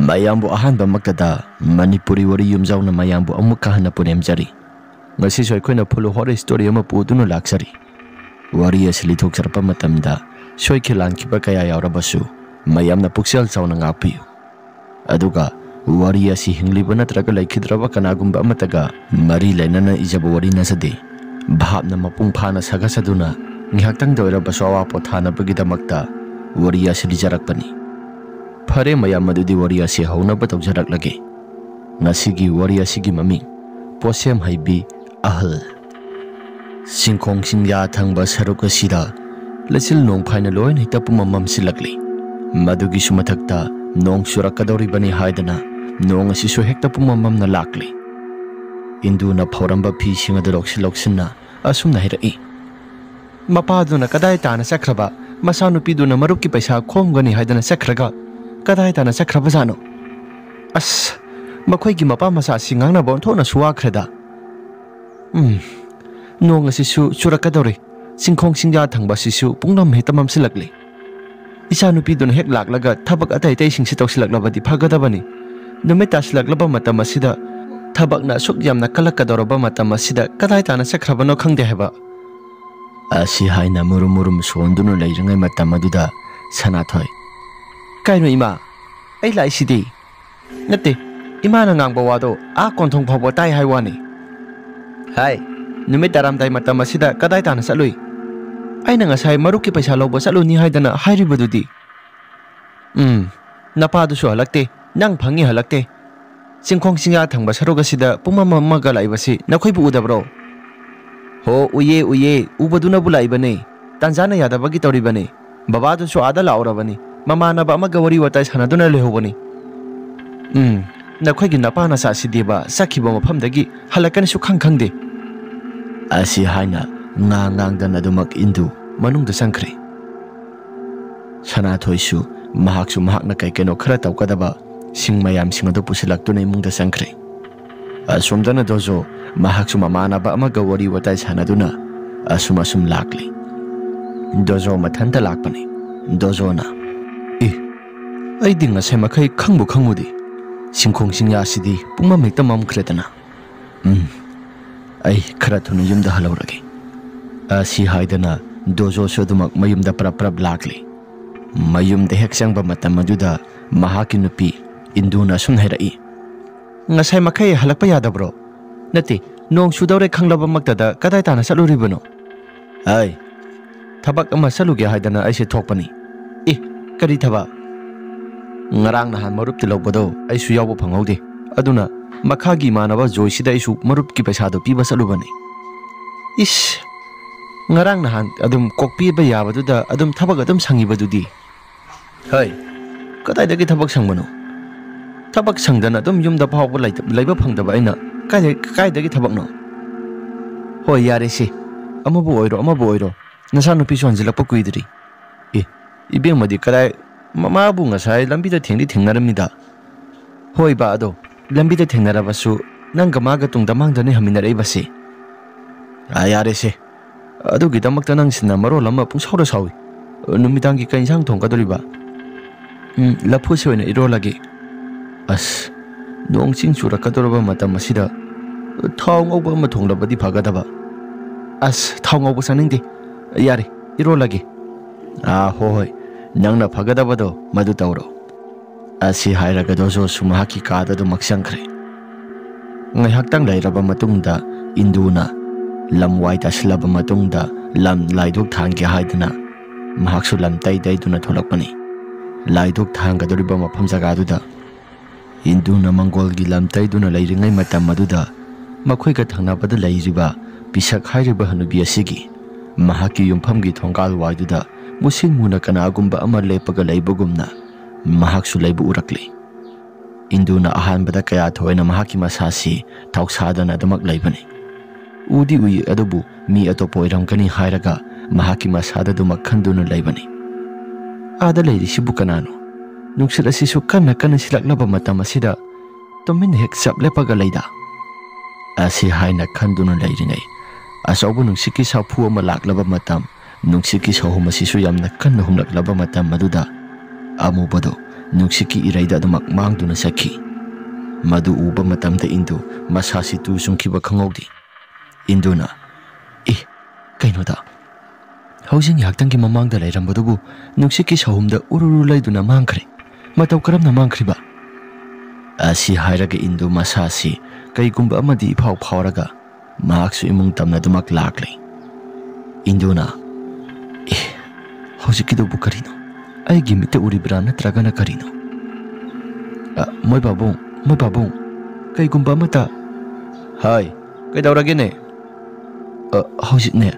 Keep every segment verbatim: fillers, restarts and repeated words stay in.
ꯃꯌꯥꯝꯕꯨ ꯑꯍꯥꯟꯕꯃꯛꯇꯗ ꯃꯅꯤꯄꯨꯔꯤ ꯋꯥꯔꯤ ꯌꯨꯝꯖꯥꯎꯅ ꯃꯌꯥꯝꯕꯨ ꯑꯃꯨꯛꯀ ꯍꯟꯅ ꯄꯨꯅꯦꯝꯖꯔꯤ꯫ ꯉꯁꯤꯁꯨ ꯑꯩꯈꯣꯏꯅ ꯐꯨꯂꯨ ꯍꯣꯔꯔ ꯁ꯭ꯇꯣꯔꯤ ꯑꯃ ꯄꯨꯗꯨꯅ ꯂꯥꯛꯆꯔꯤ꯫ ꯋꯥꯔꯤ ꯑꯁꯤ ꯂꯤꯊꯣꯛꯆꯔꯛꯄ ꯃꯇꯝꯗ ꯁꯣꯏꯈꯤ ꯂꯥꯟꯈꯤꯕ ꯀꯌꯥ ꯌꯥꯎꯔꯕꯁꯨ ꯃꯌꯥꯝꯅ ꯄꯨꯛꯆꯦꯜ ꯆꯥꯎꯅ ꯉꯥꯛꯄꯤꯌꯨ꯫ ꯑꯗꯨꯒ ꯋꯥꯔꯤ ꯑꯁꯤ ꯍꯤꯡꯂꯤꯕ ꯅꯠꯇ꯭ꯔꯒ ꯂꯩꯈꯤꯗ꯭ꯔꯕ ꯀꯅꯥꯒꯨꯝꯕ ꯑꯃꯠꯇꯒ ꯃꯔꯤ ꯂꯩꯅꯅ ꯏꯖꯕ ꯋꯥꯔꯤ ꯅꯠꯆꯗꯦ꯫ ꯚꯥꯞꯅ ꯃꯄꯨꯡ ꯐꯥꯅ ꯁꯥꯒꯠꯆꯗꯨꯅ ꯉꯥꯏꯍꯥꯛꯇꯪꯗ ꯑꯣꯏꯔꯕꯁꯨ ꯑꯋꯥ ꯄꯣꯊꯥꯅꯕꯒꯤꯗꯃꯛꯇ ꯋꯥꯔꯤ ꯑꯁꯤ ꯂꯤꯖꯔꯛꯄꯅꯤ꯫ ꯐꯔꯦ ꯃꯌꯥꯝ, ꯑꯗꯨꯗꯤ ꯋꯥꯔꯤ ꯑꯁꯤ ꯍꯧꯅꯕ ꯇꯧꯖꯔꯛꯂꯒꯦ꯫ ꯉꯁꯤꯒꯤ ꯋꯥꯔꯤ ꯑꯁꯤꯒꯤ ꯃꯃꯤꯡ ꯄꯣꯠꯁꯦꯝ ꯍꯩꯕꯤ ꯑꯍꯜ꯫ ꯆꯤꯡꯈꯣꯡ ꯆꯤꯡꯌꯥ ꯊꯪꯕ ꯁꯔꯨꯛ ꯑꯁꯤꯗ ꯂꯩꯆꯤꯜ ꯅꯣꯡꯐꯥꯏꯅ ꯂꯣꯏꯅ ꯍꯦꯛꯇ ꯄꯨꯝꯃꯝ ꯃꯝꯁꯤꯜꯂꯛꯂꯤ꯫ ꯃꯗꯨꯒꯤꯁꯨ ꯃꯊꯛꯇ ꯅꯣꯡ ꯆꯨꯔꯛꯀꯗꯧꯔꯤꯕꯅꯤ ꯍꯥꯏꯗꯅ ꯅꯣꯡ ꯑꯁꯤꯁꯨ ꯍꯦꯛꯇ ꯄꯨꯝꯃꯝ ꯃꯝꯅ ꯂꯥꯛꯂꯤ꯫ ꯏꯟꯗꯨꯅ ꯐꯧꯔꯝꯕ ꯐꯤꯁꯤꯡ ꯑꯗꯨ ꯂꯧꯁꯤꯟ ꯂꯧꯁꯤꯟꯅ ꯑꯁꯨꯝꯅ ꯍꯥꯏꯔꯛꯏ꯫ ꯃꯄꯥꯗꯨꯅ ꯀꯗꯥꯏ ꯇꯥꯅ ꯆꯠꯈ꯭ꯔꯕ? ꯃꯆꯥꯅꯨꯄꯤꯗꯨꯅ ꯃꯔꯨꯞꯀꯤ ꯄꯩꯁꯥ ꯈꯣꯝꯒꯅꯤ ꯍꯥꯏꯗꯅ ꯆꯠꯈ꯭ꯔꯒ ꯀꯗꯥꯏ ꯇꯥꯅ ꯆꯠꯈ꯭ꯔꯕꯖꯥꯠꯅꯣ? ꯑꯁ, ꯃꯈꯣꯏꯒꯤ ꯃꯄꯥ ꯃꯆꯥꯁꯤ ꯉꯥꯡꯅꯕ ꯑꯣꯟꯊꯣꯛꯅꯁꯨ ꯋꯥꯈ꯭ꯔꯦꯗ꯫ ꯎꯝ, ꯅꯣꯡ ꯑꯁꯤꯁꯨ ꯆꯨꯔꯛꯀꯗꯧꯔꯤ꯫ ꯆꯤꯡꯈꯣꯡ ꯆꯤꯡꯌꯥ ꯊꯪꯕ ꯑꯁꯤꯁꯨ ꯄꯨꯡꯃꯝ ꯍꯦꯛꯇ ꯃꯝꯁꯤꯜꯂꯛꯂꯤ꯫ ꯏꯆꯥꯅꯨꯄꯤꯗꯨꯅ ꯍꯦꯛ ꯂꯥꯛꯂꯒ ꯊꯕꯛ ꯑꯇꯩ ꯑꯇꯩꯁꯤꯡꯁꯤ ꯇꯧꯁꯤꯜꯂꯛꯂꯕꯗꯤ ꯐꯒꯗꯕꯅꯤ꯫ ꯅꯨꯃꯤꯠ ꯇꯥꯁꯤꯜꯂꯛꯂꯕ ꯃꯇꯝ ꯑꯁꯤꯗ, ꯊꯕꯛꯅ ꯑꯁꯨꯛ ꯌꯥꯝꯅ ꯀꯜꯂꯛꯀꯗꯧꯔꯕ ꯃꯇꯝ ꯑꯁꯤꯗ ꯀꯗꯥꯏ ꯇꯥꯅ ꯆꯠꯈ꯭ꯔꯕꯅꯣ ꯈꯪꯗꯦ ꯍꯥꯏꯕ꯫ ꯑꯁꯤ ꯍꯥꯏꯅ ꯃꯨꯔꯨꯝ ꯃꯨꯔꯨꯝ ꯁꯣꯟꯗꯨꯅ ꯂꯩꯔꯤꯉꯩ ꯃꯇꯝ ꯑꯗꯨꯗ ꯁꯅꯥꯊꯣꯏ, "ꯀꯩꯅꯣ ꯏꯃꯥ, ꯑꯩ ꯂꯥꯛꯏꯁꯤꯗꯤ?" "ꯅꯠꯇꯦ, ꯏꯃꯥꯅ ꯉꯥꯡꯕ ꯋꯥꯗꯣ ꯑꯥ ꯀꯣꯟꯊꯣꯡ ꯐꯥꯎꯕ ꯇꯥꯏ ꯍꯥꯏ ꯋꯥꯅꯤ꯫" "ꯍꯥꯏ, ꯅꯨꯃꯤꯠ ꯇꯥꯔꯝꯗꯥꯏ ꯃꯇꯝ ꯑꯁꯤꯗ ꯀꯗꯥꯏ ꯇꯥꯅ ꯆꯠꯂꯨꯏ? ꯑꯩꯅ ꯉꯁꯥꯏ ꯃꯔꯨꯞꯀꯤ ꯄꯩꯁꯥ ꯂꯧꯕ ꯆꯠꯂꯨꯅꯤ ꯍꯥꯏꯗꯅ ꯍꯥꯏꯔꯤꯕꯗꯨꯗꯤ?" "ꯎꯝ, ꯅꯄꯥꯗꯨꯁꯨ ꯍꯜꯂꯛꯇꯦ, ꯅꯪ ꯐꯪꯉꯤ ꯍꯜꯂꯛꯇꯦ꯫ ꯆꯤꯡꯈꯣꯡ ꯆꯤꯡꯌꯥ ꯊꯪꯕ ꯁꯔꯨꯛ ꯑꯁꯤꯗ ꯄꯨꯝꯃꯝ ꯃꯝꯃꯒ ꯂꯥꯛꯏꯕꯁꯤ ꯅꯈꯣꯏꯕꯨ ꯎꯗꯕ꯭ꯔꯣ?" "ꯍꯣ, ꯎꯏꯌꯦ, ꯎꯏꯌꯦ, ꯎꯕꯗꯨꯅꯕꯨ ꯂꯥꯛꯏꯕꯅꯦ꯫ ꯇꯥꯟꯖꯥꯅ ꯌꯥꯗꯕꯒꯤ ꯇꯧꯔꯤꯕꯅꯤ꯫ ꯕꯕꯥꯗꯨꯁꯨ ꯑꯥꯗ ꯂꯥꯛꯎꯔꯕꯅꯤ꯫ ꯃꯃꯥꯟꯅꯕ ꯑꯃꯒ ꯋꯥꯔꯤ ꯋꯥꯇꯥꯏ ꯁꯥꯟꯅꯗꯨꯅ ꯂꯩꯍꯧꯕꯅꯤ꯫" "ꯎꯝ, ꯅꯈꯣꯏꯒꯤ ꯅꯄꯥ ꯅꯆꯥꯁꯤꯗꯤꯕ ꯆꯠꯈꯤꯕ ꯃꯐꯝꯗꯒꯤ ꯍꯜꯂꯛꯀꯅꯤꯁꯨ ꯈꯪ ꯈꯪꯗꯦ꯫" ꯑꯁꯤ ꯍꯥꯏꯅ ꯉꯥꯡ ꯉꯥꯡꯗꯅ ꯑꯗꯨꯃꯛ ꯏꯟꯗꯨ ꯃꯅꯨꯡꯗ ꯆꯪꯈ꯭ꯔꯦ꯫ ꯁꯅꯥꯊꯣꯏꯁꯨ ꯃꯍꯥꯛꯁꯨ ꯃꯍꯥꯛꯅ ꯀꯩ ꯀꯩꯅꯣ ꯈꯔ ꯇꯧꯒꯗꯕ ꯁꯤꯡ ꯃꯌꯥꯝꯁꯤꯡ ꯑꯗꯨ ꯄꯨꯁꯤꯜꯂꯛꯇꯨꯅ ꯏꯃꯨꯡꯗ ꯆꯪꯈ꯭ꯔꯦ꯫ ꯑꯁꯣꯝꯗꯅ ꯗꯣꯖꯣ, ꯃꯍꯥꯛꯁꯨ ꯃꯃꯥꯟꯅꯕ ꯑꯃꯒ ꯋꯥꯔꯤ ꯋꯥꯇꯥꯏ ꯁꯥꯟꯅꯗꯨꯅ ꯑꯁꯨꯝ ꯑꯁꯨꯝ ꯂꯥꯛꯂꯤ꯫ ꯗꯣꯖꯣ ꯃꯊꯟꯇ ꯂꯥꯛꯄꯅꯤ꯫ ꯗꯣꯖꯣꯅ, "ꯑꯦ, ꯑꯩꯗꯤ ꯉꯁꯥꯏ ꯃꯈꯩ ꯈꯪꯕꯨ ꯈꯪꯉꯨꯗꯦ꯫ ꯁꯤꯡꯈꯣꯡ ꯁꯤꯡꯌꯥꯁꯤꯗꯤ ꯄꯨꯡꯃꯝ ꯍꯦꯛꯇ ꯃꯝꯈ꯭ꯔꯦꯗꯅ꯫ ꯎꯝ, ꯑꯩ ꯈꯔ ꯊꯨꯅ ꯌꯨꯝꯗ ꯍꯜꯍꯧꯔꯒꯦ꯫ ꯑꯁꯤ ꯍꯥꯏꯗꯅ ꯗꯣꯖꯣꯁꯨ ꯑꯗꯨꯃꯛ ꯃꯌꯨꯝꯗ ꯄ꯭ꯔꯞ ꯄ꯭ꯔꯞ ꯂꯥꯛꯂꯤ꯫ ꯃꯌꯨꯝꯗ ꯍꯦꯛ ꯆꯪꯕ ꯃꯇꯝ ꯑꯗꯨꯗ ꯃꯍꯥꯛꯀꯤ ꯅꯨꯄꯤ ꯏꯟꯗꯨꯅ ꯑꯁꯨꯝ ꯍꯥꯏꯔꯛꯏ, "ꯉꯁꯥꯏ ꯃꯈꯩ ꯍꯜꯂꯛꯄ ꯌꯥꯗꯕ꯭ꯔꯣ? ꯅꯠꯇꯦ, ꯅꯣꯡ ꯆꯨꯗꯧꯔꯦ ꯈꯪꯂꯕꯃꯛꯇꯗ ꯀꯗꯥꯏ ꯇꯥꯅ ꯆꯠꯂꯨꯔꯤꯕꯅꯣ?" "ꯑꯩ ꯊꯕꯛ ꯑꯃ ꯆꯠꯂꯨꯒꯦ ꯍꯥꯏꯗꯅ ꯑꯩꯁꯦ ꯊꯣꯛꯄꯅꯤ꯫" "ꯑꯦ, ꯀꯔꯤ ꯊꯕꯛ?" "ꯉꯔꯥꯡ ꯅꯍꯥꯟ ꯃꯔꯨꯞ ꯇꯤꯜꯍꯧꯕꯗꯣ ꯑꯩꯁꯨ ꯌꯥꯎꯕ ꯐꯪꯍꯧꯗꯦ꯫ ꯑꯗꯨꯅ ꯃꯈꯥꯒꯤ ꯏꯃꯥꯟꯅꯕ ꯖꯣꯏꯁꯤꯗ ꯑꯩꯁꯨ ꯃꯔꯨꯞꯀꯤ ꯄꯩꯁꯥꯗꯣ ꯄꯤꯕ ꯆꯠꯂꯨꯕꯅꯤ꯫" "ꯏꯁ, ꯉꯔꯥꯡ ꯅꯍꯥꯟ ꯑꯗꯨꯝ ꯀꯣꯛ ꯄꯤꯕ ꯌꯥꯕꯗꯨꯗ ꯑꯗꯨꯝ ꯊꯕꯛ ꯑꯗꯨꯝ ꯁꯪꯉꯤꯕꯗꯨꯗꯤ?" "ꯍꯩ, ꯀꯗꯥꯏꯗꯒꯤ ꯊꯕꯛ ꯁꯪꯕꯅꯣ? ꯊꯕꯛ ꯁꯪꯗꯅ ꯑꯗꯨꯝ ꯌꯨꯝꯗ ꯐꯥꯎꯕ ꯂꯩꯇ-, ꯂꯩꯕ ꯐꯪꯗꯕ ꯑꯩꯅ ꯀꯥꯏꯗ-, ꯀꯥꯏꯗꯒꯤ ꯊꯕꯛꯅꯣ?" "ꯍꯣꯏ, ꯌꯥꯔꯦꯁꯦ, ꯑꯃꯕꯨ ꯑꯣꯏꯔꯣ ꯑꯃꯕꯨ ꯑꯣꯏꯔꯣ, ꯅꯆꯥꯅꯨꯄꯤꯁꯨ ꯍꯟꯖꯤꯜꯂꯛꯄ ꯀꯨꯏꯗ꯭ꯔꯤ꯫" "ꯑꯦ, ꯏꯕꯦꯝꯃꯗꯤ ꯀꯗꯥꯏ? ꯃꯃꯥꯕꯨ ꯉꯁꯥꯏ ꯂꯝꯕꯤꯗ ꯊꯦꯡꯗꯤ ꯊꯦꯡꯅꯔꯝꯃꯤꯗ꯫" "ꯍꯣꯏꯕ, ꯑꯗꯣ ꯂꯝꯕꯤꯗ ꯊꯦꯡꯅꯔꯕꯁꯨ ꯅꯪꯒ ꯃꯥꯒ ꯇꯨꯡꯗ ꯃꯥꯡꯗꯅꯤ ꯍꯟꯃꯤꯟꯅꯔꯛꯏꯕꯁꯦ꯫" "ꯑꯥ, ꯌꯥꯔꯦꯁꯦ, ꯑꯗꯨꯒꯤꯗꯃꯛꯇ ꯅꯪꯁꯤꯅ ꯃꯔꯣꯜ ꯑꯃ ꯄꯨꯡꯁꯥꯎꯗ ꯁꯥꯎꯏ꯫ ꯅꯨꯃꯤꯗꯥꯡꯒꯤ ꯀꯩ ꯏꯟꯁꯥꯡ ꯊꯣꯡꯒꯗꯧꯔꯤꯕ?" "ꯎꯝ, ꯂꯐꯨꯁꯦ ꯑꯣꯏꯅ ꯏꯔꯣꯜꯂꯒꯦ꯫" "ꯑꯁ, ꯅꯣꯡ ꯆꯤꯡ ꯆꯨꯔꯛꯀꯗꯧꯔꯕ ꯃꯇꯝ ꯑꯁꯤꯗ ꯊꯥꯎ ꯉꯧꯕ ꯑꯃ ꯊꯣꯡꯂꯕꯗꯤ ꯐꯒꯗꯕ꯫" "ꯑꯁ, ꯊꯥꯎ ꯉꯧꯕ ꯆꯥꯅꯤꯡꯗꯦ꯫ ꯌꯥꯔꯦ, ꯏꯔꯣꯜꯂꯒꯦ꯫" "ꯑꯥ, ꯍꯣ ꯍꯣꯏ, ꯅꯪꯅ ꯐꯒꯗꯕꯗꯣ ꯃꯗꯨ ꯇꯧꯔꯣ꯫" ꯑꯁꯤ ꯍꯥꯏꯔꯒ ꯗꯣꯖꯣꯁꯨ ꯃꯍꯥꯛꯀꯤ ꯀꯥꯗ ꯑꯗꯨꯃꯛ ꯆꯪꯈ꯭ꯔꯦ꯫ ꯉꯥꯏꯍꯥꯛꯇꯪ ꯂꯩꯔꯕ ꯃꯇꯨꯡꯗ ꯏꯟꯗꯨꯅ ꯂꯝ ꯋꯥꯏ ꯇꯥꯁꯤꯜꯂꯕ ꯃꯇꯨꯡꯗ ꯂꯝ ꯂꯥꯏꯗꯨꯛ ꯊꯥꯟꯒꯦ ꯍꯥꯏꯗꯨꯅ ꯃꯍꯥꯛꯁꯨ ꯂꯝ ꯇꯩ ꯇꯩꯗꯨꯅ ꯊꯣꯛꯂꯛꯄꯅꯤ꯫ ꯂꯥꯏꯗꯨꯛ ꯊꯥꯟꯒꯗꯧꯔꯤꯕ ꯃꯐꯝ ꯖꯒꯥꯗꯨꯗ ꯏꯟꯗꯨꯅ ꯃꯪꯒꯣꯜꯒꯤ ꯂꯝ ꯇꯩꯗꯨꯅ ꯂꯩꯔꯤꯉꯩ ꯃꯇꯝ ꯑꯗꯨꯗ ꯃꯈꯣꯏꯒ ꯊꯪꯅꯕꯗ ꯂꯩꯔꯤꯕ ꯄꯤꯁꯛ ꯍꯥꯏꯔꯤꯕ ꯍꯅꯨꯕꯤ ꯑꯁꯤꯒꯤ ꯃꯍꯥꯛꯀꯤ ꯌꯨꯝꯐꯝꯒꯤ ꯊꯣꯡꯒꯥꯜ ꯋꯥꯏꯗꯨꯗ ꯃꯨꯁꯤꯟ ꯃꯨꯅ ꯀꯅꯥꯒꯨꯝꯕ ꯑꯃ ꯂꯦꯞꯄꯒ ꯂꯩꯕꯒꯨꯝꯅ ꯃꯍꯥꯛꯁꯨ ꯂꯩꯕ ꯎꯔꯛꯂꯤ꯫ ꯏꯟꯗꯨꯅ ꯑꯍꯥꯟꯕꯗ ꯀꯌꯥ ꯊꯣꯏꯅ ꯃꯍꯥꯛꯀꯤ ꯃꯁꯥꯁꯤ ꯊꯧꯁꯥꯗꯅ ꯑꯗꯨꯃꯛ ꯂꯩꯕꯅꯤ꯫ ꯎꯗꯤ ꯎꯏ, ꯑꯗꯨꯕꯨ ꯃꯤ ꯑꯇꯣꯞꯄ ꯑꯣꯏꯔꯝꯒꯅꯤ ꯍꯥꯏꯔꯒ ꯃꯍꯥꯛꯀꯤ ꯃꯁꯥꯗ ꯑꯗꯨꯃꯛ ꯈꯟꯗꯨꯅ ꯂꯩꯕꯅꯤ꯫ "ꯑꯥꯗ ꯂꯩꯔꯤꯁꯤꯕꯨ ꯀꯅꯥꯅꯣ? ꯅꯨꯡꯁꯤꯠ ꯑꯁꯤꯁꯨ ꯀꯟꯅ ꯀꯟꯅ ꯁꯤꯜꯂꯛꯂꯕ ꯃꯇꯝ ꯑꯁꯤꯗ ꯇꯨꯃꯤꯟꯅ ꯍꯦꯛ ꯆꯞ ꯂꯦꯞꯄꯒ ꯂꯩꯗ?" ꯑꯁꯤ ꯍꯥꯏꯅ ꯈꯟꯗꯨꯅ ꯂꯩꯔꯤꯉꯩ, ꯑꯆꯧꯕ ꯅꯨꯡꯁꯤꯠꯀꯤ ꯁꯥꯐꯨ ꯑꯃ ꯂꯥꯛꯂꯕ ꯃꯇꯝ, ꯅꯨꯡꯁꯤꯠꯀꯤ ꯁꯍꯨꯝ ꯑꯁꯤꯁꯨ ꯌꯥꯝꯅ ꯀꯟꯅ ꯍꯨꯝꯂꯛꯂꯕ ꯃꯇꯝ ꯑꯗꯨꯗ ꯑꯃꯨꯕꯗꯨ ꯅꯨꯡꯁꯤꯠꯀꯤ ꯏꯔꯩꯗ ꯑꯗꯨꯃꯛ ꯃꯥꯡꯗꯨꯅ ꯆꯠꯈꯤ꯫ ꯃꯗꯨ ꯎꯕ ꯃꯇꯝꯗ ꯏꯟꯗꯨ ꯃꯁꯥꯁꯤ ꯇꯨ ꯆꯨꯡꯈꯤꯕ ꯈꯪꯍꯧꯗꯦ꯫ ꯏꯟꯗꯨꯅ, "ꯑꯦ, ꯀꯩꯅꯣꯗ? ꯍꯧꯖꯤꯛ ꯉꯥꯏꯍꯥꯛꯇꯪꯒꯤ ꯃꯃꯥꯡꯗ ꯂꯩꯔꯝꯕꯗꯨꯕꯨ ꯅꯨꯡꯁꯤꯠꯀꯤ ꯁꯍꯨꯝꯗ ꯎꯔꯨꯔꯨ ꯂꯩꯗꯨꯅ ꯃꯥꯡꯈ꯭ꯔꯦ꯫ ꯃꯇꯧ ꯀꯔꯝꯅ ꯃꯥꯡꯈ꯭ꯔꯤꯕ?" ꯑꯁꯤ ꯍꯥꯏꯔꯒ ꯏꯟꯗꯨ ꯃꯁꯥꯁꯤ ꯀꯩꯒꯨꯝꯕ ꯑꯃꯗꯤ ꯏꯐꯥꯎ ꯐꯥꯎꯔꯒ ꯃꯍꯥꯛꯁꯨ ꯏꯃꯨꯡ ꯇꯝꯅꯗꯨꯃꯛ ꯂꯥꯛꯂꯦ꯫ ꯏꯟꯗꯨꯅ, "ꯑꯦ, ꯍꯧꯖꯤꯛꯀꯤꯗꯨꯕꯨ ꯀꯔꯤꯅꯣ? ꯑꯩꯒꯤ ꯃꯤꯠꯇ ꯎꯔꯤꯕ꯭ꯔꯥ ꯅꯠꯇ꯭ꯔꯒꯅ ꯀꯔꯤꯅꯣ? ꯑ, ꯃꯣꯏ ꯄꯥꯕꯨꯡ, ꯃꯣꯏ ꯄꯥꯕꯨꯡ, ꯀꯩꯒꯨꯝꯕ ꯑꯃꯠꯇ"꯫ "ꯍꯥꯏ, ꯀꯩꯗꯧꯔꯒꯦꯅꯦ?" "ꯑ, ꯍꯧꯖꯤꯛꯅꯦ,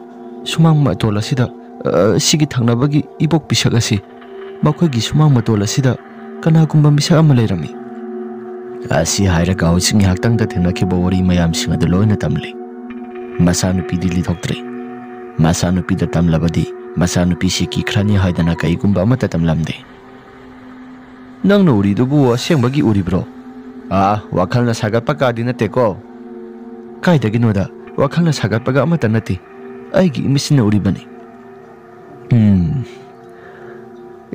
ꯁꯨꯃꯥꯡ ꯃꯇꯣꯜ ꯑꯁꯤꯗ, ꯑ, ꯁꯤꯒꯤ ꯊꯪꯅꯕꯒꯤ ꯏꯕꯣꯛ ꯄꯤꯁꯛ ꯑꯁꯤ, ꯃꯈꯣꯏꯒꯤ ꯁꯨꯃꯥꯡ ꯃꯇꯣꯜ ꯑꯁꯤꯗ ꯀꯅꯥꯒꯨꯝꯕ ꯃꯤꯁꯛ ꯑꯃ ꯂꯩꯔꯝꯃꯤ"꯫ ꯑꯁꯤ ꯍꯥꯏꯔꯒ ꯍꯧꯖꯤꯛ ꯉꯥꯏꯍꯥꯛꯇꯪꯗ ꯊꯦꯡꯅꯈꯤꯕ ꯋꯥꯔꯤ ꯃꯌꯥꯝꯁꯤꯡ ꯑꯗꯨ ꯂꯣꯏꯅ ꯇꯝꯂꯦ꯫ ꯃꯆꯥꯅꯨꯄꯤꯗꯤ ꯂꯤꯊꯣꯛꯇ꯭ꯔꯦ꯫ ꯃꯆꯥꯅꯨꯄꯤꯗ ꯇꯝꯂꯕꯗꯤ ꯃꯆꯥꯅꯨꯄꯤꯁꯤ ꯀꯤꯈ꯭ꯔꯅꯤ ꯍꯥꯏꯗꯅ ꯀꯩꯒꯨꯝꯕ ꯑꯃꯠꯇ ꯇꯝꯂꯝꯗꯦ꯫ "ꯅꯪꯅ ꯎꯔꯤꯗꯨꯕꯨ ꯑꯁꯦꯡꯕꯒꯤ ꯎꯔꯤꯕ꯭ꯔꯣ?" "ꯑꯥ, ꯋꯥꯈꯜꯅ ꯁꯥꯒꯠꯄ ꯀꯥꯗꯤ ꯅꯠꯇꯦꯀꯣ?" "ꯀꯥꯏꯗꯒꯤꯅꯣꯗ, ꯋꯥꯈꯜꯅ ꯁꯥꯒꯠꯄꯒ ꯑꯃꯠꯇ ꯅꯠꯇꯦ꯫ ꯑꯩꯒꯤ ꯏꯃꯤꯠꯁꯤꯅ ꯎꯔꯤꯕꯅꯤ"꯫ "ꯎꯝ,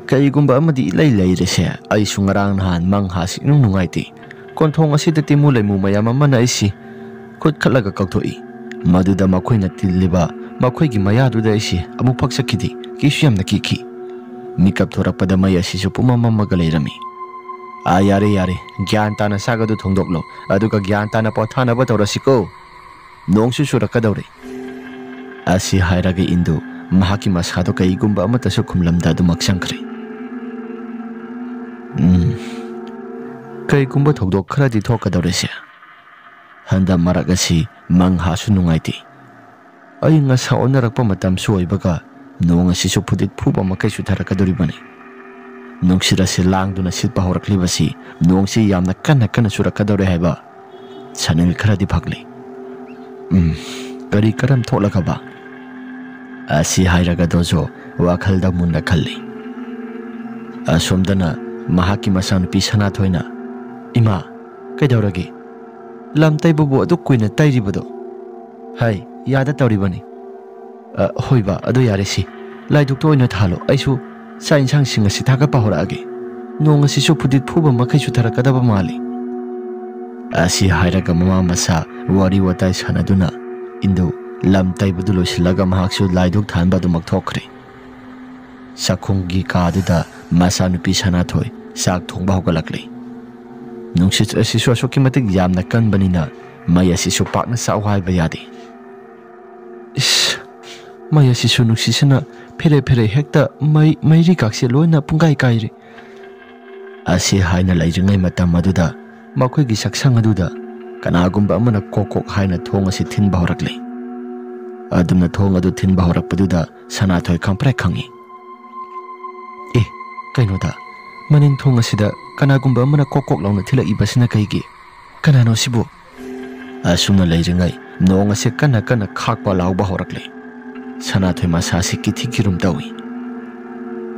ꯀꯔꯤꯒꯨꯝꯕ ꯑꯃꯗꯤ ꯏꯂꯩ ꯂꯩꯔꯦꯁꯦ꯫ ꯑꯩꯁꯨ ꯉꯔꯥꯡ ꯅꯍꯥꯟ ꯃꯪ ꯍꯥꯁꯤ ꯏꯅꯨꯡ ꯅꯨꯡꯉꯥꯏꯇꯦ꯫ ꯀꯣꯟꯊꯣꯡ ꯑꯁꯤꯗ ꯇꯤꯃꯨ ꯂꯩꯃꯨ ꯃꯌꯥꯝ ꯑꯃꯅ ꯑꯩꯁꯤ ꯈꯨꯠ ꯈꯠꯂꯒ ꯀꯧꯊꯣꯛꯏ꯫ ꯃꯗꯨꯗ ꯃꯈꯣꯏꯅ ꯇꯤꯜꯂꯤꯕ ꯃꯈꯣꯏꯒꯤ ꯃꯌꯥꯗꯨꯗ ꯑꯩꯁꯤ ꯑꯃꯨꯛ ꯐꯛꯆꯈꯤꯗꯦ꯫ ꯀꯤꯁꯨ ꯌꯥꯝꯅ ꯀꯤꯈꯤ꯫ ꯃꯤꯀꯞ ꯊꯣꯔꯛꯄꯗ ꯃꯩ ꯑꯁꯤꯁꯨ ꯄꯨꯝꯃꯝ ꯃꯝꯃꯒ ꯂꯩꯔꯝꯃꯤ"꯫ "ꯑꯥ, ꯌꯥꯔꯦ, ꯌꯥꯔꯦ꯫ ꯒ꯭ꯌꯥꯟ ꯇꯥꯅ ꯆꯥꯛ ꯑꯗꯨ ꯊꯣꯡꯗꯣꯛꯂꯣ꯫ ꯑꯗꯨꯒ ꯒ꯭ꯌꯥꯟ ꯇꯥꯅ ꯄꯣꯊꯥꯅꯕ ꯇꯧꯔꯁꯤꯀꯣ꯫ ꯅꯣꯡꯁꯨ ꯆꯨꯔꯛꯀꯗꯧꯔꯦ"꯫ ꯑꯁꯤ ꯍꯥꯏꯔꯒ ꯏꯟꯗꯨ ꯃꯍꯥꯛꯀꯤ ꯃꯁꯥꯗꯣ ꯀꯩꯒꯨꯝꯕ ꯑꯃꯠꯇꯁꯨ ꯈꯨꯝꯂꯝꯗ ꯑꯗꯨꯃꯛ ꯆꯪꯈ꯭ꯔꯦ꯫ "ꯎꯝ, ꯀꯩꯒꯨꯝꯕ ꯊꯧꯗꯣꯛ ꯈꯔꯗꯤ ꯊꯣꯛꯀꯗꯧꯔꯦꯁꯦ꯫ ꯍꯟꯗꯛ ꯃꯔꯛ ꯑꯁꯤ ꯃꯪ ꯍꯥꯁꯨ ꯅꯨꯡꯉꯥꯏꯇꯦ꯫ ꯑꯏꯪ ꯑꯁꯥ ꯑꯣꯟꯅꯔꯛꯄ ꯃꯇꯝꯁꯨ ꯑꯣꯏꯕꯒ ꯅꯣꯡ ꯑꯁꯤꯁꯨ ꯐꯨꯗꯤꯠ ꯐꯨꯕ ꯃꯈꯩ ꯆꯨꯊꯔꯛꯀꯗꯧꯔꯤꯕꯅꯤ꯫ ꯅꯨꯡꯁꯤꯠ ꯑꯁꯤ ꯂꯥꯡꯗꯨꯅ ꯁꯤꯠꯄ ꯍꯧꯔꯛꯂꯤꯕꯁꯤ ꯅꯣꯡꯁꯤ ꯌꯥꯝꯅ ꯀꯟꯅ ꯀꯟꯅ ꯆꯨꯔꯛꯀꯗꯧꯔꯦ ꯍꯥꯏꯕ ꯁꯅꯤꯜ ꯈꯔꯗꯤ ꯐꯛꯂꯤ꯫ ꯎꯝ, ꯀꯔꯤ ꯀꯔꯝ ꯊꯣꯛꯂꯒꯕ?" ꯑꯁꯤ ꯍꯥꯏꯔꯒ ꯗꯣꯖꯣ ꯋꯥꯈꯜꯗ ꯃꯨꯟꯅ ꯈꯜꯂꯤ꯫ ꯑꯁꯣꯝꯗꯅ ꯃꯍꯥꯛꯀꯤ ꯃꯆꯥꯅꯨꯄꯤ ꯁꯅꯥꯊꯣꯏꯅ, "ꯏꯃꯥ, ꯀꯩꯗꯧꯔꯒꯦ? ꯂꯝ ꯇꯩꯕꯕꯨ ꯑꯗꯨꯛ ꯀꯨꯏꯅ ꯇꯩꯔꯤꯕꯗꯣ?" "ꯍꯥꯏ, ꯌꯥꯗ ꯇꯧꯔꯤꯕꯅꯤ"꯫ "ꯑ, ꯍꯣꯏꯕ, ꯑꯗꯨ ꯌꯥꯔꯦ ꯁꯤ꯫ ꯂꯥꯏꯗꯨꯛꯇ ꯑꯣꯏꯅ ꯊꯥꯜꯂꯣ, ꯑꯩꯁꯨ ꯆꯥꯛ ꯏꯟꯁꯥꯡꯁꯤꯡ ꯑꯁꯤ ꯊꯥꯒꯠꯄ ꯍꯧꯔꯛꯑꯒꯦ"꯫ ꯅꯣꯡ ꯑꯁꯤꯁꯨ ꯐꯨꯗꯤꯠ ꯐꯨꯕ ꯃꯈꯩ ꯆꯨꯊꯔꯛꯀꯗꯕ ꯃꯥꯜꯂꯤ꯫ ꯑꯁꯤ ꯍꯥꯏꯔꯒ ꯃꯃꯥ ꯃꯆꯥ ꯋꯥꯔꯤ ꯋꯥꯇꯥꯏ ꯁꯥꯟꯅꯗꯨꯅ ꯏꯟꯗꯨ ꯂꯝ ꯇꯩꯕꯗꯨ ꯂꯣꯏꯁꯤꯜꯂꯒ ꯃꯍꯥꯛꯁꯨ ꯂꯥꯏꯗꯨꯛ ꯊꯥꯟꯕ ꯑꯗꯨꯃꯛ ꯊꯣꯛꯈ꯭ꯔꯦ꯫ ꯆꯥꯛꯈꯨꯝꯒꯤ ꯀꯥꯗꯨꯗ ꯃꯆꯥꯅꯨꯄꯤ ꯁꯅꯥꯊꯣꯏ ꯆꯥꯛ ꯊꯣꯡꯕ ꯍꯧꯒꯠꯂꯛꯂꯤ꯫ ꯅꯨꯡꯁꯤꯠ ꯑꯁꯤꯁꯨ ꯑꯁꯨꯛꯀꯤ ꯃꯇꯤꯛ ꯌꯥꯝꯅ ꯀꯟꯕꯅꯤꯅ ꯃꯩ ꯑꯁꯤꯁꯨ ꯄꯥꯛꯅ ꯆꯥꯛꯎ ꯍꯥꯏꯕ ꯌꯥꯗꯦ꯫ ꯏꯁ, ꯃꯩ ꯑꯁꯤꯁꯨ ꯅꯨꯡꯁꯤꯠꯁꯤꯅ ꯐꯦꯔꯦ ꯐꯦꯔꯦ ꯍꯦꯛꯇ ꯃꯩ, ꯃꯩꯔꯤꯀꯥꯛꯁꯦ ꯂꯣꯏꯅ ꯄꯨꯡꯀꯥꯏ ꯀꯥꯏꯔꯦ꯫ ꯑꯁꯤ ꯍꯥꯏꯅ ꯂꯩꯔꯤꯉꯩ ꯃꯇꯝ ꯑꯗꯨꯗ ꯃꯈꯣꯏꯒꯤ ꯆꯥꯛꯁꯪ ꯑꯗꯨꯗ ꯀꯅꯥꯒꯨꯝꯕ ꯑꯃꯅ ꯀꯣꯛ ꯀꯣꯛ ꯍꯥꯏꯅ ꯊꯣꯡ ꯑꯁꯤ ꯊꯤꯟꯕ ꯍꯧꯔꯛꯂꯦ꯫ ꯑꯗꯨꯝꯅ ꯊꯣꯡ ꯑꯗꯨ ꯊꯤꯟꯕ ꯍꯧꯔꯛꯄꯗꯨꯗ ꯁꯅꯥꯊꯣꯏ ꯈꯪꯄ꯭ꯔꯦꯛ ꯈꯪꯉꯤ꯫ "ꯑꯦ, ꯀꯩꯅꯣꯗ, ꯃꯅꯤꯡ ꯊꯣꯡ ꯑꯁꯤꯗ ꯀꯅꯥꯒꯨꯝꯕ ꯑꯃꯅ ꯀꯣꯛ ꯀꯣꯛ ꯂꯥꯎꯅ ꯊꯤꯜꯂꯛꯏꯕꯁꯤꯅ ꯀꯩꯒꯤ? ꯀꯅꯥꯅꯣ ꯁꯤꯕꯨ?" ꯑꯁꯨꯝꯅ ꯂꯩꯔꯤꯉꯩ ꯅꯣꯡ ꯑꯁꯤ ꯀꯟꯅ ꯀꯟꯅ ꯈꯥꯛꯄ ꯂꯥꯎꯕ ꯍꯧꯔꯛꯂꯦ꯫ ꯁꯅꯥꯊꯣꯏ ꯃꯁꯥꯁꯤ ꯀꯤꯊꯤ ꯀꯤꯔꯨꯝ ꯇꯧꯏ꯫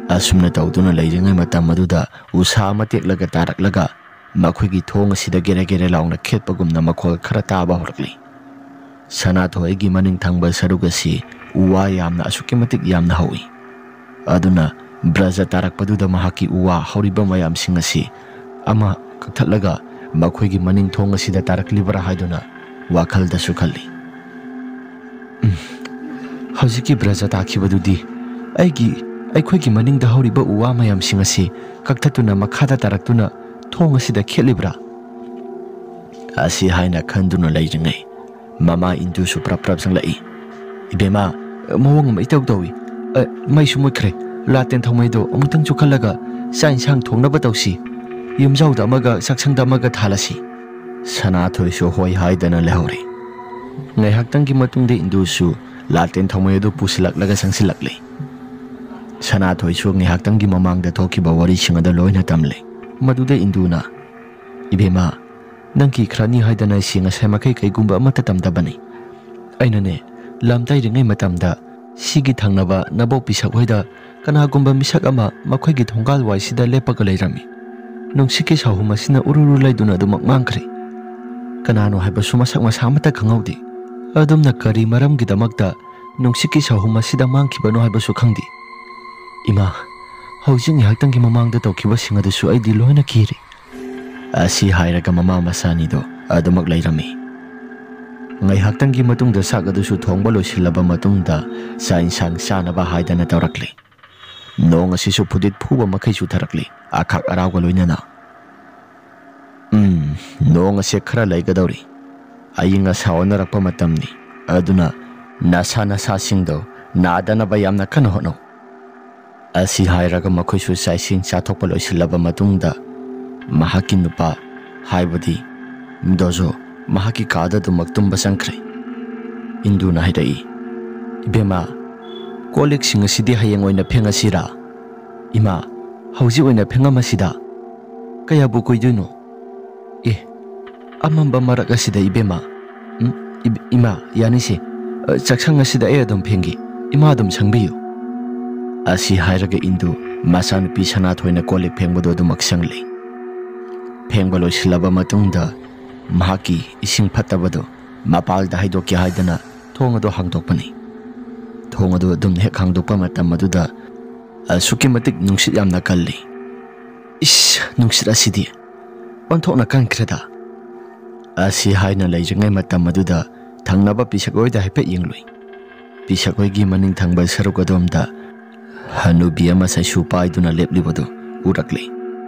ꯑꯁꯨꯝꯅ ꯇꯧꯗꯨꯅ ꯂꯩꯔꯤꯉꯩ ꯃꯇꯝ ꯑꯗꯨꯗ ꯎꯁꯥ ꯑꯃ ꯇꯦꯛꯂꯒ ꯇꯥꯔꯛꯂꯒ ꯃꯈꯣꯏꯒꯤ ꯊꯣꯡ ꯑꯁꯤꯗ ꯒꯦꯔꯦ ꯒꯦꯔꯦ ꯂꯥꯎꯅ ꯈꯦꯠꯄꯒꯨꯝꯅ ꯃꯈꯣꯜ ꯈꯔ ꯇꯥꯕ ꯍꯧꯔꯛꯂꯤ꯫ ꯁꯅꯥꯊꯣꯏꯒꯤ ꯃꯅꯤꯡ ꯊꯪꯕ ꯁꯔꯨꯛ ꯑꯁꯤ ꯎ ꯋꯥ ꯌꯥꯝꯅ, ꯑꯁꯨꯛꯀꯤ ꯃꯇꯤꯛ ꯌꯥꯝꯅ ꯍꯧꯏ꯫ ꯑꯗꯨꯅ ꯕ꯭ꯔꯖ ꯇꯥꯔꯛꯄꯗꯨꯗ ꯃꯍꯥꯛꯀꯤ ꯎ ꯋꯥ ꯍꯧꯔꯤꯕ ꯃꯌꯥꯝꯁꯤꯡ ꯑꯁꯤ ꯑꯃ ꯀꯛꯊꯠꯂꯒ ꯃꯈꯣꯏꯒꯤ ꯃꯅꯤꯡ ꯊꯣꯡ ꯑꯁꯤꯗ ꯇꯥꯔꯛꯂꯤꯕ꯭ꯔꯥ ꯍꯥꯏꯗꯨꯅ ꯋꯥꯈꯜꯗꯁꯨ ꯈꯜꯂꯤ꯫ "ꯎꯝ, ꯍꯧꯖꯤꯛꯀꯤ ꯕ꯭ꯔꯖ ꯇꯥꯈꯤꯕꯗꯨꯗꯤ ꯑꯩꯒꯤ, ꯑꯩꯈꯣꯏꯒꯤ ꯃꯅꯤꯡꯗ ꯍꯧꯔꯤꯕ ꯎ ꯋꯥ ꯃꯌꯥꯝꯁꯤꯡ ꯑꯁꯤ ꯀꯛꯊꯠꯇꯨꯅ ꯃꯈꯥꯗ ꯇꯥꯔꯛꯇꯨꯅ ꯊꯣꯡ ꯑꯁꯤꯗ ꯈꯦꯠꯂꯤꯕ꯭ꯔꯥ?" ꯑꯁꯤ ꯍꯥꯏꯅ ꯈꯟꯗꯨꯅ ꯂꯩꯔꯤꯉꯩ ꯃꯃꯥ ꯏꯟꯗꯨꯁꯨ ꯄ꯭ꯔꯞ ꯄ꯭ꯔꯞ ꯆꯪꯂꯛꯏ꯫ "ꯏꯕꯦꯝꯃ, ꯃꯑꯣꯡ ꯑꯃ ꯏꯇꯧ ꯇꯧꯏ꯫ ꯑ, ꯃꯩꯁꯨ ꯃꯨꯠꯈ꯭ꯔꯦ꯫ ꯂꯥꯇꯦꯟ ꯊꯥꯎꯃꯩꯗꯣ ꯑꯃꯨꯛꯇꯪ ꯆꯨꯈꯠꯂꯒ ꯆꯥꯛ ꯏꯟꯁꯥꯡ ꯊꯣꯡꯅꯕ ꯇꯧꯁꯤ꯫ ꯌꯨꯝꯖꯥꯎꯗ ꯑꯃꯒ ꯆꯥꯛꯁꯪꯗ ꯑꯃꯒ ꯊꯥꯜꯂꯁꯤ꯫" ꯁꯅꯥꯊꯣꯏꯁꯨ ꯍꯣꯏ ꯍꯥꯏꯗꯅ ꯂꯩꯍꯧꯔꯦ꯫ ꯉꯥꯏꯍꯥꯛꯇꯪꯒꯤ ꯃꯇꯨꯡꯗ ꯏꯟꯗꯨꯁꯨ ꯂꯥꯇꯦꯟ ꯊꯥꯎꯃꯩ ꯑꯗꯨ ꯄꯨꯁꯤꯜꯂꯛꯂꯒ ꯆꯪꯁꯤꯜꯂꯛꯂꯦ꯫ ꯁꯅꯥꯊꯣꯏꯁꯨ ꯉꯥꯏꯍꯥꯛꯇꯪꯒꯤ ꯃꯃꯥꯡꯗ ꯊꯣꯛꯈꯤꯕ ꯋꯥꯔꯤꯁꯤꯡ ꯑꯗꯨ ꯂꯣꯏꯅ ꯇꯝꯂꯦ꯫ ꯃꯗꯨꯗ ꯏꯟꯗꯨꯅ, "ꯏꯕꯦꯝꯃ, ꯅꯪꯒꯤ ꯈꯔꯅꯤ ꯍꯥꯏꯗꯅ ꯑꯩꯁꯤ ꯉꯁꯥꯏ ꯃꯈꯩ ꯀꯩꯒꯨꯝꯕ ꯑꯃꯠꯇ ꯇꯝꯗꯕꯅꯤ꯫ ꯑꯩꯅꯅꯦ, ꯂꯝ ꯇꯩꯔꯤꯉꯩ ꯃꯇꯝꯗ ꯁꯤꯒꯤ ꯊꯪꯅꯕ ꯅꯕꯣꯛ ꯄꯤꯁꯛ ꯍꯣꯏꯗ ꯀꯅꯥꯒꯨꯝꯕ ꯃꯤꯁꯛ ꯑꯃ ꯃꯈꯣꯏꯒꯤ ꯊꯣꯡꯒꯥꯜ ꯋꯥꯏꯁꯤꯗ ꯂꯦꯞꯄꯒ ꯂꯩꯔꯝꯃꯤ꯫ ꯅꯨꯡꯁꯤꯠꯀꯤ ꯁꯥꯍꯨꯝ ꯑꯁꯤꯅ ꯎꯔꯨꯔꯨ ꯂꯩꯗꯨꯅ ꯑꯗꯨꯃꯛ ꯃꯥꯡꯈ꯭ꯔꯦ꯫ ꯀꯅꯥꯅꯣ ꯍꯥꯏꯕꯁꯨ ꯃꯁꯛ ꯃꯁꯥ ꯑꯃꯠꯇ ꯈꯪꯍꯧꯗꯦ꯫ ꯑꯗꯨꯝꯅ ꯀꯔꯤ ꯃꯔꯝꯒꯤꯗꯃꯛꯇ ꯅꯨꯡꯁꯤꯠꯀꯤ ꯁꯥꯍꯨꯝ ꯑꯁꯤꯗ ꯃꯥꯡꯈꯤꯕꯅꯣ ꯍꯥꯏꯕꯁꯨ ꯈꯪꯗꯦ꯫ ꯏꯃꯥ, ꯍꯧꯖꯤꯛ ꯉꯥꯏꯍꯥꯛꯇꯪꯒꯤ ꯃꯃꯥꯡꯗ ꯇꯧꯈꯤꯕꯁꯤꯡ ꯑꯗꯨꯁꯨ ꯑꯩꯗꯤ ꯂꯣꯏꯅ ꯀꯤꯔꯦ꯫ ꯑꯁꯤ ꯍꯥꯏꯔꯒ ꯃꯃꯥ ꯃꯆꯥꯅꯤꯗꯣ ꯑꯗꯨꯃꯛ ꯂꯩꯔꯝꯃꯤ꯫ ꯉꯥꯏꯍꯥꯛꯇꯪꯒꯤ ꯃꯇꯨꯡꯗ ꯆꯥꯛ ꯑꯗꯨꯁꯨ ꯊꯣꯡꯕ ꯂꯣꯏꯁꯤꯜꯂꯕ ꯃꯇꯨꯡꯗ ꯆꯥꯛ ꯏꯟꯁꯥꯡ ꯆꯥꯅꯕ ꯍꯥꯏꯗꯅ ꯇꯧꯔꯛꯂꯤ꯫ ꯅꯣꯡ ꯑꯁꯤꯁꯨ ꯐꯨꯗꯤꯠ ꯐꯨꯕ ꯃꯈꯩ ꯆꯨꯊꯔꯛꯂꯤ, ꯑꯈꯥꯛ ꯑꯔꯥꯎꯒ ꯂꯣꯏꯅꯅ꯫ "ꯎꯝ, ꯅꯣꯡ ꯑꯁꯦ ꯈꯔ ꯂꯩꯒꯗꯧꯔꯤ꯫ ꯑꯏꯪ ꯑꯁꯥ ꯑꯣꯟꯅꯔꯛꯄ ꯃꯇꯝꯅꯤ, ꯑꯗꯨꯅ ꯅꯁꯥ ꯅꯁꯥꯁꯤꯡꯗꯣ ꯅꯥꯗꯅꯕ ꯌꯥꯝꯅ ꯀꯟꯅ ꯍꯣꯠꯅꯧ꯫" ꯑꯁꯤ ꯍꯥꯏꯔꯒ ꯃꯈꯣꯏꯁꯨ ꯆꯥꯛ ꯏꯁꯤꯡ ꯆꯥꯊꯣꯛꯄ ꯂꯣꯏꯁꯤꯜꯂꯕ ꯃꯇꯨꯡꯗ ꯃꯍꯥꯛꯀꯤ ꯅꯨꯄꯥ, ꯍꯥꯏꯕꯗꯤ ꯗꯣꯖꯣ, ꯃꯍꯥꯛꯀꯤ ꯀꯥꯗ ꯑꯗꯨꯃꯛ ꯇꯨꯝꯕ ꯆꯪꯈ꯭ꯔꯦ꯫ ꯏꯟꯗꯨꯅ ꯍꯥꯏꯔꯛꯏ, "ꯏꯕꯦꯝꯃ, ꯀꯣꯜ ꯂꯤꯛꯁꯤꯡ ꯑꯁꯤꯗꯤ ꯍꯌꯦꯡ ꯑꯣꯏꯅ ꯐꯦꯡꯉꯁꯤꯔꯥ? ꯏꯃꯥ, ꯍꯧꯖꯤꯛ ꯑꯣꯏꯅ ꯐꯦꯡꯉꯝꯃꯁꯤꯗ꯫ ꯀꯌꯥꯕꯨ ꯀꯨꯏꯗꯣꯏꯅꯣ?" "ꯑꯦ, ꯑꯃꯝꯕ ꯃꯔꯛ ꯑꯁꯤꯗ ꯏꯕꯦꯝꯃ꯫ ꯎꯝ, ꯏꯕ-, ꯏꯃꯥ, ꯌꯥꯅꯤꯁꯦ꯫ ꯑ, ꯆꯥꯛꯁꯪ ꯑꯁꯤꯗ ꯑꯩ ꯑꯗꯨꯝ ꯐꯦꯡꯒꯦ꯫ ꯏꯃꯥ ꯑꯗꯨꯝ ꯁꯪꯕꯤꯌꯨ꯫" ꯑꯁꯤ ꯍꯥꯏꯔꯒ ꯏꯟꯗꯨ ꯃꯆꯥꯅꯨꯄꯤ ꯁꯅꯥꯊꯣꯏꯅ ꯀꯣꯜ ꯂꯤꯛ ꯐꯦꯡꯕꯗꯨ ꯑꯗꯨꯃꯛ ꯆꯪꯂꯦ꯫ ꯐꯦꯡꯕ ꯂꯣꯏꯁꯤꯜꯂꯕ ꯃꯇꯨꯡꯗ ꯃꯍꯥꯛꯀꯤ ꯏꯁꯤꯡ ꯐꯠꯇꯕꯗꯨ ꯃꯄꯥꯜꯗ ꯍꯩꯗꯣꯛꯀꯦ ꯍꯥꯏꯗꯅ ꯊꯣꯡ ꯑꯗꯨ ꯍꯥꯡꯗꯣꯛꯄꯅꯤ꯫ ꯊꯣꯡ ꯑꯗꯨ ꯑꯗꯨꯝ ꯍꯦꯛ ꯍꯥꯡꯗꯣꯛꯄ ꯃꯇꯝ ꯑꯗꯨꯗ ꯑꯁꯨꯛꯀꯤ ꯃꯇꯤꯛ ꯅꯨꯡꯁꯤꯠ ꯌꯥꯝꯅ ꯀꯜꯂꯤ꯫ "ꯏꯁ, ꯅꯨꯡꯁꯤꯠ ꯑꯁꯤꯗꯤ ꯑꯣꯟꯊꯣꯛꯅ ꯀꯟꯈ꯭ꯔꯦꯗ!" ꯑꯁꯤ ꯍꯥꯏꯅ ꯂꯩꯔꯤꯉꯩ ꯃꯇꯝ ꯑꯗꯨꯗ ꯊꯪꯅꯕ ꯄꯤꯁꯛ ꯍꯣꯏꯗ ꯍꯥꯏꯐꯦꯠ ꯌꯦꯡꯂꯨꯏ꯫ ꯄꯤꯁꯛ ꯍꯣꯏꯒꯤ ꯃꯅꯤꯡ ꯊꯪꯕ ꯁꯔꯨꯛ ꯑꯗꯣꯝꯗ ꯍꯅꯨꯕꯤ ꯑꯃ ꯆꯩꯁꯨ ꯄꯥꯏꯗꯨꯅ ꯂꯦꯞꯂꯤꯕꯗꯨ ꯎꯔꯛꯂꯤ꯫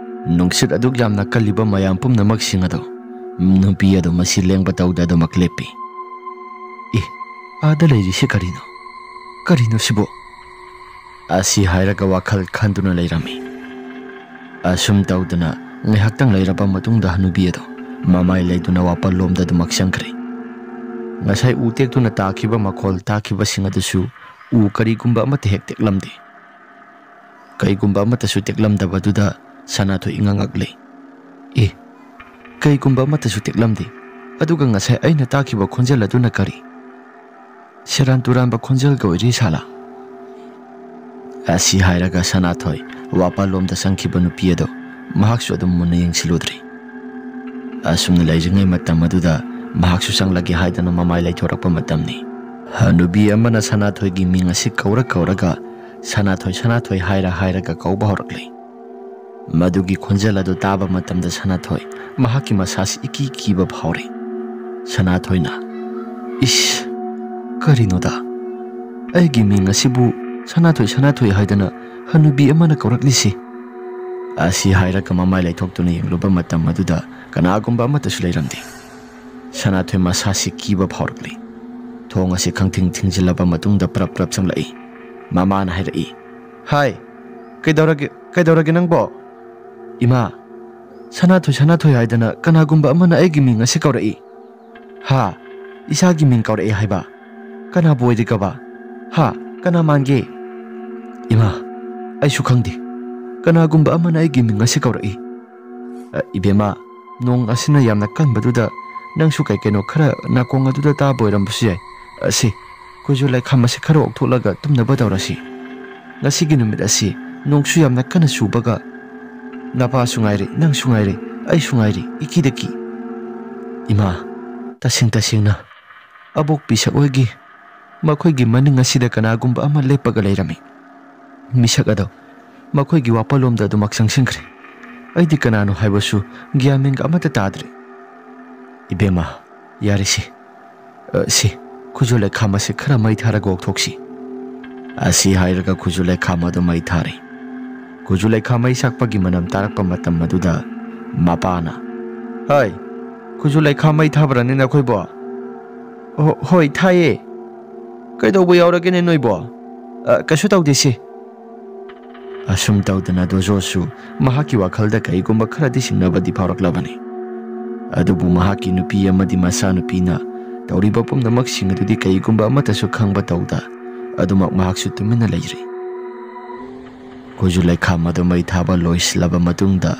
ꯅꯨꯡꯁꯤꯠ ꯑꯗꯨꯛ ꯌꯥꯝꯅ ꯀꯜꯂꯤꯕ ꯃꯌꯥꯝ ꯄꯨꯝꯅꯃꯛꯁꯤꯡ ꯑꯗꯨ ꯅꯨꯄꯤ ꯑꯗꯨ ꯃꯁꯤ ꯂꯦꯡꯕ ꯇꯧꯗ ꯑꯗꯨꯃꯛ ꯂꯦꯞꯄꯤ꯫ "ꯑꯦ, ꯑꯥꯗ ꯂꯩꯔꯤꯁꯤ ꯀꯔꯤꯅꯣ? ꯀꯔꯤꯅꯣ ꯁꯤꯕꯨ?" ꯑꯁꯤ ꯍꯥꯏꯔꯒ ꯋꯥꯈꯜ ꯈꯟꯗꯨꯅ ꯂꯩꯔꯝꯃꯤ꯫ ꯑꯁꯨꯝ ꯇꯧꯗꯅ ꯉꯥꯏꯍꯥꯛꯇꯪ ꯂꯩꯔꯕ ꯃꯇꯨꯡꯗ ꯍꯅꯨꯕꯤ ꯑꯗꯨ ꯃꯃꯥꯏ ꯂꯩꯗꯨꯅ ꯋꯥꯄꯜꯂꯣꯝꯗ ꯑꯗꯨꯃꯛ ꯆꯪꯈ꯭ꯔꯦ꯫ ꯉꯁꯥꯏ ꯎ ꯇꯦꯛꯇꯨꯅ ꯇꯥꯈꯤꯕ ꯃꯈꯣꯜ ꯇꯥꯈꯤꯕꯁꯤꯡ ꯑꯗꯨꯁꯨ ꯎ ꯀꯔꯤꯒꯨꯝꯕ ꯑꯃꯠꯇ ꯍꯦꯛ ꯇꯦꯛꯂꯝꯗꯦ꯫ ꯀꯩꯒꯨꯝꯕ ꯑꯃꯠꯇꯁꯨ ꯇꯦꯛꯂꯝꯗꯕꯗꯨꯗ ꯁꯅꯥꯊꯣꯏ ꯏꯉꯛ ꯉꯛꯂꯦ꯫ "ꯑꯦ, ꯀꯩꯒꯨꯝꯕ ꯑꯃꯠꯇꯁꯨ ꯇꯦꯛꯂꯝꯗꯦ꯫ ꯑꯗꯨꯒ ꯉꯁꯥꯏ ꯑꯩꯅ ꯇꯥꯈꯤꯕ ꯈꯣꯟꯖꯦꯜ ꯑꯗꯨꯅ ꯀꯔꯤ? ꯁꯦꯔꯥꯟ ꯇꯨꯔꯥꯟꯕ ꯈꯣꯟꯖꯦꯜꯒ ꯑꯣꯏꯔꯤ ꯁꯥꯂꯥ?" ꯑꯁꯤ ꯍꯥꯏꯔꯒ ꯁꯅꯥꯊꯣꯏ ꯋꯥꯄꯥꯜꯂꯣꯝꯗ ꯆꯪꯈꯤꯕ ꯅꯨꯄꯤ ꯑꯗꯨ ꯃꯍꯥꯛꯁꯨ ꯑꯗꯨꯝ ꯃꯨꯟꯅ ꯌꯦꯡꯁꯤꯜꯂꯨꯗ꯭ꯔꯦ꯫ ꯑꯁꯨꯝꯅ ꯂꯩꯔꯤꯉꯩ ꯃꯇꯝ ꯑꯗꯨꯗ ꯃꯍꯥꯛꯁꯨ ꯆꯪꯂꯒꯦ ꯍꯥꯏꯗꯅ ꯃꯃꯥꯏ ꯂꯩꯊꯣꯔꯛꯄ ꯃꯇꯝꯅꯤ꯫ ꯍꯅꯨꯕꯤ ꯑꯃꯅ ꯁꯅꯥꯊꯣꯏꯒꯤ ꯃꯤꯡ ꯑꯁꯤ ꯀꯧꯔ ꯀꯧꯔꯒ "ꯁꯅꯥꯊꯣꯏ, ꯁꯅꯥꯊꯣꯏ" ꯍꯥꯏꯔ ꯍꯥꯏꯔꯒ ꯀꯧꯕ ꯍꯧꯔꯛꯂꯤ꯫ ꯃꯗꯨꯒꯤ ꯈꯣꯟꯖꯦꯜ ꯑꯗꯨ ꯇꯥꯕ ꯃꯇꯝꯗ ꯁꯅꯥꯊꯣꯏ ꯃꯍꯥꯛꯀꯤ ꯃꯁꯥꯁꯤ ꯏꯀꯤ ꯀꯤꯕ ꯐꯥꯎꯔꯦ꯫ ꯁꯅꯥꯊꯣꯏꯅ, "ꯏꯁ, ꯀꯔꯤꯅꯣꯗ? ꯑꯩꯒꯤ ꯃꯤꯡ ꯑꯁꯤꯕꯨ ꯁꯅꯥꯊꯣꯏ, ꯁꯅꯥꯊꯣꯏ ꯍꯥꯏꯗꯅ ꯍꯅꯨꯕꯤ ꯑꯃꯅ ꯀꯧꯔꯛꯂꯤꯁꯤ?" ꯑꯁꯤ ꯍꯥꯏꯔꯒ ꯃꯃꯥꯏ ꯂꯩꯊꯣꯛꯇꯨꯅ ꯌꯦꯡꯂꯨꯕ ꯃꯇꯝ ꯑꯗꯨꯗ ꯀꯅꯥꯒꯨꯝꯕ ꯑꯃꯠꯇꯁꯨ ꯂꯩꯔꯝꯗꯦ꯫ ꯁꯅꯥꯊꯣꯏ ꯃꯁꯥꯁꯤ ꯀꯤꯕ ꯐꯥꯎꯔꯛꯂꯤ꯫ ꯊꯣꯡ ꯑꯁꯤ ꯈꯪꯊꯤꯡ ꯊꯤꯡꯖꯤꯜꯂꯕ ꯃꯇꯨꯡꯗ ꯄ꯭ꯔꯞ ꯄ꯭ꯔꯞ ꯆꯪꯂꯛꯏ꯫ ꯃꯃꯥꯅ ꯍꯥꯏꯔꯛꯏ, "ꯍꯥꯏ, ꯀꯩꯗꯧꯔꯒꯦ, ꯀꯩꯗꯧꯔꯒꯦ ꯅꯪꯕꯣ?" "ꯏꯃꯥ, ꯁꯅꯥꯊꯣꯏ, ꯁꯅꯥꯊꯣꯏ ꯍꯥꯏꯗꯅ ꯀꯅꯥꯒꯨꯝꯕ ꯑꯃꯅ ꯑꯩꯒꯤ ꯃꯤꯡ ꯑꯁꯤ ꯀꯧꯔꯛꯏ꯫" "ꯍꯥ? ꯏꯆꯥꯒꯤ ꯃꯤꯡ ꯀꯧꯔꯛꯑꯦ ꯍꯥꯏꯕ? ꯀꯅꯥꯕꯨ ꯑꯣꯏꯔꯤꯒꯕ? ꯍꯥ? ꯀꯅꯥ ꯃꯥꯟꯒꯦ?" "ꯏꯃꯥ, ꯑꯩꯁꯨ ꯈꯪꯗꯦ꯫ ꯀꯅꯥꯒꯨꯝꯕ ꯑꯃꯅ ꯑꯩꯒꯤ ꯃꯤꯡ ꯑꯁꯤ ꯀꯧꯔꯛꯏ꯫" "ꯑ, ꯏꯕꯦꯝꯃ, ꯅꯣꯡ ꯑꯁꯤꯅ ꯌꯥꯝꯅ ꯀꯟꯕꯗꯨꯗ ꯅꯪꯁꯨ ꯀꯩ ꯀꯩꯅꯣ ꯈꯔ ꯅꯥꯀꯣꯡ ꯑꯗꯨꯗ ꯇꯥꯕ ꯑꯣꯏꯔꯝꯕꯁꯨ ꯌꯥꯏ꯫ ꯑ, ꯁꯤ, ꯈꯨꯖꯨ ꯂꯩꯈꯥꯝ ꯑꯁꯤ ꯈꯔ ꯑꯣꯛꯊꯣꯛꯂꯒ ꯇꯨꯝꯅꯕ ꯇꯧꯔꯁꯤ꯫ ꯉꯁꯤꯒꯤ ꯅꯨꯃꯤꯠ ꯑꯁꯤ ꯅꯣꯡꯁꯨ ꯌꯥꯝꯅ ꯀꯟꯅ ꯆꯨꯕꯒ, ꯅꯄꯥꯁꯨ ꯉꯥꯏꯔꯦ, ꯅꯪꯁꯨ ꯉꯥꯏꯔꯦ, ꯑꯩꯁꯨ ꯉꯥꯏꯔꯦ, ꯏꯀꯤꯗ ꯀꯤ꯫" "ꯏꯃꯥ, ꯇꯁꯦꯡ ꯇꯁꯦꯡꯅ ꯑꯕꯣꯛꯄꯤ ꯁꯛꯑꯣꯏꯒꯤ ꯃꯈꯣꯏꯒꯤ ꯃꯅꯤꯡ ꯑꯁꯤꯗ ꯀꯅꯥꯒꯨꯝꯕ ꯑꯃ ꯂꯦꯞꯄꯒ ꯂꯩꯔꯝꯃꯤ꯫ ꯃꯤꯁꯛ ꯑꯗꯣ ꯃꯈꯣꯏꯒꯤ ꯋꯥꯄꯜꯂꯣꯝꯗ ꯑꯗꯨꯃꯛ ꯆꯪꯁꯤꯟꯈ꯭ꯔꯦ꯫ ꯑꯩꯗꯤ ꯀꯅꯥꯅꯣ ꯍꯥꯏꯕꯁꯨ ꯒ꯭ꯌꯥꯟ ꯃꯦꯟꯒ ꯑꯃꯠꯇ ꯇꯥꯗ꯭ꯔꯦ꯫" "ꯏꯕꯦꯝꯃ, ꯌꯥꯔꯦꯁꯦ꯫ ꯑ, ꯁꯤ, ꯈꯨꯖꯨ ꯂꯩꯈꯥꯝ ꯑꯁꯤ ꯈꯔ ꯃꯩ ꯊꯥꯔꯒ ꯑꯣꯛꯊꯣꯛꯁꯤ꯫" ꯑꯁꯤ ꯍꯥꯏꯔꯒ ꯈꯨꯖꯨ ꯂꯩꯈꯥꯝ ꯑꯗꯨ ꯃꯩ ꯊꯥꯔꯦ꯫ ꯈꯨꯖꯨ ꯂꯩꯈꯥꯝ ꯃꯩ ꯁꯥꯛꯄꯒꯤ ꯃꯅꯝ ꯇꯥꯔꯛꯄ ꯃꯇꯝ ꯑꯗꯨꯗ ꯃꯄꯥꯅ, "ꯍꯩ, ꯈꯨꯖꯨ ꯂꯩꯈꯥꯝ ꯃꯩ ꯊꯥꯕ꯭ꯔꯅꯦ ꯅꯈꯣꯏꯕꯣ?" "ꯍꯣ-, ꯍꯣꯏ, ꯊꯥꯏꯌꯦ꯫ ꯀꯩꯗꯧꯕ ꯌꯥꯎꯔꯒꯦꯅꯦ ꯅꯣꯏꯕꯣ?" "ꯑ, ꯀꯩꯁꯨ ꯇꯧꯗꯦ ꯁꯤ꯫" ꯑꯁꯨꯝ ꯇꯧꯗꯅ ꯗꯣꯖꯣꯁꯨ ꯃꯍꯥꯛꯀꯤ ꯋꯥꯈꯜꯗ ꯀꯩꯒꯨꯝꯕ ꯈꯔꯗꯤ ꯁꯤꯡꯅꯕꯗꯤ ꯐꯥꯎꯔꯛꯂꯕꯅꯤ꯫ ꯑꯗꯨꯕꯨ ꯃꯍꯥꯛꯀꯤ ꯅꯨꯄꯤ ꯑꯃꯗꯤ ꯃꯆꯥꯅꯨꯄꯤꯅ ꯇꯧꯔꯤꯕ ꯄꯨꯝꯅꯃꯛꯁꯤꯡ ꯑꯗꯨꯗꯤ ꯀꯩꯒꯨꯝꯕ ꯑꯃꯠꯇꯁꯨ ꯈꯪꯕ ꯇꯧꯗ ꯑꯗꯨꯃꯛ ꯃꯍꯥꯛꯁꯨ ꯇꯨꯃꯤꯟꯅ ꯂꯩꯔꯤ꯫ ꯈꯨꯖꯨ ꯂꯩꯈꯥꯝ ꯑꯗꯨ ꯃꯩ ꯊꯥꯕ ꯂꯣꯏꯁꯤꯜꯂꯕ ꯃꯇꯨꯡꯗ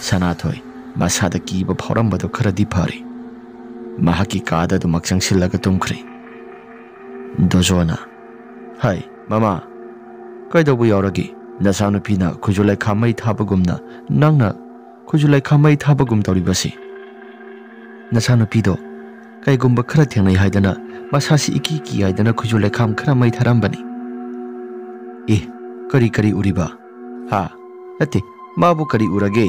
ꯁꯅꯥꯊꯣꯏ ꯃꯁꯥꯗ ꯀꯤꯕ ꯐꯥꯎꯔꯝꯕꯗꯨ ꯈꯔꯗꯤ ꯐꯔꯦ꯫ ꯃꯍꯥꯛꯀꯤ ꯀꯥꯗ ꯑꯗꯨꯃꯛ ꯆꯪꯁꯤꯜꯂꯒ ꯇꯨꯝꯈ꯭ꯔꯦ꯫ ꯗꯣꯖꯣꯅ, "ꯍꯥꯏ, ꯃꯃꯥ, ꯀꯩꯗꯧꯕ ꯌꯥꯎꯔꯒꯦ? ꯅꯆꯥꯅꯨꯄꯤꯅ ꯈꯨꯖꯨ ꯂꯩꯈꯥꯝ ꯃꯩ ꯊꯥꯕꯒꯨꯝꯅ ꯅꯪꯅ ꯈꯨꯖꯨ ꯂꯩꯈꯥꯝ ꯃꯩ ꯊꯥꯕꯒꯨꯝ ꯇꯧꯔꯤꯕꯁꯤ?" "ꯅꯆꯥꯅꯨꯄꯤꯗꯣ ꯀꯩꯒꯨꯝꯕ ꯈꯔ ꯊꯦꯡꯅꯩ ꯍꯥꯏꯗꯅ ꯃꯁꯥꯁꯤ ꯏꯀꯤ ꯀꯤ ꯍꯥꯏꯗꯅ ꯈꯨꯖꯨ ꯂꯩꯈꯥꯝ ꯈꯔ ꯃꯩ ꯊꯥꯔꯝꯕꯅꯤ꯫" "ꯑꯦ, ꯀꯔꯤ ꯀꯔꯤ ꯎꯔꯤꯕ?" "ꯍꯥ? ꯅꯠꯇꯦ, ꯃꯥꯕꯨ ꯀꯔꯤ ꯎꯔꯒꯦ?"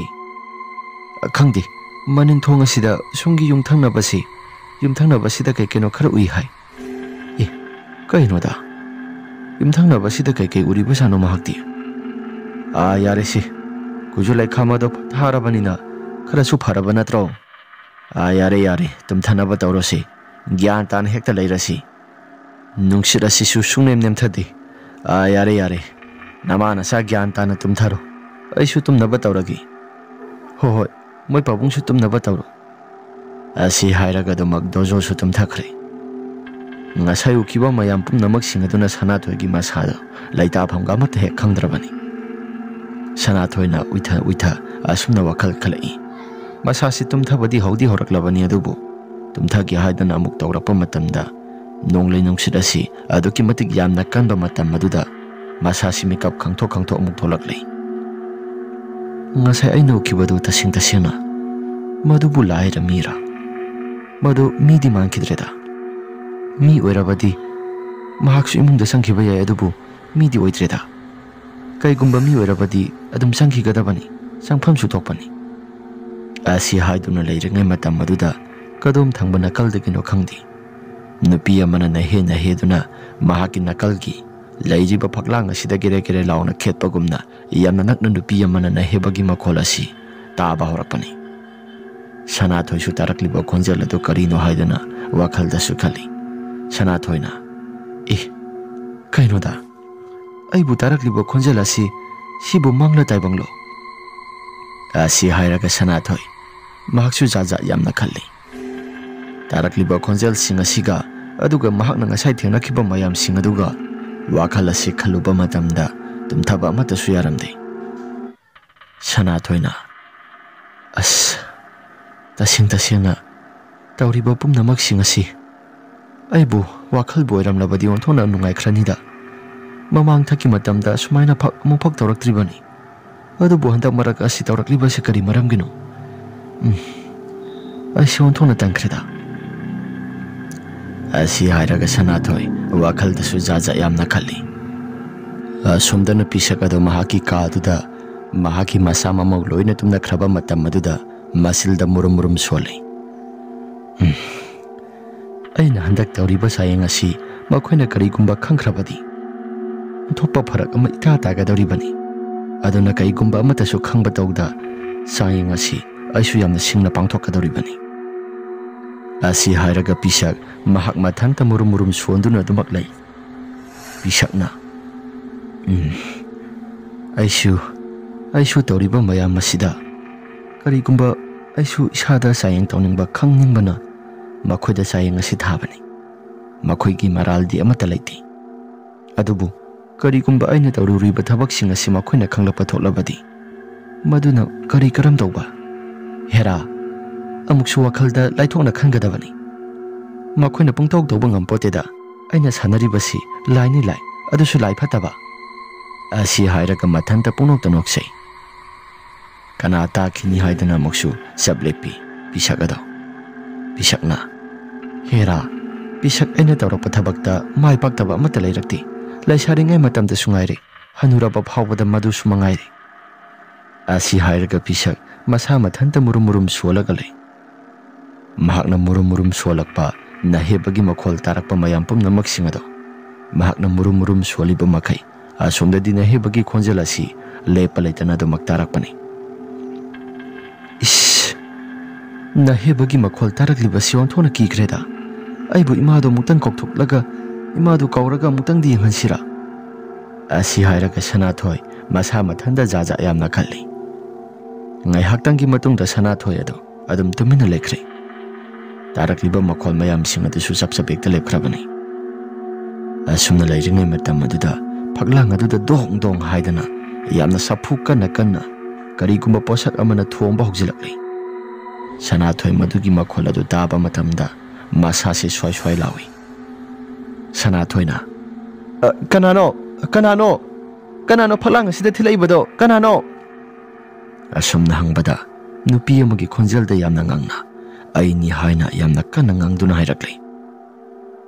"ꯑ, ꯈꯪꯗꯦ, ꯃꯅꯤꯡ ꯊꯣꯡ ꯑꯁꯤꯗ ꯁꯣꯝꯒꯤ ꯌꯨꯝꯊꯪꯅꯕꯁꯤ, ꯌꯨꯝꯊꯪꯅꯕꯁꯤꯗ ꯀꯩ ꯀꯩꯅꯣ ꯈꯔ ꯎꯏ ꯍꯥꯏ꯫" "ꯑꯦ, ꯀꯩꯅꯣꯗ? ꯌꯨꯝꯊꯪꯅꯕꯁꯤꯗ ꯀꯩ ꯀꯩ ꯎꯔꯤꯕꯖꯥꯠꯅꯣ ꯃꯍꯥꯛꯇꯤ?" "ꯑꯥ, ꯌꯥꯔꯦꯁꯦ, ꯀꯨꯖꯨ ꯂꯩꯈꯥꯝ ꯑꯗꯣ ꯊꯥꯔꯕꯅꯤꯅ ꯈꯔꯁꯨ ꯐꯔꯕ ꯅꯠꯇ꯭ꯔꯣ? ꯑꯥ, ꯌꯥꯔꯦ, ꯌꯥꯔꯦ, ꯇꯨꯝꯊꯅꯕ ꯇꯧꯔꯣꯁꯦ, ꯒ꯭ꯌꯥꯟ ꯇꯥꯅ ꯍꯦꯛꯇ ꯂꯩꯔꯁꯤ꯫ ꯅꯨꯡꯁꯤꯠ ꯑꯁꯤꯁꯨ ꯁꯨꯡꯅꯦꯝ ꯅꯦꯝꯊꯗꯦ꯫ ꯑꯥ, ꯌꯥꯔꯦ, ꯌꯥꯔꯦ, ꯅꯃꯥ ꯅꯆꯥ ꯒ꯭ꯌꯥꯟ ꯇꯥꯅ ꯇꯨꯝꯊꯔꯣ, ꯑꯩꯁꯨ ꯇꯨꯝꯅꯕ ꯇꯧꯔꯒꯦ꯫" "ꯍꯣ ꯍꯣꯏ, ꯃꯣꯏ ꯄꯥꯕꯨꯡꯁꯨ ꯇꯨꯝꯅꯕ ꯇꯧꯔꯣ꯫" ꯑꯁꯤ ꯍꯥꯏꯔꯒ ꯑꯗꯨꯃꯛ ꯗꯣꯖꯣꯁꯨ ꯇꯨꯝꯊꯈ꯭ꯔꯦ꯫ ꯉꯁꯥꯏ ꯎꯈꯤꯕ ꯃꯌꯥꯝ ꯄꯨꯝꯅꯃꯛꯁꯤꯡ ꯑꯗꯨꯅ ꯁꯅꯥꯊꯣꯏꯒꯤ ꯃꯁꯥꯗ ꯂꯩꯇꯥꯐꯝꯒ ꯑꯃꯠꯇ ꯍꯦꯛ ꯈꯪꯗ꯭ꯔꯕꯅꯤ꯫ ꯁꯅꯥꯊꯣꯏꯅ ꯎꯏꯊ ꯎꯏꯊ ꯑꯁꯨꯝꯅ ꯋꯥꯈꯜ ꯈꯜꯂꯛꯏ꯫ ꯃꯁꯥꯁꯤ ꯇꯨꯝꯊꯕꯗꯤ ꯍꯧꯗꯤ ꯍꯧꯔꯛꯂꯕꯅꯤ, ꯑꯗꯨꯕꯨ ꯇꯨꯝꯊꯒꯦ ꯍꯥꯏꯗꯨꯅ ꯑꯃꯨꯛ ꯇꯧꯔꯛꯄ ꯃꯇꯝꯗ, ꯅꯣꯡꯂꯩ ꯅꯨꯡꯁꯤꯠ ꯑꯁꯤ ꯑꯗꯨꯛꯀꯤ ꯃꯇꯤꯛ ꯌꯥꯝꯅ ꯀꯟꯕ ꯃꯇꯝ ꯑꯗꯨꯗ ꯃꯁꯥꯁꯤ ꯃꯤꯀꯞ ꯈꯪꯊꯣꯛ ꯈꯪꯊꯣꯛ ꯑꯃꯨꯛ ꯊꯣꯛꯂꯛꯂꯤ꯫ ꯉꯁꯥꯏ ꯑꯩꯅ ꯎꯈꯤꯕꯗꯨ ꯇꯁꯦꯡ ꯇꯁꯦꯡꯅ ꯃꯗꯨꯕꯨ ꯂꯥꯏꯔ ꯃꯤꯔꯥ? ꯃꯗꯨ ꯃꯤꯗꯤ ꯃꯥꯟꯈꯤꯗ꯭ꯔꯦꯗ꯫ ꯃꯤ ꯑꯣꯏꯔꯕꯗꯤ ꯃꯍꯥꯛꯁꯨ ꯏꯃꯨꯡꯗ ꯆꯪꯈꯤꯕ ꯌꯥꯏ, ꯑꯗꯨꯕꯨ ꯃꯤꯗꯤ ꯑꯣꯏꯗ꯭ꯔꯦꯗ꯫ ꯀꯩꯒꯨꯝꯕ ꯃꯤ ꯑꯣꯏꯔꯕꯗꯤ ꯑꯗꯨꯝ ꯆꯪꯈꯤꯒꯗꯕꯅꯤ, ꯆꯪꯐꯝꯁꯨ ꯊꯣꯛꯄꯅꯤ꯫ ꯑꯁꯤ ꯍꯥꯏꯗꯨꯅ ꯂꯩꯔꯤꯉꯩ ꯃꯇꯝ ꯑꯗꯨꯗ ꯀꯗꯣꯝ ꯊꯪꯕ ꯅꯥꯀꯜꯗꯒꯤꯅꯣ ꯈꯪꯗꯦ, ꯅꯨꯄꯤ ꯑꯃꯅ ꯅꯍꯦ ꯅꯍꯦꯗꯨꯅ ꯃꯍꯥꯛꯀꯤ ꯅꯥꯀꯜꯒꯤ ꯂꯩꯔꯤꯕ ꯐꯛꯂꯥꯡ ꯑꯁꯤꯗ ꯒꯦꯔꯦ ꯒꯦꯔꯦ ꯂꯥꯎꯅ ꯈꯦꯠꯄꯒꯨꯝꯅ ꯌꯥꯝꯅ ꯅꯛꯅ ꯅꯨꯄꯤ ꯑꯃꯅ ꯅꯍꯦꯕꯒꯤ ꯃꯈꯣꯜ ꯑꯁꯤ ꯇꯥꯕ ꯍꯧꯔꯛꯄꯅꯤ꯫ ꯁꯅꯥꯊꯣꯏꯁꯨ ꯇꯥꯔꯛꯂꯤꯕ ꯈꯣꯟꯖꯦꯜ ꯑꯗꯨ ꯀꯔꯤꯅꯣ ꯍꯥꯏꯗꯨꯅ ꯋꯥꯈꯜꯗꯁꯨ ꯈꯜꯂꯤ꯫ ꯁꯅꯥꯊꯣꯏꯅ, "ꯑꯦ, ꯀꯩꯅꯣꯗ? ꯑꯩꯕꯨ ꯇꯥꯔꯛꯂꯤꯕ ꯈꯣꯟꯖꯦꯜ ꯑꯁꯤ ꯁꯤꯕꯨ ꯃꯪꯂ ꯇꯥꯏꯕꯪꯂꯣ?" ꯑꯁꯤ ꯍꯥꯏꯔꯒ ꯁꯅꯥꯊꯣꯏ, ꯃꯍꯥꯛꯁꯨ ꯖꯥꯠ ꯖꯥꯠ ꯌꯥꯝꯅ ꯈꯜꯂꯤ꯫ ꯇꯥꯔꯛꯂꯤꯕ ꯈꯣꯟꯖꯦꯜꯁꯤꯡ ꯑꯁꯤꯒ, ꯑꯗꯨꯒ ꯃꯍꯥꯛꯅ ꯉꯁꯥꯏ ꯊꯦꯡꯅꯈꯤꯕ ꯃꯌꯥꯝꯁꯤꯡ ꯑꯗꯨꯒ ꯋꯥꯈꯜ ꯑꯁꯤ ꯈꯜꯂꯨꯕ ꯃꯇꯝꯗ ꯇꯨꯝꯊꯕ ꯑꯃꯠꯇꯁꯨ ꯌꯥꯔꯝꯗꯦ꯫ ꯁꯅꯥꯊꯣꯏꯅ, "ꯑꯁ, ꯇꯁꯦꯡ ꯇꯁꯦꯡꯅ ꯇꯧꯔꯤꯕ ꯄꯨꯝꯅꯃꯛꯁꯤꯡ ꯑꯁꯤ ꯑꯩꯕꯨ ꯋꯥꯈꯜꯕꯨ ꯑꯣꯏꯔꯝꯂꯕꯗꯤ ꯑꯣꯟꯊꯣꯛꯅ ꯅꯨꯡꯉꯥꯏꯈ꯭ꯔꯅꯤꯗ꯫ ꯃꯃꯥꯡ ꯊꯛꯀꯤ ꯃꯇꯝꯗ ꯑꯁꯨꯃꯥꯏꯅ ꯐꯛ ꯑꯃꯨꯛꯐꯥꯎ ꯇꯧꯔꯛꯇ꯭ꯔꯤꯕꯅꯤ꯫ ꯑꯗꯨꯕꯨ ꯍꯟꯗꯛ ꯃꯔꯛ ꯑꯁꯤ ꯇꯧꯔꯛꯂꯤꯕꯁꯤ ꯀꯔꯤ ꯃꯔꯝꯒꯤꯅꯣ? ꯎꯝ, ꯑꯩꯁꯨ ꯑꯣꯟꯊꯣꯛꯅ ꯇꯟꯈ꯭ꯔꯦꯗ꯫" ꯑꯁꯤ ꯍꯥꯏꯔꯒ ꯁꯅꯥꯊꯣꯏ ꯋꯥꯈꯜꯗꯁꯨ ꯖꯥꯠ ꯖꯥꯠ ꯌꯥꯝꯅ ꯈꯜꯂꯤ꯫ ꯑꯁꯣꯝꯗꯅ ꯄꯤꯁꯛ ꯑꯗꯣ ꯃꯍꯥꯛꯀꯤ ꯀꯥꯗꯨꯗ ꯃꯍꯥꯛꯀꯤ ꯃꯁꯥ ꯃꯃꯧ ꯂꯣꯏꯅ ꯇꯨꯝꯅꯈ꯭ꯔꯕ ꯃꯇꯝ ꯑꯗꯨꯗ ꯃꯆꯤꯜꯗ ꯃꯨꯔꯨꯝ ꯃꯨꯔꯨꯝ ꯁꯣꯜꯂꯤ꯫ "ꯎꯝ, ꯑꯩꯅ ꯍꯟꯗꯛ ꯇꯧꯔꯤꯕ ꯆꯥꯌꯦꯡ ꯑꯁꯤ ꯃꯈꯣꯏꯅ ꯀꯔꯤꯒꯨꯝꯕ ꯈꯪꯈ꯭ꯔꯕꯗꯤ ꯑꯣꯟꯊꯣꯛꯄ ꯐꯔꯛ ꯑꯃ ꯏꯇꯥ ꯇꯥꯒꯗꯧꯔꯤꯕꯅꯤ꯫ ꯑꯗꯨꯅ ꯀꯔꯤꯒꯨꯝꯕ ꯑꯃꯠꯇꯁꯨ ꯈꯪꯕ ꯇꯧꯗ ꯆꯥꯌꯦꯡ ꯑꯁꯤ ꯑꯩꯁꯨ ꯌꯥꯝꯅ ꯁꯤꯡꯅ ꯄꯥꯡꯊꯣꯛꯀꯗꯧꯔꯤꯕꯅꯤ"꯫ ꯑꯁꯤ ꯍꯥꯏꯔꯒ ꯄꯤꯁꯛ ꯃꯍꯥꯛ ꯃꯊꯟꯇ ꯃꯨꯔꯨꯝ ꯃꯨꯔꯨꯝ ꯁꯣꯟꯗꯨꯅ ꯑꯗꯨꯃꯛ ꯂꯩ꯫ ꯄꯤꯁꯛꯅ, "ꯎꯝ, ꯑꯩꯁꯨ, ꯑꯩꯁꯨ ꯇꯧꯔꯤꯕ ꯃꯌꯥꯝ ꯑꯁꯤꯗ ꯀꯔꯤꯒꯨꯝꯕ ꯑꯩꯁꯨ ꯏꯁꯥꯗ ꯆꯥꯌꯦꯡ ꯇꯧꯅꯤꯡꯕ ꯈꯪꯅꯤꯡꯕꯅ ꯃꯈꯣꯏꯗ ꯆꯥꯌꯦꯡ ꯑꯁꯤ ꯊꯥꯕꯅꯤ꯫ ꯃꯈꯣꯏꯒꯤ ꯃꯔꯥꯜꯗꯤ ꯑꯃꯠꯇ ꯂꯩꯇꯦ꯫ ꯑꯗꯨꯕꯨ ꯀꯔꯤꯒꯨꯝꯕ ꯑꯩꯅ ꯇꯧꯔꯨꯔꯤꯕ ꯊꯕꯛꯁꯤꯡ ꯑꯁꯤ ꯃꯈꯣꯏꯅ ꯈꯪꯂꯛꯄ ꯊꯣꯛꯂꯕꯗꯤ ꯃꯗꯨꯅ ꯀꯔꯤ ꯀꯔꯝ ꯇꯧꯕ? ꯍꯦꯔꯥ, ꯑꯃꯨꯛꯁꯨ ꯋꯥꯈꯜꯗ ꯂꯥꯏꯊꯣꯛꯅ ꯈꯟꯒꯗꯕꯅꯤ꯫ ꯃꯈꯣꯏꯅ ꯄꯨꯡꯇꯧ ꯇꯧꯕ ꯉꯝꯄꯣꯠꯇꯦꯗ꯫ ꯑꯩꯅ ꯁꯥꯟꯅꯔꯤꯕꯁꯤ ꯂꯥꯏꯅꯤ ꯂꯥꯏ, ꯑꯗꯨꯁꯨ ꯂꯥꯏ ꯐꯠꯇꯕ"꯫ ꯑꯁꯤ ꯍꯥꯏꯔꯒ ꯃꯊꯟꯇ ꯄꯨꯡꯅꯣꯛꯇ ꯅꯣꯛꯆꯩ꯫ ꯀꯅꯥ ꯇꯥꯈꯤꯅꯤ ꯍꯥꯏꯗꯅ ꯑꯃꯨꯛꯁꯨ ꯆꯞ ꯂꯦꯞꯄꯤ ꯄꯤꯁꯛ ꯑꯗꯣ꯫ ꯄꯤꯁꯛꯅ, "ꯍꯦꯔꯥ, ꯄꯤꯁꯛ, ꯑꯩꯅ ꯇꯧꯔꯛꯄ ꯊꯕꯛꯇ ꯃꯥꯏ ꯄꯥꯛꯇꯕ ꯑꯃꯠꯇ ꯂꯩꯔꯛꯇꯦ꯫ ꯂꯩꯁꯥꯔꯤꯉꯩ ꯃꯇꯝꯗꯁꯨ ꯉꯥꯏꯔꯦ, ꯍꯅꯨꯔꯕ ꯐꯥꯎꯕꯗ ꯃꯗꯨꯁꯨ ꯃꯉꯥꯏꯔꯦ"꯫ ꯑꯁꯤ ꯍꯥꯏꯔꯒ ꯄꯤꯁꯛ ꯃꯁꯥ ꯃꯊꯟꯇ ꯃꯨꯔꯨꯝ ꯃꯨꯔꯨꯝ ꯁꯣꯜꯂꯒ ꯂꯩ꯫ ꯃꯍꯥꯛꯅ ꯃꯨꯔꯨꯝ ꯃꯨꯔꯨꯝ ꯁꯣꯜꯂꯛꯄ ꯅꯍꯦꯕꯒꯤ ꯃꯈꯣꯜ ꯇꯥꯔꯛꯄ ꯃꯌꯥꯝ ꯄꯨꯝꯅꯃꯛꯁꯤꯡ ꯑꯗꯣ ꯃꯍꯥꯛꯅ ꯃꯨꯔꯨꯝ ꯃꯨꯔꯨꯝ ꯁꯣꯜꯂꯤꯕ ꯃꯈꯩ ꯑꯁꯣꯝꯗꯗꯤ ꯅꯍꯦꯕꯒꯤ ꯈꯣꯟꯖꯦꯜ ꯑꯁꯤ ꯂꯦꯞꯄ ꯂꯩꯇꯅ ꯑꯗꯨꯃꯛ ꯇꯥꯔꯛꯄꯅꯤ꯫ "ꯏꯁ! ꯅꯍꯦꯕꯒꯤ ꯃꯈꯣꯜ ꯇꯥꯔꯛꯂꯤꯕꯁꯤ ꯑꯣꯟꯊꯣꯛꯅ ꯀꯤꯈ꯭ꯔꯦꯗ꯫ ꯑꯩꯕꯨ ꯏꯃꯥꯗꯣ ꯑꯃꯨꯛꯇꯪ ꯀꯧꯊꯣꯛꯂꯒ, ꯏꯃꯥꯗꯨ ꯀꯧꯔꯒ ꯑꯃꯨꯛꯇꯪꯗꯤ ꯌꯦꯡꯍꯟꯁꯤꯔꯥ?" ꯑꯁꯤ ꯍꯥꯏꯔꯒ ꯁꯅꯥꯊꯣꯏ ꯃꯁꯥ ꯃꯊꯟꯇ ꯖꯥꯠ ꯖꯥꯠ ꯌꯥꯝꯅ ꯈꯜꯂꯤ꯫ ꯉꯥꯏꯍꯥꯛꯇꯪꯒꯤ ꯃꯇꯨꯡꯗ ꯁꯅꯥꯊꯣꯏ ꯑꯗꯨ ꯑꯗꯨꯝ ꯇꯨꯃꯤꯟꯅ ꯂꯩꯈ꯭ꯔꯦ꯫ ꯇꯥꯔꯛꯂꯤꯕ ꯃꯈꯣꯜ ꯃꯌꯥꯝꯁꯤꯡ ꯑꯗꯨꯁꯨ ꯆꯞ ꯆꯞ ꯍꯦꯛꯇ ꯂꯦꯞꯈ꯭ꯔꯕꯅꯤ꯫ ꯑꯁꯨꯝꯅ ꯂꯩꯔꯤꯉꯩ ꯃꯇꯝ ꯑꯗꯨꯗ ꯐꯛꯂꯥꯡ ꯑꯗꯨꯗ ꯗꯣꯡ ꯗꯣꯡ ꯍꯥꯏꯗꯅ ꯌꯥꯝꯅ ꯁꯥꯐꯨ ꯀꯟꯅ ꯀꯟꯅ ꯀꯔꯤꯒꯨꯝꯕ ꯄꯣꯠꯁꯛ ꯑꯃꯅ ꯊꯣꯝꯕ ꯍꯧꯖꯤꯜꯂꯛꯂꯤ꯫ ꯁꯅꯥꯊꯣꯏ ꯃꯗꯨꯒꯤ ꯃꯈꯣꯜ ꯑꯗꯨ ꯇꯥꯕ ꯃꯇꯝꯗ ꯃꯁꯥꯁꯦ ꯁ꯭ꯋꯥꯏ ꯁ꯭ꯋꯥꯏ ꯂꯥꯎꯏ꯫ ꯁꯅꯥꯊꯣꯏꯅ, "ꯑ, ꯀꯅꯥꯅꯣ? ꯀꯅꯥꯅꯣ? ꯀꯅꯥꯅꯣ ꯐꯛꯂꯥꯡ ꯑꯁꯤꯗ ꯊꯤꯜꯂꯛꯏꯕꯗꯣ? ꯀꯅꯥꯅꯣ?" ꯑꯁꯨꯝꯅ ꯍꯪꯕꯗ ꯅꯨꯄꯤ ꯑꯃꯒꯤ ꯈꯣꯟꯖꯦꯜꯗ ꯌꯥꯝꯅ ꯉꯥꯡꯅ, "ꯑꯩꯅꯤ" ꯍꯥꯏꯅ ꯌꯥꯝꯅ ꯀꯟꯅ ꯉꯥꯡꯗꯨꯅ ꯍꯥꯏꯔꯛꯂꯤ꯫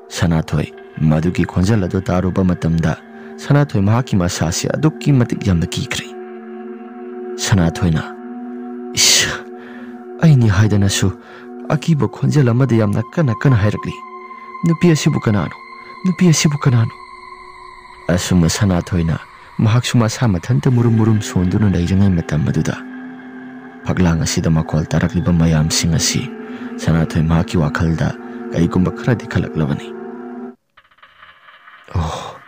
ꯁꯅꯥꯊꯣꯏ ꯃꯗꯨꯒꯤ ꯈꯣꯟꯖꯦꯜ ꯑꯗꯨ ꯇꯥꯔꯨꯕ ꯃꯇꯝꯗ ꯁꯅꯥꯊꯣꯏ ꯃꯍꯥꯛꯀꯤ ꯃꯁꯥꯁꯤ ꯑꯗꯨꯛꯀꯤ ꯃꯇꯤꯛ ꯌꯥꯝꯅ ꯀꯤꯈ꯭ꯔꯦ꯫ ꯁꯅꯥꯊꯣꯏꯅ, "ꯏꯁ, ꯑꯩꯅꯤ ꯍꯥꯏꯗꯅꯁꯨ ꯑꯀꯤꯕ ꯈꯣꯟꯖꯦꯜ ꯑꯃꯗ ꯌꯥꯝꯅ ꯀꯟꯅ ꯀꯟꯅ ꯍꯥꯏꯔꯛꯂꯤ, "ꯅꯨꯄꯤ ꯑꯁꯤꯕꯨ ꯀꯅꯥꯅꯣ? ꯅꯨꯄꯤ ꯑꯁꯤꯕꯨ ꯀꯅꯥꯅꯣ?" ꯑꯁꯨꯝꯅ ꯁꯅꯥꯊꯣꯏꯅ ꯃꯍꯥꯛꯁꯨ ꯃꯁꯥ ꯃꯊꯟꯇ ꯃꯨꯔꯨꯝ ꯃꯨꯔꯨꯝ ꯁꯣꯟꯗꯨꯅ ꯂꯩꯔꯤꯉꯩ ꯃꯇꯝ ꯑꯗꯨꯗ ꯐꯛꯂꯥꯡ ꯑꯁꯤꯗ ꯃꯈꯣꯜ ꯇꯥꯔꯛꯂꯤꯕ ꯃꯌꯥꯝꯁꯤꯡ ꯑꯁꯤ ꯁꯅꯥꯊꯣꯏ ꯃꯍꯥꯛꯀꯤ ꯋꯥꯈꯜꯗ ꯀꯩꯒꯨꯝꯕ ꯈꯔꯗꯤ ꯈꯜꯂꯛꯂꯕꯅꯤ꯫ "ꯑꯣ,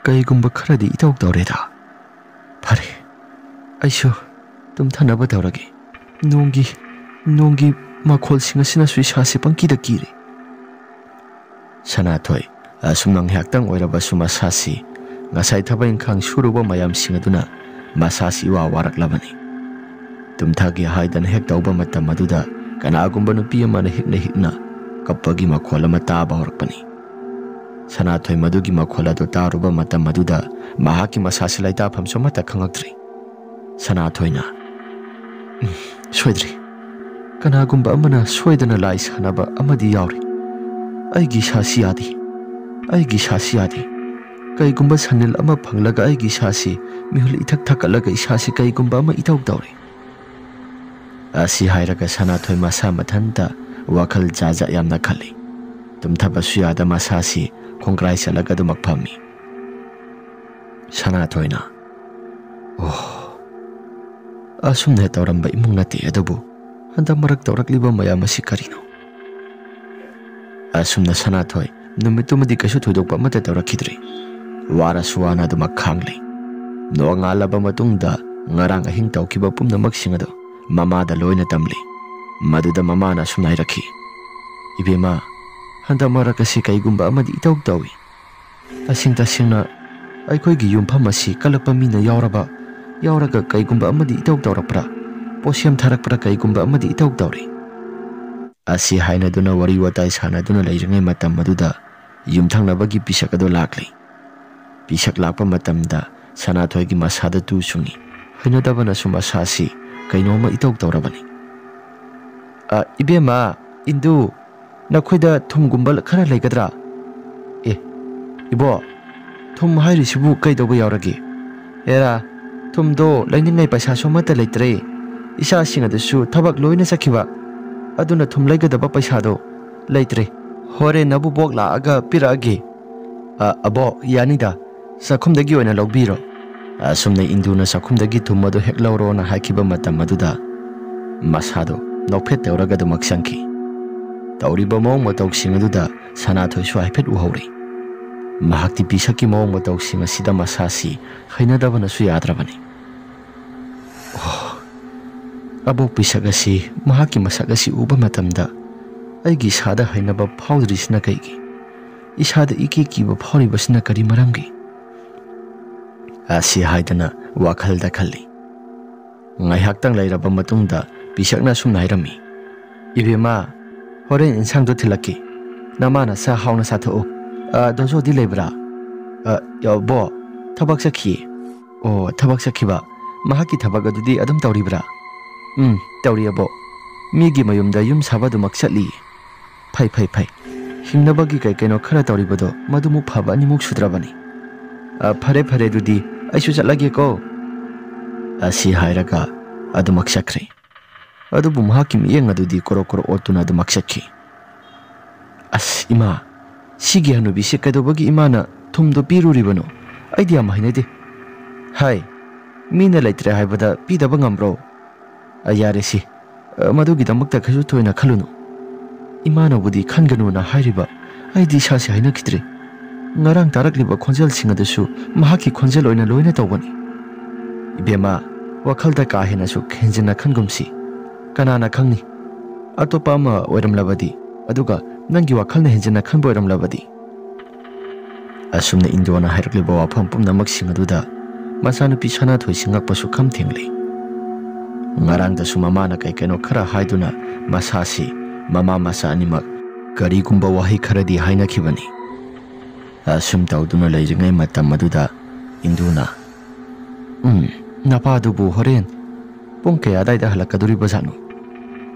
ꯀꯩꯒꯨꯝꯕ ꯈꯔꯗꯤ ꯏꯇꯧ ꯇꯧꯔꯦꯗ꯫ ꯐꯔꯦ, ꯑꯩꯁꯨ ꯇꯨꯝꯊꯅꯕ ꯇꯧꯔꯒꯦ꯫ ꯅꯣꯡꯒꯤ, ꯅꯣꯡꯒꯤ ꯃꯈꯣꯜꯁꯤꯡ ꯑꯁꯤꯅꯁꯨ ꯏꯁꯥꯁꯦ ꯄꯪꯀꯤꯗ ꯀꯤꯔꯦ꯫" ꯁꯅꯥꯊꯣꯏ, ꯑꯁꯨꯝꯅ ꯉꯥꯏꯍꯥꯛꯇꯪ ꯑꯣꯏꯔꯕꯁꯨ ꯃꯁꯥꯁꯤ ꯉꯁꯥꯏ ꯊꯕꯛ ꯏꯪꯈꯥꯡ ꯁꯨꯔꯨꯕ ꯃꯌꯥꯝꯁꯤꯡ ꯑꯗꯨꯅ ꯃꯁꯥꯁꯤ ꯏꯋꯥ ꯋꯥꯔꯛꯂꯕꯅꯤ꯫ ꯇꯨꯝꯊꯒꯦ ꯍꯥꯏꯗꯅ ꯍꯦꯛ ꯇꯧꯕ ꯃꯇꯝ ꯑꯗꯨꯗ ꯀꯅꯥꯒꯨꯝꯕ ꯅꯨꯄꯤ ꯑꯃꯅ ꯍꯤꯛꯅ ꯍꯤꯛꯅ ꯀꯞꯄꯒꯤ ꯃꯈꯣꯜ ꯑꯃ ꯇꯥꯕ ꯍꯧꯔꯛꯄꯅꯤ꯫ ꯁꯅꯥꯊꯣꯏ ꯃꯗꯨꯒꯤ ꯃꯈꯣꯜ ꯑꯗꯨ ꯇꯥꯔꯨꯕ ꯃꯇꯝ ꯑꯗꯨꯗ ꯃꯍꯥꯛꯀꯤ ꯃꯁꯥꯁꯤ ꯂꯩꯇꯥꯐꯝꯁꯨ ꯑꯃꯠꯇ ꯈꯪꯉꯛꯇ꯭ꯔꯦ꯫ ꯁꯅꯥꯊꯣꯏꯅ, "ꯎꯝ, ꯁꯣꯏꯗ꯭ꯔꯦ꯫ ꯀꯅꯥꯒꯨꯝꯕ ꯑꯃꯅ ꯁꯣꯏꯗꯅ ꯂꯥꯏ ꯁꯥꯟꯅꯕ ꯑꯃꯗꯤ ꯌꯥꯎꯔꯤ꯫ ꯑꯩꯒꯤ ꯏꯁꯥꯁꯤ ꯌꯥꯗꯦ꯫ ꯑꯩꯒꯤ ꯏꯁꯥꯁꯤ ꯌꯥꯗꯦ꯫ ꯀꯩꯒꯨꯝꯕ ꯁꯟꯅꯤꯜ ꯑꯃ ꯐꯪꯂꯒ ꯑꯩꯒꯤ ꯏꯁꯥꯁꯤ ꯃꯤꯍꯨꯜ ꯏꯊꯛ ꯊꯛꯀꯠꯂꯒ ꯏꯁꯥꯁꯤ ꯀꯩꯒꯨꯝꯕ ꯑꯃ ꯏꯇꯧ ꯇꯧꯔꯦ꯫" ꯑꯁꯤ ꯍꯥꯏꯔꯒ ꯁꯅꯥꯊꯣꯏ ꯃꯁꯥ ꯃꯊꯟꯇ ꯋꯥꯈꯜ ꯖꯥꯠ ꯖꯥꯠ ꯌꯥꯝꯅ ꯈꯜꯂꯤ꯫ ꯇꯨꯝꯊꯕꯁꯨ ꯌꯥꯗ ꯃꯁꯥꯁꯤ ꯈꯣꯡꯒ꯭ꯔꯥꯏ ꯆꯠꯂꯒ ꯑꯗꯨꯃꯛ ꯐꯝꯃꯤ꯫ ꯁꯅꯥꯊꯣꯏꯅ, "ꯑꯣ, ꯑꯁꯨꯝꯅ ꯇꯧꯔꯝꯕ ꯏꯃꯨꯡ ꯅꯠꯇꯦ, ꯑꯗꯨꯕꯨ ꯍꯟꯗꯛ ꯃꯔꯛ ꯇꯧꯔꯛꯂꯤꯕ ꯃꯌꯥꯝ ꯑꯁꯤ ꯀꯔꯤꯅꯣ?" ꯑꯁꯨꯝꯅ ꯁꯅꯥꯊꯣꯏ ꯅꯨꯃꯤꯠꯇꯨꯃꯗꯤ ꯀꯩꯁꯨ ꯊꯣꯏꯗꯣꯛꯄ ꯑꯃꯠꯇ ꯇꯧꯔꯛꯈꯤꯗ꯭ꯔꯦ꯫ ꯋꯥꯔꯁꯨ ꯋꯥꯅ ꯑꯗꯨꯃꯛ ꯈꯥꯡꯂꯤ꯫ ꯅꯣꯡꯉꯥꯜꯂꯕ ꯃꯇꯨꯡꯗ ꯉꯔꯥꯡ ꯑꯍꯤꯡ ꯇꯧꯈꯤꯕ ꯄꯨꯝꯅꯃꯛꯁꯤꯡ ꯑꯗꯨ ꯃꯃꯥꯗ ꯂꯣꯏꯅ ꯇꯝꯂꯤ꯫ ꯃꯗꯨꯗ ꯃꯃꯥꯅ ꯑꯁꯨꯝꯅ ꯍꯥꯏꯔꯛꯈꯤ, "ꯏꯕꯦꯝꯃ, ꯍꯟꯗꯛ ꯃꯔꯛ ꯑꯁꯤ ꯀꯩꯒꯨꯝꯕ ꯑꯃꯗꯤ ꯏꯇꯧ ꯇꯧꯏ꯫ ꯇꯁꯦꯡ ꯇꯁꯦꯡꯅ ꯑꯩꯈꯣꯏꯒꯤ ꯌꯨꯝꯐꯝ ꯑꯁꯤ ꯀꯜꯂꯛꯄ ꯃꯤꯅ ꯌꯥꯎꯔꯕ, ꯌꯥꯎꯔꯒ ꯀꯩꯒꯨꯝꯕ ꯑꯃꯗꯤ ꯏꯇꯧ ꯇꯧꯔꯛꯄ꯭ꯔꯥ, ꯄꯣꯠꯁꯦꯝ ꯊꯥꯔꯛꯄ꯭ꯔꯥ ꯀꯩꯒꯨꯝꯕ ꯑꯃꯗꯤ ꯏꯇꯧ ꯇꯧꯔꯤ꯫" ꯑꯁꯤ ꯍꯥꯏꯅꯗꯨꯅ ꯋꯥꯔꯤ ꯋꯥꯇꯥꯏ ꯁꯥꯟꯅꯗꯨꯅ ꯂꯩꯔꯤꯉꯩ ꯃꯇꯝ ꯑꯗꯨꯗ ꯌꯨꯝꯊꯪꯅꯕꯒꯤ ꯄꯤꯁꯛ ꯑꯗꯨ ꯂꯥꯛꯂꯤ꯫ ꯄꯤꯁꯛ ꯂꯥꯛꯄ ꯃꯇꯝꯗ ꯁꯅꯥꯊꯣꯏꯒꯤ ꯃꯁꯥꯗ ꯇꯨ ꯆꯨꯡꯏ꯫ ꯍꯩꯅꯗꯕꯅꯁꯨ ꯃꯁꯥꯁꯤ ꯀꯩꯅꯣꯝꯃ ꯏꯇꯧ ꯇꯧꯔꯕꯅꯤ꯫ "ꯑ, ꯏꯕꯦꯝꯃ, ꯏꯟꯗꯨ, ꯅꯈꯣꯏꯗ ꯊꯨꯝꯒꯨꯝꯕ ꯈꯔ ꯂꯩꯒꯗ꯭ꯔꯥ?" "ꯑꯦ, ꯏꯕꯣ, ꯊꯨꯝ ꯍꯥꯏꯔꯤꯁꯤꯕꯨ ꯀꯩꯗꯧꯕ ꯌꯥꯎꯔꯒꯦ? ꯍꯦꯔꯥ, ꯊꯨꯝꯗꯣ ꯂꯩꯅꯤꯡꯉꯥꯏ ꯄꯩꯁꯥꯁꯨ ꯑꯃꯠꯇ ꯂꯩꯇ꯭ꯔꯦ꯫ ꯏꯆꯥꯁꯤꯡ ꯑꯗꯨꯁꯨ ꯊꯕꯛ ꯂꯣꯏꯅ ꯆꯠꯈꯤꯕ꯫ ꯑꯗꯨꯅ ꯊꯨꯝ ꯂꯩꯒꯗꯕ ꯄꯩꯁꯥꯗꯣ ꯂꯩꯇ꯭ꯔꯦ꯫ ꯍꯣꯔꯦꯟ ꯅꯕꯨꯕꯣꯛ ꯂꯥꯛꯑꯒ ꯄꯤꯔꯛꯑꯒꯦ꯫ "ꯑ, ꯑꯕꯣꯛ, ꯌꯥꯅꯤꯗ꯫ ꯆꯥꯛꯈꯨꯝꯗꯒꯤ ꯑꯣꯏꯅ ꯂꯧꯕꯤꯔꯣ꯫" ꯑꯁꯨꯝꯅ ꯏꯟꯗꯨꯅ ꯆꯥꯛꯈꯨꯝꯗꯒꯤ ꯊꯨꯝ ꯑꯗꯨ ꯍꯦꯛ ꯂꯧꯔꯣꯅ ꯍꯥꯏꯈꯤꯕ ꯃꯇꯝ ꯑꯗꯨꯗ ꯃꯁꯥꯗꯣ ꯅꯣꯛꯐꯦꯠ ꯇꯧꯔꯒ ꯑꯗꯨꯃꯛ ꯆꯪꯈꯤ꯫ ꯇꯧꯔꯤꯕ ꯃꯑꯣꯡ ꯃꯇꯧꯁꯤꯡ ꯑꯗꯨꯗ ꯁꯅꯥꯊꯣꯏꯁꯨ ꯍꯥꯏꯐꯦꯠ ꯎꯍꯧꯔꯤ꯫ ꯃꯍꯥꯛꯇꯤ ꯄꯤꯁꯛꯀꯤ ꯃꯑꯣꯡ ꯃꯇꯧꯁꯤꯡ ꯑꯁꯤꯗ ꯃꯁꯥꯁꯤ ꯍꯩꯅꯗꯕꯅꯁꯨ ꯌꯥꯗ꯭ꯔꯕꯅꯤ꯫ ꯑꯣ, ꯑꯕꯣꯛ ꯄꯤꯁꯛ ꯑꯁꯤ, ꯃꯍꯥꯛꯀꯤ ꯃꯁꯛ ꯑꯁꯤ ꯎꯕ ꯃꯇꯝꯗ ꯑꯩꯒꯤ ꯏꯁꯥꯗ ꯍꯩꯅꯕ ꯐꯥꯎꯗ꯭ꯔꯤꯁꯤꯅ ꯀꯩꯒꯤ? ꯏꯁꯥꯗ ꯏꯀꯤ ꯀꯤꯕ ꯐꯥꯎꯔꯤꯕꯁꯤꯅ ꯀꯔꯤ ꯃꯔꯝꯒꯤ? ꯑꯁꯤ ꯍꯥꯏꯗꯅ ꯋꯥꯈꯜꯗ ꯈꯜꯂꯤ꯫ ꯉꯥꯏꯍꯥꯛꯇꯪ ꯂꯩꯔꯕ ꯃꯇꯨꯡꯗ ꯄꯤꯁꯛꯅ ꯑꯁꯨꯝꯅ ꯍꯥꯏꯔꯝꯃꯤ, "ꯏꯕꯦꯝꯃ, ꯍꯣꯔꯦꯟ ꯏꯟꯁꯥꯡꯗꯣ ꯊꯤꯜꯂꯛꯀꯦ꯫ ꯅꯃꯥꯅ ꯁꯥ ꯍꯥꯎꯅ ꯆꯥꯊꯣꯛꯎ꯫ ꯑ, ꯗꯣꯖꯣꯗꯤ ꯂꯩꯕ꯭ꯔꯥ?" "ꯑ, ꯌꯥ, ꯕꯣ, ꯊꯕꯛ ꯆꯠꯈꯤꯌꯦ꯫" "ꯑꯣ, ꯊꯕꯛ ꯆꯠꯈꯤꯕ꯫ ꯃꯍꯥꯛꯀꯤ ꯊꯕꯛ ꯑꯗꯨꯗꯤ ꯑꯗꯨꯝ ꯇꯧꯔꯤꯕ꯭ꯔꯥ?" "ꯎꯝ, ꯇꯧꯔꯤ, ꯑꯕꯣꯛ꯫ ꯃꯤꯒꯤ ꯃꯌꯨꯝꯗ ꯌꯨꯝ ꯁꯥꯕ ꯑꯗꯨꯃꯛ ꯆꯠꯂꯤ꯫" "ꯐꯩ, ꯐꯩ, ꯐꯩ꯫ ꯍꯤꯡꯅꯕꯒꯤ ꯀꯩ ꯀꯩꯅꯣ ꯈꯔ ꯇꯧꯔꯤꯕꯗꯣ ꯃꯗꯨꯃꯨꯛ ꯐꯕ ꯑꯅꯤꯃꯨꯛ ꯁꯨꯗ꯭ꯔꯕꯅꯤ꯫ ꯑ, ꯐꯔꯦ, ꯐꯔꯦ, ꯑꯗꯨꯗꯤ ꯑꯩꯁꯨ ꯆꯠꯂꯒꯦꯀꯣ꯫" ꯑꯁꯤ ꯍꯥꯏꯔꯒ ꯑꯗꯨꯃꯛ ꯆꯠꯈ꯭ꯔꯦ꯫ ꯑꯗꯨꯕꯨ ꯃꯍꯥꯛꯀꯤ ꯃꯤꯠꯌꯦꯡ ꯑꯗꯨꯗꯤ ꯀꯣꯔꯣꯛ ꯀꯣꯔꯣꯛ ꯑꯣꯠꯇꯨꯅ ꯑꯗꯨꯃꯛ ꯆꯠꯈꯤ꯫ "ꯑꯁ, ꯏꯃꯥ, ꯁꯤꯒꯤ ꯍꯅꯨꯕꯤꯁꯦ ꯀꯩꯗꯧꯕꯒꯤ ꯏꯃꯥꯅ ꯊꯨꯝꯗꯣ ꯄꯤꯔꯨꯔꯤꯕꯅꯣ? ꯑꯩꯗꯤ ꯌꯥꯝ ꯍꯩꯅꯗꯦ꯫" "ꯍꯥꯏ, ꯃꯤꯅ ꯂꯩꯇ꯭ꯔꯦ ꯍꯥꯏꯕꯗ ꯄꯤꯗꯕ ꯉꯝꯕ꯭ꯔꯣ? ꯑ, ꯌꯥꯔꯦ ꯁꯤ꯫ ꯑ, ꯃꯗꯨꯒꯤꯗꯃꯛꯇ ꯀꯩꯁꯨ ꯊꯣꯏꯅ ꯈꯜꯂꯨꯅꯨ꯫ ꯏꯃꯥꯅꯕꯨꯗꯤ ꯈꯟꯒꯅꯨꯅ ꯍꯥꯏꯔꯤꯕ, ꯑꯩꯗꯤ ꯏꯁꯥꯁꯦ ꯍꯩꯅꯈꯤꯗ꯭ꯔꯦ꯫ ꯉꯔꯥꯡ ꯇꯥꯔꯛꯂꯤꯕ ꯈꯣꯟꯖꯦꯜꯁꯤꯡ ꯑꯗꯨꯁꯨ ꯃꯍꯥꯛꯀꯤ ꯈꯣꯟꯖꯦꯜ ꯑꯣꯏꯅ ꯂꯣꯏꯅ ꯇꯧꯕꯅꯤ꯫" "ꯏꯕꯦꯝꯃ, ꯋꯥꯈꯜꯗ ꯀꯥ ꯍꯦꯟꯅꯁꯨ ꯍꯦꯟꯖꯤꯟꯅ ꯈꯟꯒꯨꯝꯁꯤ꯫ ꯀꯅꯥꯅ ꯈꯪꯅꯤ? ꯑꯇꯣꯞꯄ ꯑꯃ ꯑꯣꯏꯔꯝꯂꯕꯗꯤ, ꯑꯗꯨꯒ ꯅꯪꯒꯤ ꯋꯥꯈꯜꯅ ꯍꯦꯟꯖꯤꯟꯅ ꯈꯟꯕ ꯑꯣꯏꯔꯝꯂꯕꯗꯤ?" ꯑꯁꯨꯝꯅ ꯏꯟꯗꯣꯅ ꯍꯥꯏꯔꯛꯂꯤꯕ ꯋꯥꯐꯝ ꯄꯨꯝꯅꯃꯛꯁꯤꯡ ꯑꯗꯨꯗ ꯃꯆꯥꯅꯨꯄꯤ ꯁꯅꯥꯊꯣꯏꯁꯤ ꯉꯛꯄꯁꯨ ꯈꯝ ꯊꯦꯡꯂꯤ꯫ ꯉꯔꯥꯡꯗꯁꯨ ꯃꯃꯥꯅ ꯀꯩ ꯀꯩꯅꯣ ꯈꯔ ꯍꯥꯏꯗꯨꯅ ꯃꯁꯥꯁꯤ ꯃꯃꯥ ꯃꯆꯥ ꯑꯅꯤꯃꯛ ꯀꯔꯤꯒꯨꯝꯕ ꯋꯥꯍꯩ ꯈꯔꯗꯤ ꯍꯥꯏꯅꯈꯤꯕꯅꯤ꯫ ꯑꯁꯨꯝ ꯇꯧꯗꯨꯅ ꯂꯩꯔꯤꯉꯩ ꯃꯇꯝ ꯑꯗꯨꯗ ꯏꯟꯗꯨꯅ, "ꯎꯝ, ꯅꯄꯥꯗꯨꯕꯨ ꯍꯣꯔꯦꯟ ꯄꯨꯡ ꯀꯌꯥ ꯑꯗꯥꯏꯗ ꯍꯜꯂꯛꯀꯗꯣꯔꯤꯕꯖꯥꯠꯅꯣ?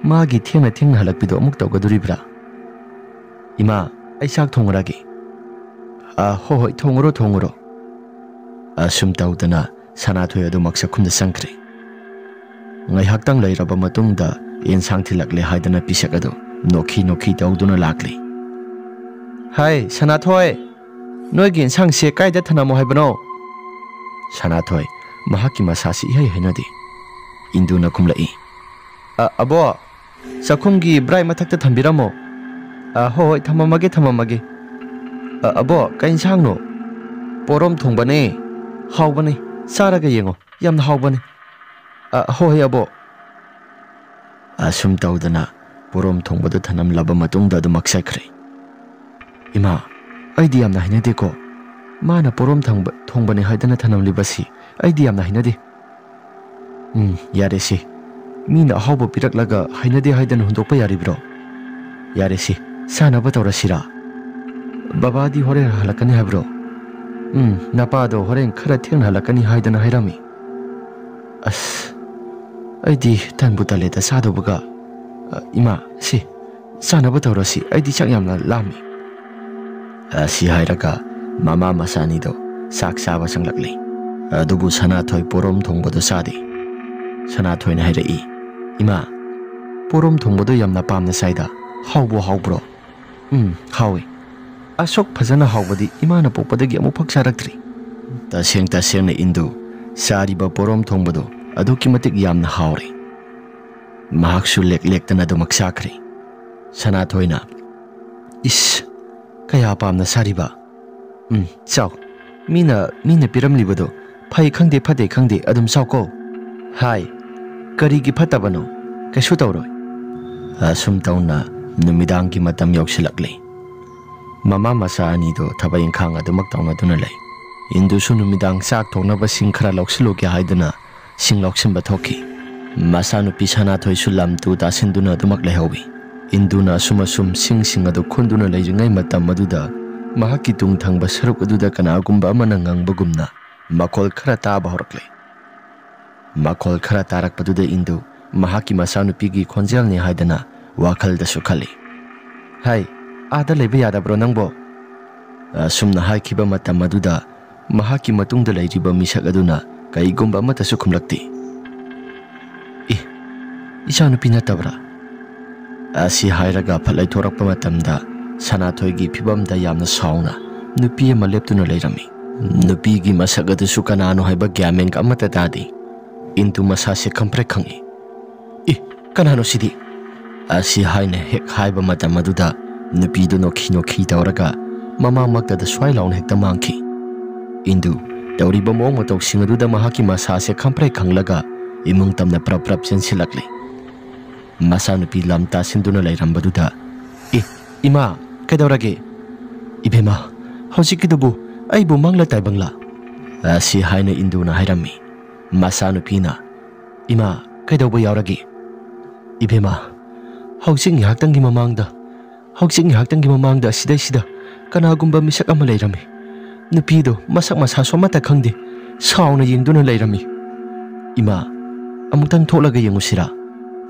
ꯃꯥꯒꯤ ꯊꯦꯡꯅ ꯊꯦꯡꯅ ꯍꯜꯂꯛꯄꯤꯗꯣ ꯑꯃꯨꯛ ꯇꯧꯒꯗꯣꯔꯤꯕ꯭ꯔꯥ? ꯏꯃꯥ, ꯑꯩ ꯆꯥꯛ ꯊꯣꯡꯉꯨꯔꯒꯦ꯫" "ꯑ, ꯍꯣꯏ, ꯍꯣꯏ, ꯊꯣꯡꯉꯨꯔꯣ, ꯊꯣꯡꯉꯨꯔꯣ"꯫ ꯑꯁꯨꯝ ꯇꯧꯗꯅ ꯁꯅꯥꯊꯣꯏ ꯑꯗꯨꯃꯛ ꯆꯥꯛꯈꯨꯝꯗ ꯆꯪꯈ꯭ꯔꯦ꯫ ꯉꯥꯏꯍꯥꯛꯇꯪ ꯂꯩꯔꯕ ꯃꯇꯨꯡꯗ ꯌꯦꯟꯁꯥꯡ ꯊꯤꯜꯂꯛꯂꯦ ꯍꯥꯏꯗꯅ ꯄꯤꯁꯛ ꯑꯗꯨ ꯅꯣꯛꯈꯤ ꯅꯣꯛꯈꯤ ꯇꯧꯗꯨꯅ ꯂꯥꯛꯂꯤ꯫ "ꯍꯥꯏ, ꯁꯅꯥꯊꯣꯏ, ꯅꯣꯏꯒꯤ ꯌꯦꯟꯁꯥꯡꯁꯦ ꯀꯥꯏꯗ ꯊꯅꯝꯃꯣ ꯍꯥꯏꯕꯅꯣ?" ꯁꯅꯥꯊꯣꯏ ꯃꯍꯥꯛꯀꯤ ꯃꯁꯥꯁꯤ ꯏꯍꯩ ꯍꯩꯅꯗꯦ꯫ ꯏꯟꯗꯨꯅ ꯈꯨꯝꯂꯛꯏ꯫ "ꯑ, ꯑꯕꯣ, ꯆꯥꯛꯈꯨꯝꯒꯤ ꯕ꯭ꯔꯥꯏ ꯃꯊꯛꯇ ꯊꯝꯕꯤꯔꯝꯃꯣ"꯫ "ꯑ, ꯍꯣꯏ, ꯍꯣꯏ, ꯊꯝꯃꯝꯃꯒꯦ, ꯊꯝꯃꯝꯃꯒꯦ"꯫ "ꯑ, ꯑꯕꯣ, ꯀꯩ ꯏꯟꯁꯥꯡꯅꯣ?" "ꯄꯣꯔꯣꯝ ꯊꯣꯡꯕꯅꯦ꯫ ꯍꯥꯎꯕꯅꯦ꯫ ꯆꯥꯔꯒ ꯌꯦꯡꯉꯣ꯫ ꯌꯥꯝꯅ ꯍꯥꯎꯕꯅꯦ"꯫ "ꯑ, ꯍꯣꯏ, ꯍꯣꯏ, ꯑꯕꯣ"꯫ ꯑꯁꯨꯝ ꯇꯧꯗꯅ ꯄꯣꯔꯣꯝ ꯊꯣꯡꯕꯗꯨ ꯊꯅꯝꯂꯕ ꯃꯇꯨꯡꯗ ꯑꯗꯨꯃꯛ ꯆꯠꯈ꯭ꯔꯦ꯫ "ꯏꯃꯥ, ꯑꯩꯗꯤ ꯌꯥꯝꯅ ꯍꯩꯅꯗꯦꯀꯣ꯫ ꯃꯥꯅ ꯄꯣꯔꯣꯝ ꯊꯪꯕ-, ꯊꯣꯡꯕꯅꯦ ꯍꯥꯏꯗꯅ ꯊꯅꯝꯂꯤꯕꯁꯤ ꯑꯩꯗꯤ ꯌꯥꯝꯅ ꯍꯩꯅꯗꯦ"꯫ "ꯎꯝ, ꯌꯥꯔꯦꯁꯦ꯫ ꯃꯤꯅ ꯑꯍꯥꯎꯕ ꯄꯤꯔꯛꯂꯒ ꯍꯩꯅꯗꯦ ꯍꯥꯏꯗꯅ ꯍꯨꯟꯗꯣꯛꯄ ꯌꯥꯔꯤꯕ꯭ꯔꯣ? ꯌꯥꯔꯦꯁꯦ, ꯆꯥꯅꯕ ꯇꯧꯔꯁꯤꯔꯥ? ꯕꯕꯥꯗꯤ ꯍꯣꯔꯦꯟ ꯍꯜꯂꯛꯀꯅꯤ ꯍꯥꯏꯕ꯭ꯔꯣ? ꯎꯝ, ꯅꯄꯥꯗꯣ ꯍꯣꯔꯦꯟ ꯈꯔ ꯊꯦꯡꯅ ꯍꯜꯂꯛꯀꯅꯤ ꯍꯥꯏꯗꯅ ꯍꯥꯏꯔꯝꯃꯤ꯫ ꯑꯁ, ꯑꯩꯗꯤ ꯇꯟꯕꯨ ꯇꯜꯂꯦꯗ ꯆꯥꯗꯧꯕꯒ꯫ ꯑ, ꯏꯃꯥ, ꯁꯤ, ꯆꯥꯅꯕ ꯇꯧꯔꯁꯤ, ꯑꯩꯗꯤ ꯆꯥꯛ ꯌꯥꯝꯅ ꯂꯥꯝꯃꯤ"꯫ ꯑꯁꯤ ꯍꯥꯏꯔꯒ ꯃꯃꯥ ꯃꯆꯥ ꯑꯅꯤꯗꯣ ꯆꯥꯛ ꯆꯥꯕ ꯆꯪꯂꯛꯂꯤ꯫ ꯑꯗꯨꯕꯨ ꯁꯅꯥꯊꯣꯏ ꯄꯣꯔꯣꯝ ꯊꯣꯡꯕꯗꯣ ꯆꯥꯗꯦ꯫ ꯁꯅꯥꯊꯣꯏꯅ ꯍꯥꯏꯔꯛꯏ, "ꯏꯃꯥ, ꯄꯣꯔꯣꯝ ꯊꯣꯡꯕꯗꯣ ꯌꯥꯝꯅ ꯄꯥꯝꯅ ꯆꯥꯏꯗ, ꯍꯥꯎꯕꯨ ꯍꯥꯎꯕ꯭ꯔꯣ?" "ꯎꯝ, ꯍꯥꯎꯏ꯫ ꯑꯁꯨꯛ ꯐꯖꯅ ꯍꯥꯎꯕꯗꯤ ꯏꯃꯥꯅ ꯄꯣꯛꯄꯗꯒꯤ ꯑꯃꯨꯛꯐꯥꯎ ꯆꯥꯔꯛꯇ꯭ꯔꯤ"꯫ ꯇꯁꯦꯡ ꯇꯁꯦꯡꯅ ꯏꯟꯗꯨ ꯆꯥꯔꯤꯕ ꯄꯣꯔꯣꯝ ꯊꯣꯡꯕꯗꯨ ꯑꯗꯨꯛꯀꯤ ꯃꯇꯤꯛ ꯌꯥꯝꯅ ꯍꯥꯎꯔꯦ꯫ ꯃꯍꯥꯛꯁꯨ ꯂꯦꯛ ꯂꯦꯛꯇꯅ ꯑꯗꯨꯃꯛ ꯆꯥꯈ꯭ꯔꯦ꯫ ꯁꯅꯥꯊꯣꯏꯅ, "ꯏꯁ, ꯀꯌꯥ ꯄꯥꯝꯅ ꯆꯥꯔꯤꯕ? ꯎꯝ, ꯆꯥꯎ꯫ ꯃꯤꯅ, ꯃꯤꯅ ꯄꯤꯔꯝꯂꯤꯕꯗꯣ ꯐꯩ ꯈꯪꯗꯦ, ꯐꯠꯇꯦ ꯈꯪꯗꯦ, ꯑꯗꯨꯝ ꯆꯥꯎꯀꯣ"꯫ "ꯍꯥꯏ, ꯀꯔꯤꯒꯤ ꯐꯠꯇꯕꯅꯣ? ꯀꯩꯁꯨ ꯇꯧꯔꯣꯏ"꯫ ꯑꯁꯨꯝ ꯇꯧꯅ ꯅꯨꯃꯤꯗꯥꯡꯒꯤ ꯃꯇꯝ ꯌꯧꯁꯤꯜꯂꯛꯂꯦ꯫ ꯃꯃꯥ ꯃꯆꯥ ꯑꯅꯤꯗꯣ ꯊꯕꯛ ꯏꯪꯈꯥꯡ ꯑꯗꯨꯃꯛ ꯇꯧꯅꯗꯨꯅ ꯂꯩ꯫ ꯏꯟꯗꯨꯁꯨ ꯅꯨꯃꯤꯗꯥꯡ ꯆꯥꯛ ꯊꯣꯡꯅꯕ ꯁꯤꯡ ꯈꯔ ꯂꯧꯁꯤꯜꯂꯨꯒꯦ ꯍꯥꯏꯗꯨꯅ ꯁꯤꯡ ꯂꯧꯁꯤꯟꯕ ꯊꯣꯛꯈꯤ꯫ ꯃꯆꯥꯅꯨꯄꯤ ꯁꯅꯥꯊꯣꯏꯁꯨ ꯂꯝ ꯇꯨ ꯇꯥꯁꯤꯟꯗꯨꯅ ꯑꯗꯨꯃꯛ ꯂꯩꯍꯧꯏ꯫ ꯏꯟꯗꯨꯅ ꯑꯁꯨꯝ ꯑꯁꯨꯝ ꯁꯤꯡꯁꯤꯡ ꯑꯗꯨ ꯈꯨꯟꯗꯨꯅ ꯂꯩꯔꯤꯉꯩ ꯃꯇꯝ ꯑꯗꯨꯗ ꯃꯍꯥꯛꯀꯤ ꯇꯨꯡ ꯊꯪꯕ ꯁꯔꯨꯛ ꯑꯗꯨꯗ ꯀꯅꯥꯒꯨꯝꯕ ꯑꯃꯅ ꯉꯪꯕꯒꯨꯝꯅ ꯃꯈꯣꯜ ꯈꯔ ꯇꯥꯕ ꯍꯧꯔꯛꯂꯦ꯫ ꯃꯈꯣꯜ ꯈꯔ ꯇꯥꯔꯛꯄꯗꯨꯗ ꯏꯟꯗꯨ ꯃꯍꯥꯛꯀꯤ ꯃꯆꯥꯅꯨꯄꯤꯒꯤ ꯈꯣꯟꯖꯦꯜꯅꯤ ꯍꯥꯏꯗꯅ ꯋꯥꯈꯜꯗꯁꯨ ꯈꯜꯂꯤ꯫ "ꯍꯥꯏ, ꯑꯥꯗ ꯂꯩꯕ ꯌꯥꯗꯕ꯭ꯔꯣ ꯅꯪꯕꯣ?" ꯑꯁꯨꯝꯅ ꯍꯥꯏꯈꯤꯕ ꯃꯇꯝ ꯑꯗꯨꯗ ꯃꯍꯥꯛꯀꯤ ꯃꯇꯨꯡꯗ ꯂꯩꯔꯤꯕ ꯃꯤꯁꯛ ꯑꯗꯨꯅ ꯀꯔꯤꯒꯨꯝꯕ ꯑꯃꯠꯇꯁꯨ ꯈꯨꯝꯂꯛꯇꯦ꯫ "ꯏ, ꯏꯆꯥꯅꯨꯄꯤ ꯅꯠꯇꯕ꯭ꯔꯥ?" ꯑꯁꯤ ꯍꯥꯏꯔꯒ ꯐꯠ ꯂꯩꯊꯣꯔꯛꯄ ꯃꯇꯝꯗ ꯁꯅꯥꯊꯣꯏꯒꯤ ꯐꯤꯕꯝꯗ ꯌꯥꯝꯅ ꯁꯥꯎꯅ ꯅꯨꯄꯤ ꯑꯃ ꯂꯦꯞꯇꯨꯅ ꯂꯩꯔꯝꯃꯤ꯫ ꯅꯨꯄꯤꯒꯤ ꯃꯁꯛ ꯑꯗꯨꯁꯨ ꯀꯅꯥꯅꯣ ꯍꯥꯏꯕ ꯒ꯭ꯌꯥꯟ ꯃꯦꯟꯒ ꯑꯃꯠꯇ ꯇꯥꯗꯦ꯫ ꯏꯟꯗꯨ ꯃꯁꯥꯁꯦ ꯈꯪꯄ꯭ꯔꯦꯛ ꯈꯪꯉꯤ꯫ "ꯏ, ꯀꯅꯥꯅꯣ ꯁꯤꯗꯤ?" ꯑꯁꯤ ꯍꯥꯏꯅ ꯍꯦꯛ ꯍꯥꯏꯕ ꯃꯇꯝ ꯑꯗꯨꯗ ꯅꯨꯄꯤꯗꯨ ꯅꯣꯛꯈꯤ ꯅꯣꯛꯈꯤ ꯇꯧꯔꯒ ꯃꯃꯥꯡꯃꯛꯇꯗ ꯁ꯭ꯋꯥꯏ ꯂꯥꯎꯅ ꯍꯦꯛꯇ ꯃꯥꯡꯈꯤ꯫ ꯏꯟꯗꯨ ꯇꯧꯔꯤꯕ ꯃꯑꯣꯡ ꯃꯇꯧꯁꯤꯡ ꯑꯗꯨꯗ ꯃꯍꯥꯛꯀꯤ ꯃꯁꯥꯁꯦ ꯈꯪꯄ꯭ꯔꯦꯛ ꯈꯪꯂꯒ ꯏꯃꯨꯡ ꯇꯝꯅ ꯄ꯭ꯔꯞ ꯄ꯭ꯔꯞ ꯆꯦꯟꯁꯤꯜꯂꯛꯂꯤ꯫ ꯃꯆꯥꯅꯨꯄꯤ ꯂꯝ ꯇꯥꯁꯤꯟꯗꯨꯅ ꯂꯩꯔꯝꯕꯗꯨꯗ, "ꯑꯦ, ꯏꯃꯥ, ꯀꯩꯗꯧꯔꯒꯦ?" "ꯏꯕꯦꯝꯃ, ꯍꯧꯖꯤꯛꯀꯤꯗꯨꯕꯨ ꯑꯩꯕꯨ ꯃꯪꯂ ꯇꯥꯏꯕꯪꯂ?" ꯑꯁꯤ ꯍꯥꯏꯅ ꯏꯟꯗꯨꯅ ꯍꯥꯏꯔꯝꯃꯤ꯫ ꯃꯆꯥꯅꯨꯄꯤꯅ, "ꯏꯃꯥ, ꯀꯩꯗꯧꯕ ꯌꯥꯎꯔꯒꯦ?" "ꯏꯕꯦꯝꯃ, ꯍꯧꯖꯤꯛ ꯉꯥꯏꯍꯥꯛꯇꯪꯒꯤ ꯃꯃꯥꯡꯗ, ꯍꯧꯖꯤꯛ ꯉꯥꯏꯍꯥꯛꯇꯪꯒꯤ ꯃꯃꯥꯡꯗ ꯑꯁꯤꯗꯩꯁꯤꯗ ꯀꯅꯥꯒꯨꯝꯕ ꯃꯤꯁꯛ ꯑꯃ ꯂꯩꯔꯝꯃꯤ꯫ ꯅꯨꯄꯤꯗꯣ ꯃꯁꯛ ꯃꯁꯥꯁꯨ ꯑꯃꯠꯇ ꯈꯪꯗꯦ, ꯁꯥꯎꯅ ꯌꯦꯡꯗꯨꯅ ꯂꯩꯔꯝꯃꯤ꯫ ꯏꯃꯥ, ꯑꯃꯨꯛꯇꯪ ꯊꯣꯛꯂꯒ ꯌꯦꯡꯉꯨꯁꯤꯔꯥ?"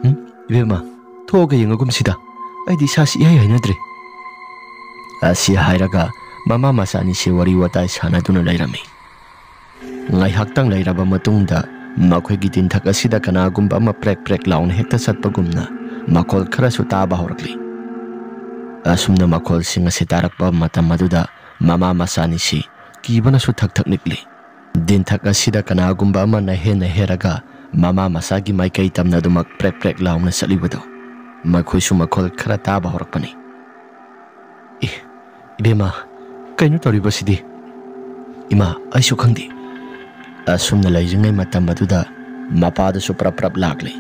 "ꯎꯝ, ꯏꯕꯦꯝꯃ, ꯊꯣꯛꯑꯒ ꯌꯦꯡꯉꯒꯨꯝꯁꯤꯗ, ꯑꯩꯗꯤ ꯏꯁꯥꯁꯤ ꯏꯍꯩ ꯍꯩꯅꯗ꯭ꯔꯦ꯫" ꯑꯁꯤ ꯍꯥꯏꯔꯒ ꯃꯃꯥ ꯃꯆꯥꯅꯤꯁꯤ ꯋꯥꯔꯤ ꯋꯥꯇꯥꯏ ꯁꯥꯟꯅꯗꯨꯅ ꯂꯩꯔꯝꯃꯤ꯫ ꯉꯥꯏꯍꯥꯛꯇꯪ ꯂꯩꯔꯕ ꯃꯇꯨꯡꯗ ꯃꯈꯣꯏꯒꯤ ꯇꯤꯟꯊꯛ ꯑꯁꯤꯗ ꯀꯅꯥꯒꯨꯝꯕ ꯑꯃ ꯄ꯭ꯔꯦꯛ ꯄ꯭ꯔꯦꯛ ꯂꯥꯎꯅ ꯍꯦꯛꯇ ꯆꯠꯄꯒꯨꯝꯅ ꯃꯈꯣꯜ ꯈꯔꯁꯨ ꯇꯥꯕ ꯍꯧꯔꯛꯂꯤ꯫ ꯑꯁꯨꯝꯅ ꯃꯈꯣꯜꯁꯤꯡ ꯑꯁꯤ ꯇꯥꯔꯛꯄ ꯃꯇꯝ ꯑꯗꯨꯗ ꯃꯃꯥ ꯃꯆꯥꯅꯤꯁꯤ ꯀꯤꯕꯅꯁꯨ ꯊꯛ ꯊꯛ ꯅꯤꯛꯂꯤ꯫ ꯇꯤꯟꯊꯛ ꯑꯁꯤꯗ ꯀꯅꯥꯒꯨꯝꯕ ꯑꯃꯅ ꯍꯦꯟꯅ ꯍꯦꯔꯒ ꯃꯃꯥ ꯃꯆꯥꯒꯤ ꯃꯥꯏꯀꯩ ꯇꯝꯅ ꯑꯗꯨꯃꯛ ꯄ꯭ꯔꯦꯛ ꯄ꯭ꯔꯦꯛ ꯂꯥꯎꯅ ꯆꯠꯂꯤꯕꯗꯨ ꯃꯈꯣꯏꯁꯨ ꯃꯈꯣꯜ ꯈꯔ ꯇꯥꯕ ꯍꯧꯔꯛꯄꯅꯤ꯫ "ꯑꯦ, ꯏꯕꯦꯝꯃ, ꯀꯩꯅꯣ ꯇꯧꯔꯤꯕꯁꯤꯗꯤ?" "ꯏꯃꯥ, ꯑꯩꯁꯨ ꯈꯪꯗꯦ꯫" ꯑꯁꯨꯝꯅ ꯂꯩꯔꯤꯉꯩ ꯃꯇꯝ ꯑꯗꯨꯗ ꯃꯄꯥꯗꯨꯁꯨ ꯄ꯭ꯔꯞ ꯄ꯭ꯔꯞ ꯂꯥꯛꯂꯦ꯫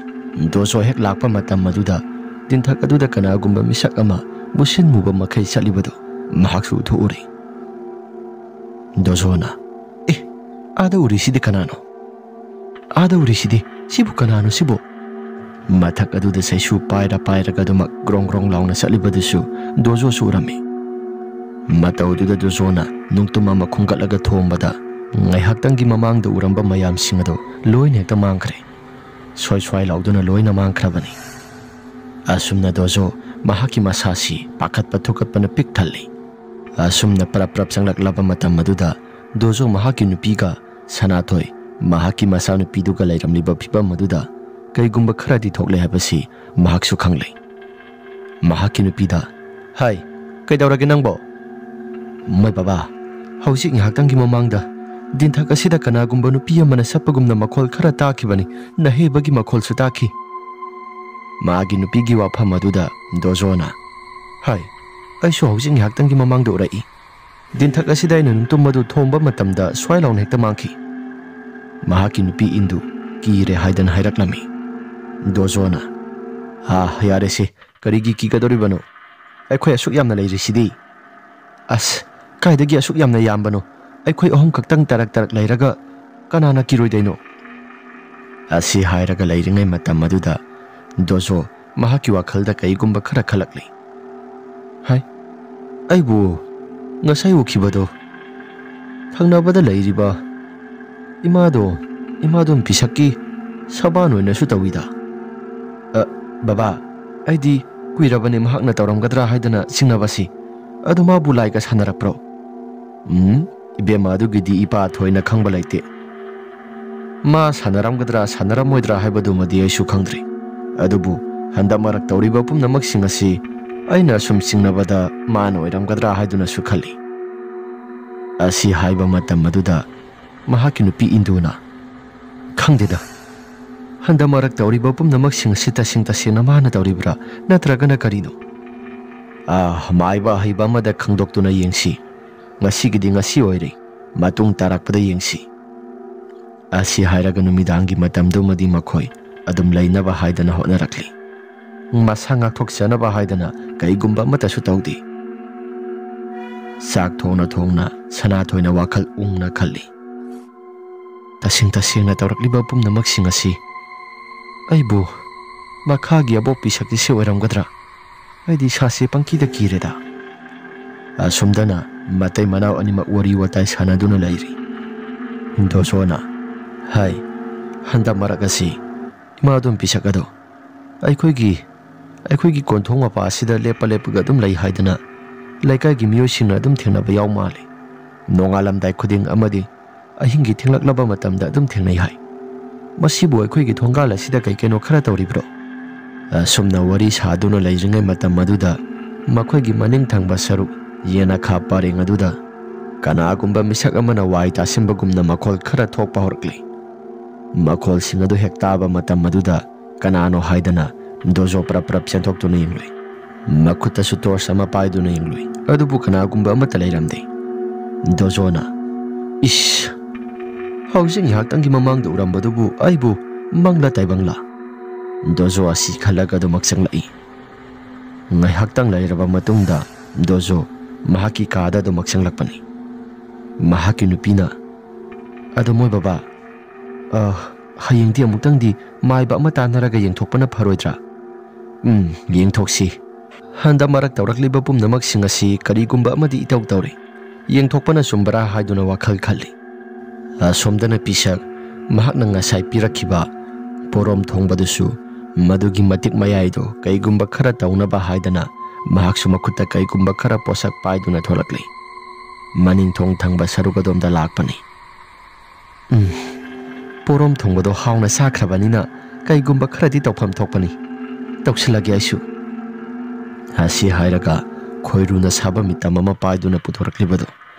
ꯗꯣꯖꯣ ꯍꯦꯛ ꯂꯥꯛꯄ ꯃꯇꯝ ꯑꯗꯨꯗ ꯇꯤꯟꯊꯛ ꯑꯗꯨꯗ ꯀꯅꯥꯒꯨꯝꯕ ꯃꯤꯁꯛ ꯑꯃ ꯃꯨꯁꯤꯟ ꯃꯨꯕ ꯃꯈꯩ ꯆꯠꯂꯤꯕꯗꯨ ꯃꯍꯥꯛꯁꯨ ꯎꯊꯣꯛꯎꯔꯦ꯫ ꯗꯣꯖꯣꯅ, "ꯑꯦ, ꯑꯥꯗ ꯎꯔꯤꯁꯤꯗꯤ ꯀꯅꯥꯅꯣ? ꯑꯥꯗ ꯎꯔꯤꯁꯤꯗꯤ, ꯁꯤꯕꯨ ꯀꯅꯥꯅꯣ ꯁꯤꯕꯨ?" ꯃꯊꯛ ꯑꯗꯨꯗ ꯆꯩꯁꯨ ꯄꯥꯏꯔ ꯄꯥꯏꯔꯒ ꯑꯗꯨꯃꯛ ꯒ꯭ꯔꯣꯡ ꯒ꯭ꯔꯣꯡ ꯂꯥꯎꯅ ꯆꯠꯂꯤꯕꯗꯨꯁꯨ ꯗꯣꯖꯣꯁꯨ ꯎꯔꯝꯃꯤ꯫ ꯃꯇꯧꯗꯨꯗ ꯗꯣꯖꯣꯅ ꯅꯨꯡꯇꯨꯝ ꯑꯃ ꯈꯨꯝꯒꯠꯂꯒ ꯊꯣꯝꯕꯗ ꯉꯥꯏꯍꯥꯛꯇꯪꯒꯤ ꯃꯃꯥꯡꯗ ꯎꯔꯝꯕ ꯃꯌꯥꯝꯁꯤꯡ ꯑꯗꯨ ꯂꯣꯏꯅ ꯍꯦꯛꯇ ꯃꯥꯡꯈ꯭ꯔꯦ꯫ ꯁ꯭ꯋꯥꯏ ꯁ꯭ꯋꯥꯏ ꯂꯥꯎꯗꯨꯅ ꯂꯣꯏꯅ ꯃꯥꯡꯈ꯭ꯔꯕꯅꯤ꯫ ꯑꯁꯨꯝꯅ ꯗꯣꯖꯣ ꯃꯍꯥꯛꯀꯤ ꯃꯁꯥꯁꯤ ꯄꯥꯈꯠꯄ ꯊꯨꯀꯠꯄꯅ ꯄꯤꯛ ꯊꯜꯂꯤ꯫ ꯑꯁꯨꯝꯅ ꯄꯔꯞ ꯄꯔꯞ ꯆꯪꯂꯛꯂꯕ ꯃꯇꯝ ꯑꯗꯨꯗ ꯗꯣꯖꯣ ꯃꯍꯥꯛꯀꯤ ꯅꯨꯄꯤꯒ ꯁꯅꯥꯊꯣꯏ ꯃꯍꯥꯛꯀꯤ ꯃꯆꯥꯅꯨꯄꯤꯗꯨꯒ ꯂꯩꯔꯝꯂꯤꯕ ꯐꯤꯕꯝ ꯑꯗꯨꯗ ꯀꯩꯒꯨꯝꯕ ꯈꯔꯗꯤ ꯊꯣꯛꯂꯦ ꯍꯥꯏꯕꯁꯤ ꯃꯍꯥꯛꯁꯨ ꯈꯪꯂꯦ꯫ ꯃꯍꯥꯛꯀꯤ ꯅꯨꯄꯤꯗ, "ꯍꯥꯏ, ꯀꯩꯗꯧꯔꯒꯦ ꯅꯪꯕꯣ?" "ꯃꯣꯏ ꯕꯕꯥ, ꯍꯧꯖꯤꯛ ꯉꯥꯏꯍꯥꯛꯇꯪꯒꯤ ꯃꯃꯥꯡꯗ ꯗꯤꯟꯊꯛ ꯑꯁꯤꯗ ꯀꯅꯥꯒꯨꯝꯕ ꯅꯨꯄꯤ ꯑꯃꯅ ꯆꯠꯄꯒꯨꯝꯅ ꯃꯈꯣꯜ ꯈꯔ ꯇꯥꯈꯤꯕꯅꯤ, ꯅꯍꯦꯕꯒꯤ ꯃꯈꯣꯜꯁꯨ ꯇꯥꯈꯤ꯫" ꯃꯥꯒꯤ ꯅꯨꯄꯤꯒꯤ ꯋꯥꯐꯝ ꯑꯗꯨꯗ ꯗꯣꯖꯣꯅ, "ꯍꯥꯏ, ꯑꯩꯁꯨ ꯍꯧꯖꯤꯛ ꯉꯥꯏꯍꯥꯛꯇꯪꯒꯤ ꯃꯃꯥꯡꯗ ꯎꯔꯛꯏ꯫ ꯗꯤꯟꯊꯛ ꯑꯁꯤꯗ ꯑꯩꯅ ꯅꯨꯡꯇꯨꯝ ꯑꯗꯨ ꯊꯣꯝꯕ ꯃꯇꯝꯗ ꯁ꯭ꯋꯥꯏ ꯂꯥꯎꯅ ꯍꯦꯛꯇ ꯃꯥꯡꯈꯤ꯫" ꯃꯍꯥꯛꯀꯤ ꯅꯨꯄꯤ ꯏꯟꯗꯨ ꯀꯤꯔꯦ ꯍꯥꯏꯗꯅ ꯍꯥꯏꯔꯛꯂꯝꯃꯤ꯫ ꯗꯣꯖꯣꯅ, "ꯑꯥ, ꯌꯥꯔꯦꯁꯦ, ꯀꯔꯤꯒꯤ ꯀꯤꯒꯗꯧꯔꯤꯕꯅꯣ? ꯑꯩꯈꯣꯏ ꯑꯁꯨꯛ ꯌꯥꯝꯅ ꯂꯩꯔꯤꯁꯤꯗꯤ꯫" "ꯑꯁ, ꯀꯥꯏꯗꯒꯤ ꯑꯁꯨꯛ ꯌꯥꯝꯅ ꯌꯥꯝꯕꯅꯣ? ꯑꯩꯈꯣꯏ ꯑꯍꯨꯝ ꯈꯛꯇꯪ ꯇꯔꯛ ꯇꯔꯛ ꯂꯩꯔꯒ ꯀꯅꯥꯅ ꯀꯤꯔꯣꯏꯗꯣꯏꯅꯣ?" ꯑꯁꯤ ꯍꯥꯏꯔꯒ ꯂꯩꯔꯤꯉꯩ ꯃꯇꯝ ꯑꯗꯨꯗ ꯗꯣꯖꯣ ꯃꯍꯥꯛꯀꯤ ꯋꯥꯈꯜꯗ ꯀꯩꯒꯨꯝꯕ ꯈꯔ ꯈꯜꯂꯛꯂꯤ꯫ "ꯍꯥꯏ, ꯑꯩꯕꯨ ꯉꯁꯥꯏ ꯎꯈꯤꯕꯗꯣ ꯊꯪꯅꯕꯗ ꯂꯩꯔꯤꯕ ꯏꯃꯥꯗꯣ, ꯏꯃꯥꯗꯣ ꯄꯤꯁꯛꯀꯤ ꯁꯕꯥꯟ ꯑꯣꯏꯅꯁꯨ ꯇꯧꯏꯗ꯫" "ꯑ, ꯕꯕꯥ, ꯑꯩꯗꯤ ꯀꯨꯏꯔꯕꯅꯤ ꯃꯍꯥꯛꯅ ꯇꯧꯔꯝꯒꯗ꯭ꯔꯥ ꯍꯥꯏꯗꯅ ꯆꯤꯡꯅꯕꯁꯤ꯫ ꯑꯗꯨ ꯃꯥꯕꯨ ꯂꯥꯏꯒ ꯁꯥꯟꯅꯔꯛꯄ꯭ꯔꯣ?" "ꯎꯝ, ꯏꯕꯦꯝꯃ ꯑꯗꯨꯒꯤꯗꯤ ꯏꯄꯥ ꯊꯣꯏꯅ ꯈꯪꯕ ꯂꯩꯇꯦ꯫ ꯃꯥ ꯁꯥꯟꯅꯔꯝꯒꯗ꯭ꯔꯥ ꯁꯥꯟꯅꯔꯝꯃꯣꯏꯗ꯭ꯔꯥ ꯍꯥꯏꯕꯗꯨꯃꯗꯤ ꯑꯩꯁꯨ ꯈꯪꯗ꯭ꯔꯤ꯫ ꯑꯗꯨꯕꯨ ꯍꯟꯗꯛ ꯃꯔꯛ ꯇꯧꯔꯤꯕ ꯄꯨꯝꯅꯃꯛꯁꯤꯡ ꯑꯁꯤ ꯑꯩꯅ ꯁꯨꯝ ꯆꯤꯡꯅꯕꯗ ꯃꯥꯅ ꯑꯣꯏꯔꯝꯒꯗ꯭ꯔꯥ ꯍꯥꯏꯗꯨꯅꯁꯨ ꯈꯜꯂꯤ꯫" ꯑꯁꯤ ꯍꯥꯏꯕ ꯃꯇꯝ ꯑꯗꯨꯗ ꯃꯍꯥꯛꯀꯤ ꯅꯨꯄꯤ ꯏꯟꯗꯨꯅ, "ꯈꯪꯗꯦꯗ, ꯍꯟꯗꯛ ꯃꯔꯛ ꯇꯧꯔꯤꯕ ꯄꯨꯝꯅꯃꯛꯁꯤꯡ ꯑꯁꯤ ꯇꯁꯦꯡ ꯇꯁꯦꯡꯅ ꯃꯥꯅ ꯇꯧꯔꯤꯕ꯭ꯔꯥ ꯅꯠꯇ꯭ꯔꯒꯅ ꯀꯔꯤꯅꯣ? ꯑꯥ, ꯃꯥꯏꯕ ꯑꯍꯩꯕ ꯑꯃꯗ ꯈꯪꯗꯣꯛꯇꯨꯅ ꯌꯦꯡꯁꯤ꯫ ꯉꯁꯤꯒꯤꯗꯤ ꯉꯁꯤ ꯑꯣꯏꯔꯦ, ꯃꯇꯨꯡ ꯇꯥꯔꯛꯄꯗ ꯌꯦꯡꯁꯤ꯫" ꯑꯁꯤ ꯍꯥꯏꯔꯒ ꯅꯨꯃꯤꯗꯥꯡꯒꯤ ꯃꯇꯝꯗꯨꯃꯗꯤ ꯃꯈꯣꯏ ꯑꯗꯨꯝ ꯂꯩꯅꯕ ꯍꯥꯏꯗꯅ ꯍꯣꯠꯅꯔꯛꯂꯤ꯫ ꯃꯁꯥ ꯉꯥꯛꯊꯣꯛꯆꯅꯕ ꯍꯥꯏꯗꯅ ꯀꯩꯒꯨꯝꯕ ꯑꯃꯠꯇꯁꯨ ꯇꯧꯗꯦ꯫ ꯆꯥꯛ ꯊꯣꯡꯅ ꯊꯣꯡꯅ ꯁꯅꯥꯊꯣꯏꯅ ꯋꯥꯈꯜ ꯎꯪꯅ ꯈꯜꯂꯤ꯫ "ꯇꯁꯦꯡ ꯇꯁꯦꯡꯅ ꯇꯧꯔꯛꯂꯤꯕ ꯄꯨꯝꯅꯃꯛꯁꯤꯡ ꯑꯁꯤ ꯑꯩꯕꯨ ꯃꯈꯥꯒꯤ ꯑꯕꯣꯛꯄꯤ ꯁꯛꯇꯤꯁꯤ ꯑꯣꯏꯔꯝꯒꯗ꯭ꯔꯥ? ꯑꯩꯗꯤ ꯏꯁꯥꯁꯦ ꯄꯪꯀꯤꯗ ꯀꯤꯔꯦꯗ꯫" ꯑꯁꯨꯝꯗꯅ ꯃꯇꯩ ꯃꯅꯥꯎ ꯑꯅꯤꯃꯛ ꯋꯥꯔꯤ ꯋꯥꯇꯥꯏ ꯁꯥꯟꯅꯗꯨꯅ ꯂꯩꯔꯤ꯫ ꯗꯣꯁꯣꯅ, "ꯍꯥꯏ, ꯍꯟꯗꯛ ꯃꯔꯛ ꯑꯁꯤ ꯏꯃꯥꯗꯣꯝ ꯄꯤꯁꯛ ꯑꯗꯣ ꯑꯩꯈꯣꯏꯒꯤ, ꯑꯩꯈꯣꯏꯒꯤ ꯀꯣꯟꯊꯣꯡ ꯃꯄꯥ ꯑꯁꯤꯗ ꯂꯦꯞꯄ ꯂꯦꯞꯄꯒ ꯑꯗꯨꯝ ꯂꯩ ꯍꯥꯏꯗꯅ ꯂꯩꯀꯥꯏꯒꯤ ꯃꯤꯑꯣꯏꯁꯤꯡꯅ ꯑꯗꯨꯝ ꯊꯦꯡꯅꯕ ꯌꯥꯎ ꯃꯥꯜꯂꯤ꯫ ꯅꯣꯡꯉꯥꯜꯂꯝꯗꯥꯏ ꯈꯨꯗꯤꯡ ꯑꯃꯗꯤ ꯑꯍꯤꯡꯒꯤ ꯊꯦꯡꯂꯛꯂꯕ ꯃꯇꯝꯗ ꯑꯗꯨꯝ ꯊꯦꯡꯅꯩ ꯍꯥꯏ꯫ "ꯃꯁꯤꯕꯨ ꯑꯩꯈꯣꯏꯒꯤ ꯊꯣꯡꯒꯥꯜ ꯑꯁꯤꯗ ꯀꯩ ꯀꯩꯅꯣ ꯈꯔ ꯇꯧꯔꯤꯕ꯭ꯔꯣ?" ꯑꯁꯨꯝꯅ ꯋꯥꯔꯤ ꯁꯥꯗꯨꯅ ꯂꯩꯔꯤꯉꯩ ꯃꯇꯝ ꯑꯗꯨꯗ ꯃꯈꯣꯏꯒꯤ ꯃꯅꯤꯡ ꯊꯪꯕ ꯁꯔꯨꯛ ꯌꯦꯅꯈꯥ ꯄꯔꯦꯡ ꯑꯗꯨꯗ ꯀꯅꯥꯒꯨꯝꯕ ꯃꯤꯁꯛ ꯑꯃꯅ ꯋꯥꯏ ꯇꯥꯁꯤꯟꯕꯒꯨꯝꯅ ꯃꯈꯣꯜ ꯈꯔ ꯊꯣꯛꯄ ꯍꯧꯔꯛꯂꯤ꯫ ꯃꯈꯣꯜꯁꯤꯡ ꯑꯗꯨ ꯍꯦꯛ ꯇꯥꯕ ꯃꯇꯝ ꯑꯗꯨꯗ ꯀꯅꯥꯅꯣ ꯍꯥꯏꯗꯅ ꯗꯣꯖꯣ ꯄ꯭ꯔꯞ ꯄ꯭ꯔꯞ ꯆꯦꯟꯊꯣꯛꯇꯨꯅ ꯌꯦꯡꯂꯨꯏ꯫ ꯃꯈꯨꯠꯇꯁꯨ ꯇꯣꯔꯆ ꯑꯃ ꯄꯥꯏꯗꯨꯅ ꯌꯦꯡꯂꯨꯏ, ꯑꯗꯨꯕꯨ ꯀꯅꯥꯒꯨꯝꯕ ꯑꯃꯠꯇ ꯂꯩꯔꯝꯗꯦ꯫ ꯗꯣꯖꯣꯅ, "ꯏꯁ, ꯍꯧꯖꯤꯛ ꯉꯥꯏꯍꯥꯛꯇꯪꯒꯤ ꯃꯃꯥꯡꯗ ꯎꯔꯝꯕꯗꯨꯕꯨ ꯑꯩꯕꯨ ꯃꯪꯂꯥ ꯇꯥꯏꯕꯪꯂꯥ?" ꯗꯣꯖꯣ ꯑꯁꯤ ꯈꯜꯂꯒ ꯑꯗꯨꯃꯛ ꯆꯪꯂꯛꯏ꯫ ꯉꯥꯏꯍꯥꯛꯇꯪ ꯂꯩꯔꯕ ꯃꯇꯨꯡꯗ ꯗꯣꯖꯣ ꯃꯍꯥꯛꯀꯤ ꯀꯥꯗ ꯑꯗꯨꯃꯛ ꯆꯪꯂꯛꯄꯅꯤ꯫ ꯃꯍꯥꯛꯀꯤ ꯅꯨꯄꯤꯅ, "ꯑꯗꯣ ꯃꯣꯏ ꯕꯕꯥ, ꯑ, ꯍꯌꯦꯡꯗꯤ ꯑꯃꯨꯛꯇꯪꯗꯤ ꯃꯥꯏꯕ ꯑꯃ ꯇꯥꯟꯅꯔꯒ ꯌꯦꯡꯊꯣꯛꯄꯅ ꯐꯔꯣꯏꯗ꯭ꯔꯥ?" "ꯎꯝ, ꯌꯦꯡꯊꯣꯛꯁꯤ꯫ ꯍꯟꯗꯛ ꯃꯔꯛ ꯇꯧꯔꯛꯂꯤꯕ ꯄꯨꯝꯅꯃꯛꯁꯤꯡ ꯑꯁꯤ ꯀꯔꯤꯒꯨꯝꯕ ꯑꯃꯗꯤ ꯏꯇꯧ ꯇꯧꯔꯤ꯫ ꯌꯦꯡꯊꯣꯛꯄꯅ ꯆꯨꯝꯕꯔꯥ?" ꯍꯥꯏꯗꯨꯅ ꯋꯥꯈꯜ ꯈꯜꯂꯤ꯫ ꯑꯁꯣꯝꯗꯅ ꯄꯤꯁꯛ ꯃꯍꯥꯛꯅ ꯉꯁꯥꯏ ꯄꯤꯔꯛꯈꯤꯕ ꯄꯣꯔꯣꯝ ꯊꯣꯡꯕꯗꯨꯁꯨ ꯃꯗꯨꯒꯤ ꯃꯇꯤꯛ ꯃꯌꯥꯏꯗꯣ ꯀꯩꯒꯨꯝꯕ ꯈꯔ ꯇꯧꯅꯕ ꯍꯥꯏꯗꯅ ꯃꯍꯥꯛꯁꯨ ꯃꯈꯨꯠꯇ ꯀꯩꯒꯨꯝꯕ ꯈꯔ ꯄꯣꯠꯁꯛ ꯄꯥꯏꯗꯨꯅ ꯊꯣꯛꯂꯛꯂꯤ꯫ ꯃꯅꯤꯡ ꯊꯣꯡ ꯊꯪꯕ ꯁꯔꯨꯛ ꯑꯗꯣꯝꯗ ꯂꯥꯛꯄꯅꯤ꯫ "ꯎꯝ, ꯄꯣꯔꯣꯝ ꯊꯣꯡꯕꯗꯣ ꯍꯥꯎꯅ ꯆꯥꯈ꯭ꯔꯕꯅꯤꯅ ꯀꯩꯒꯨꯝꯕ ꯈꯔꯗꯤ ꯇꯧꯐꯝ ꯊꯣꯛꯄꯅꯤ꯫ ꯇꯧꯁꯤꯜꯂꯒꯦ ꯑꯩꯁꯨ꯫" ꯑꯁꯤ ꯍꯥꯏꯔꯒ ꯈꯣꯏꯔꯨꯅ ꯁꯥꯕ ꯃꯤꯇꯝ ꯑꯃ ꯄꯥꯏꯗꯨꯅ ꯄꯨꯊꯣꯔꯛꯂꯤꯕꯗꯣ,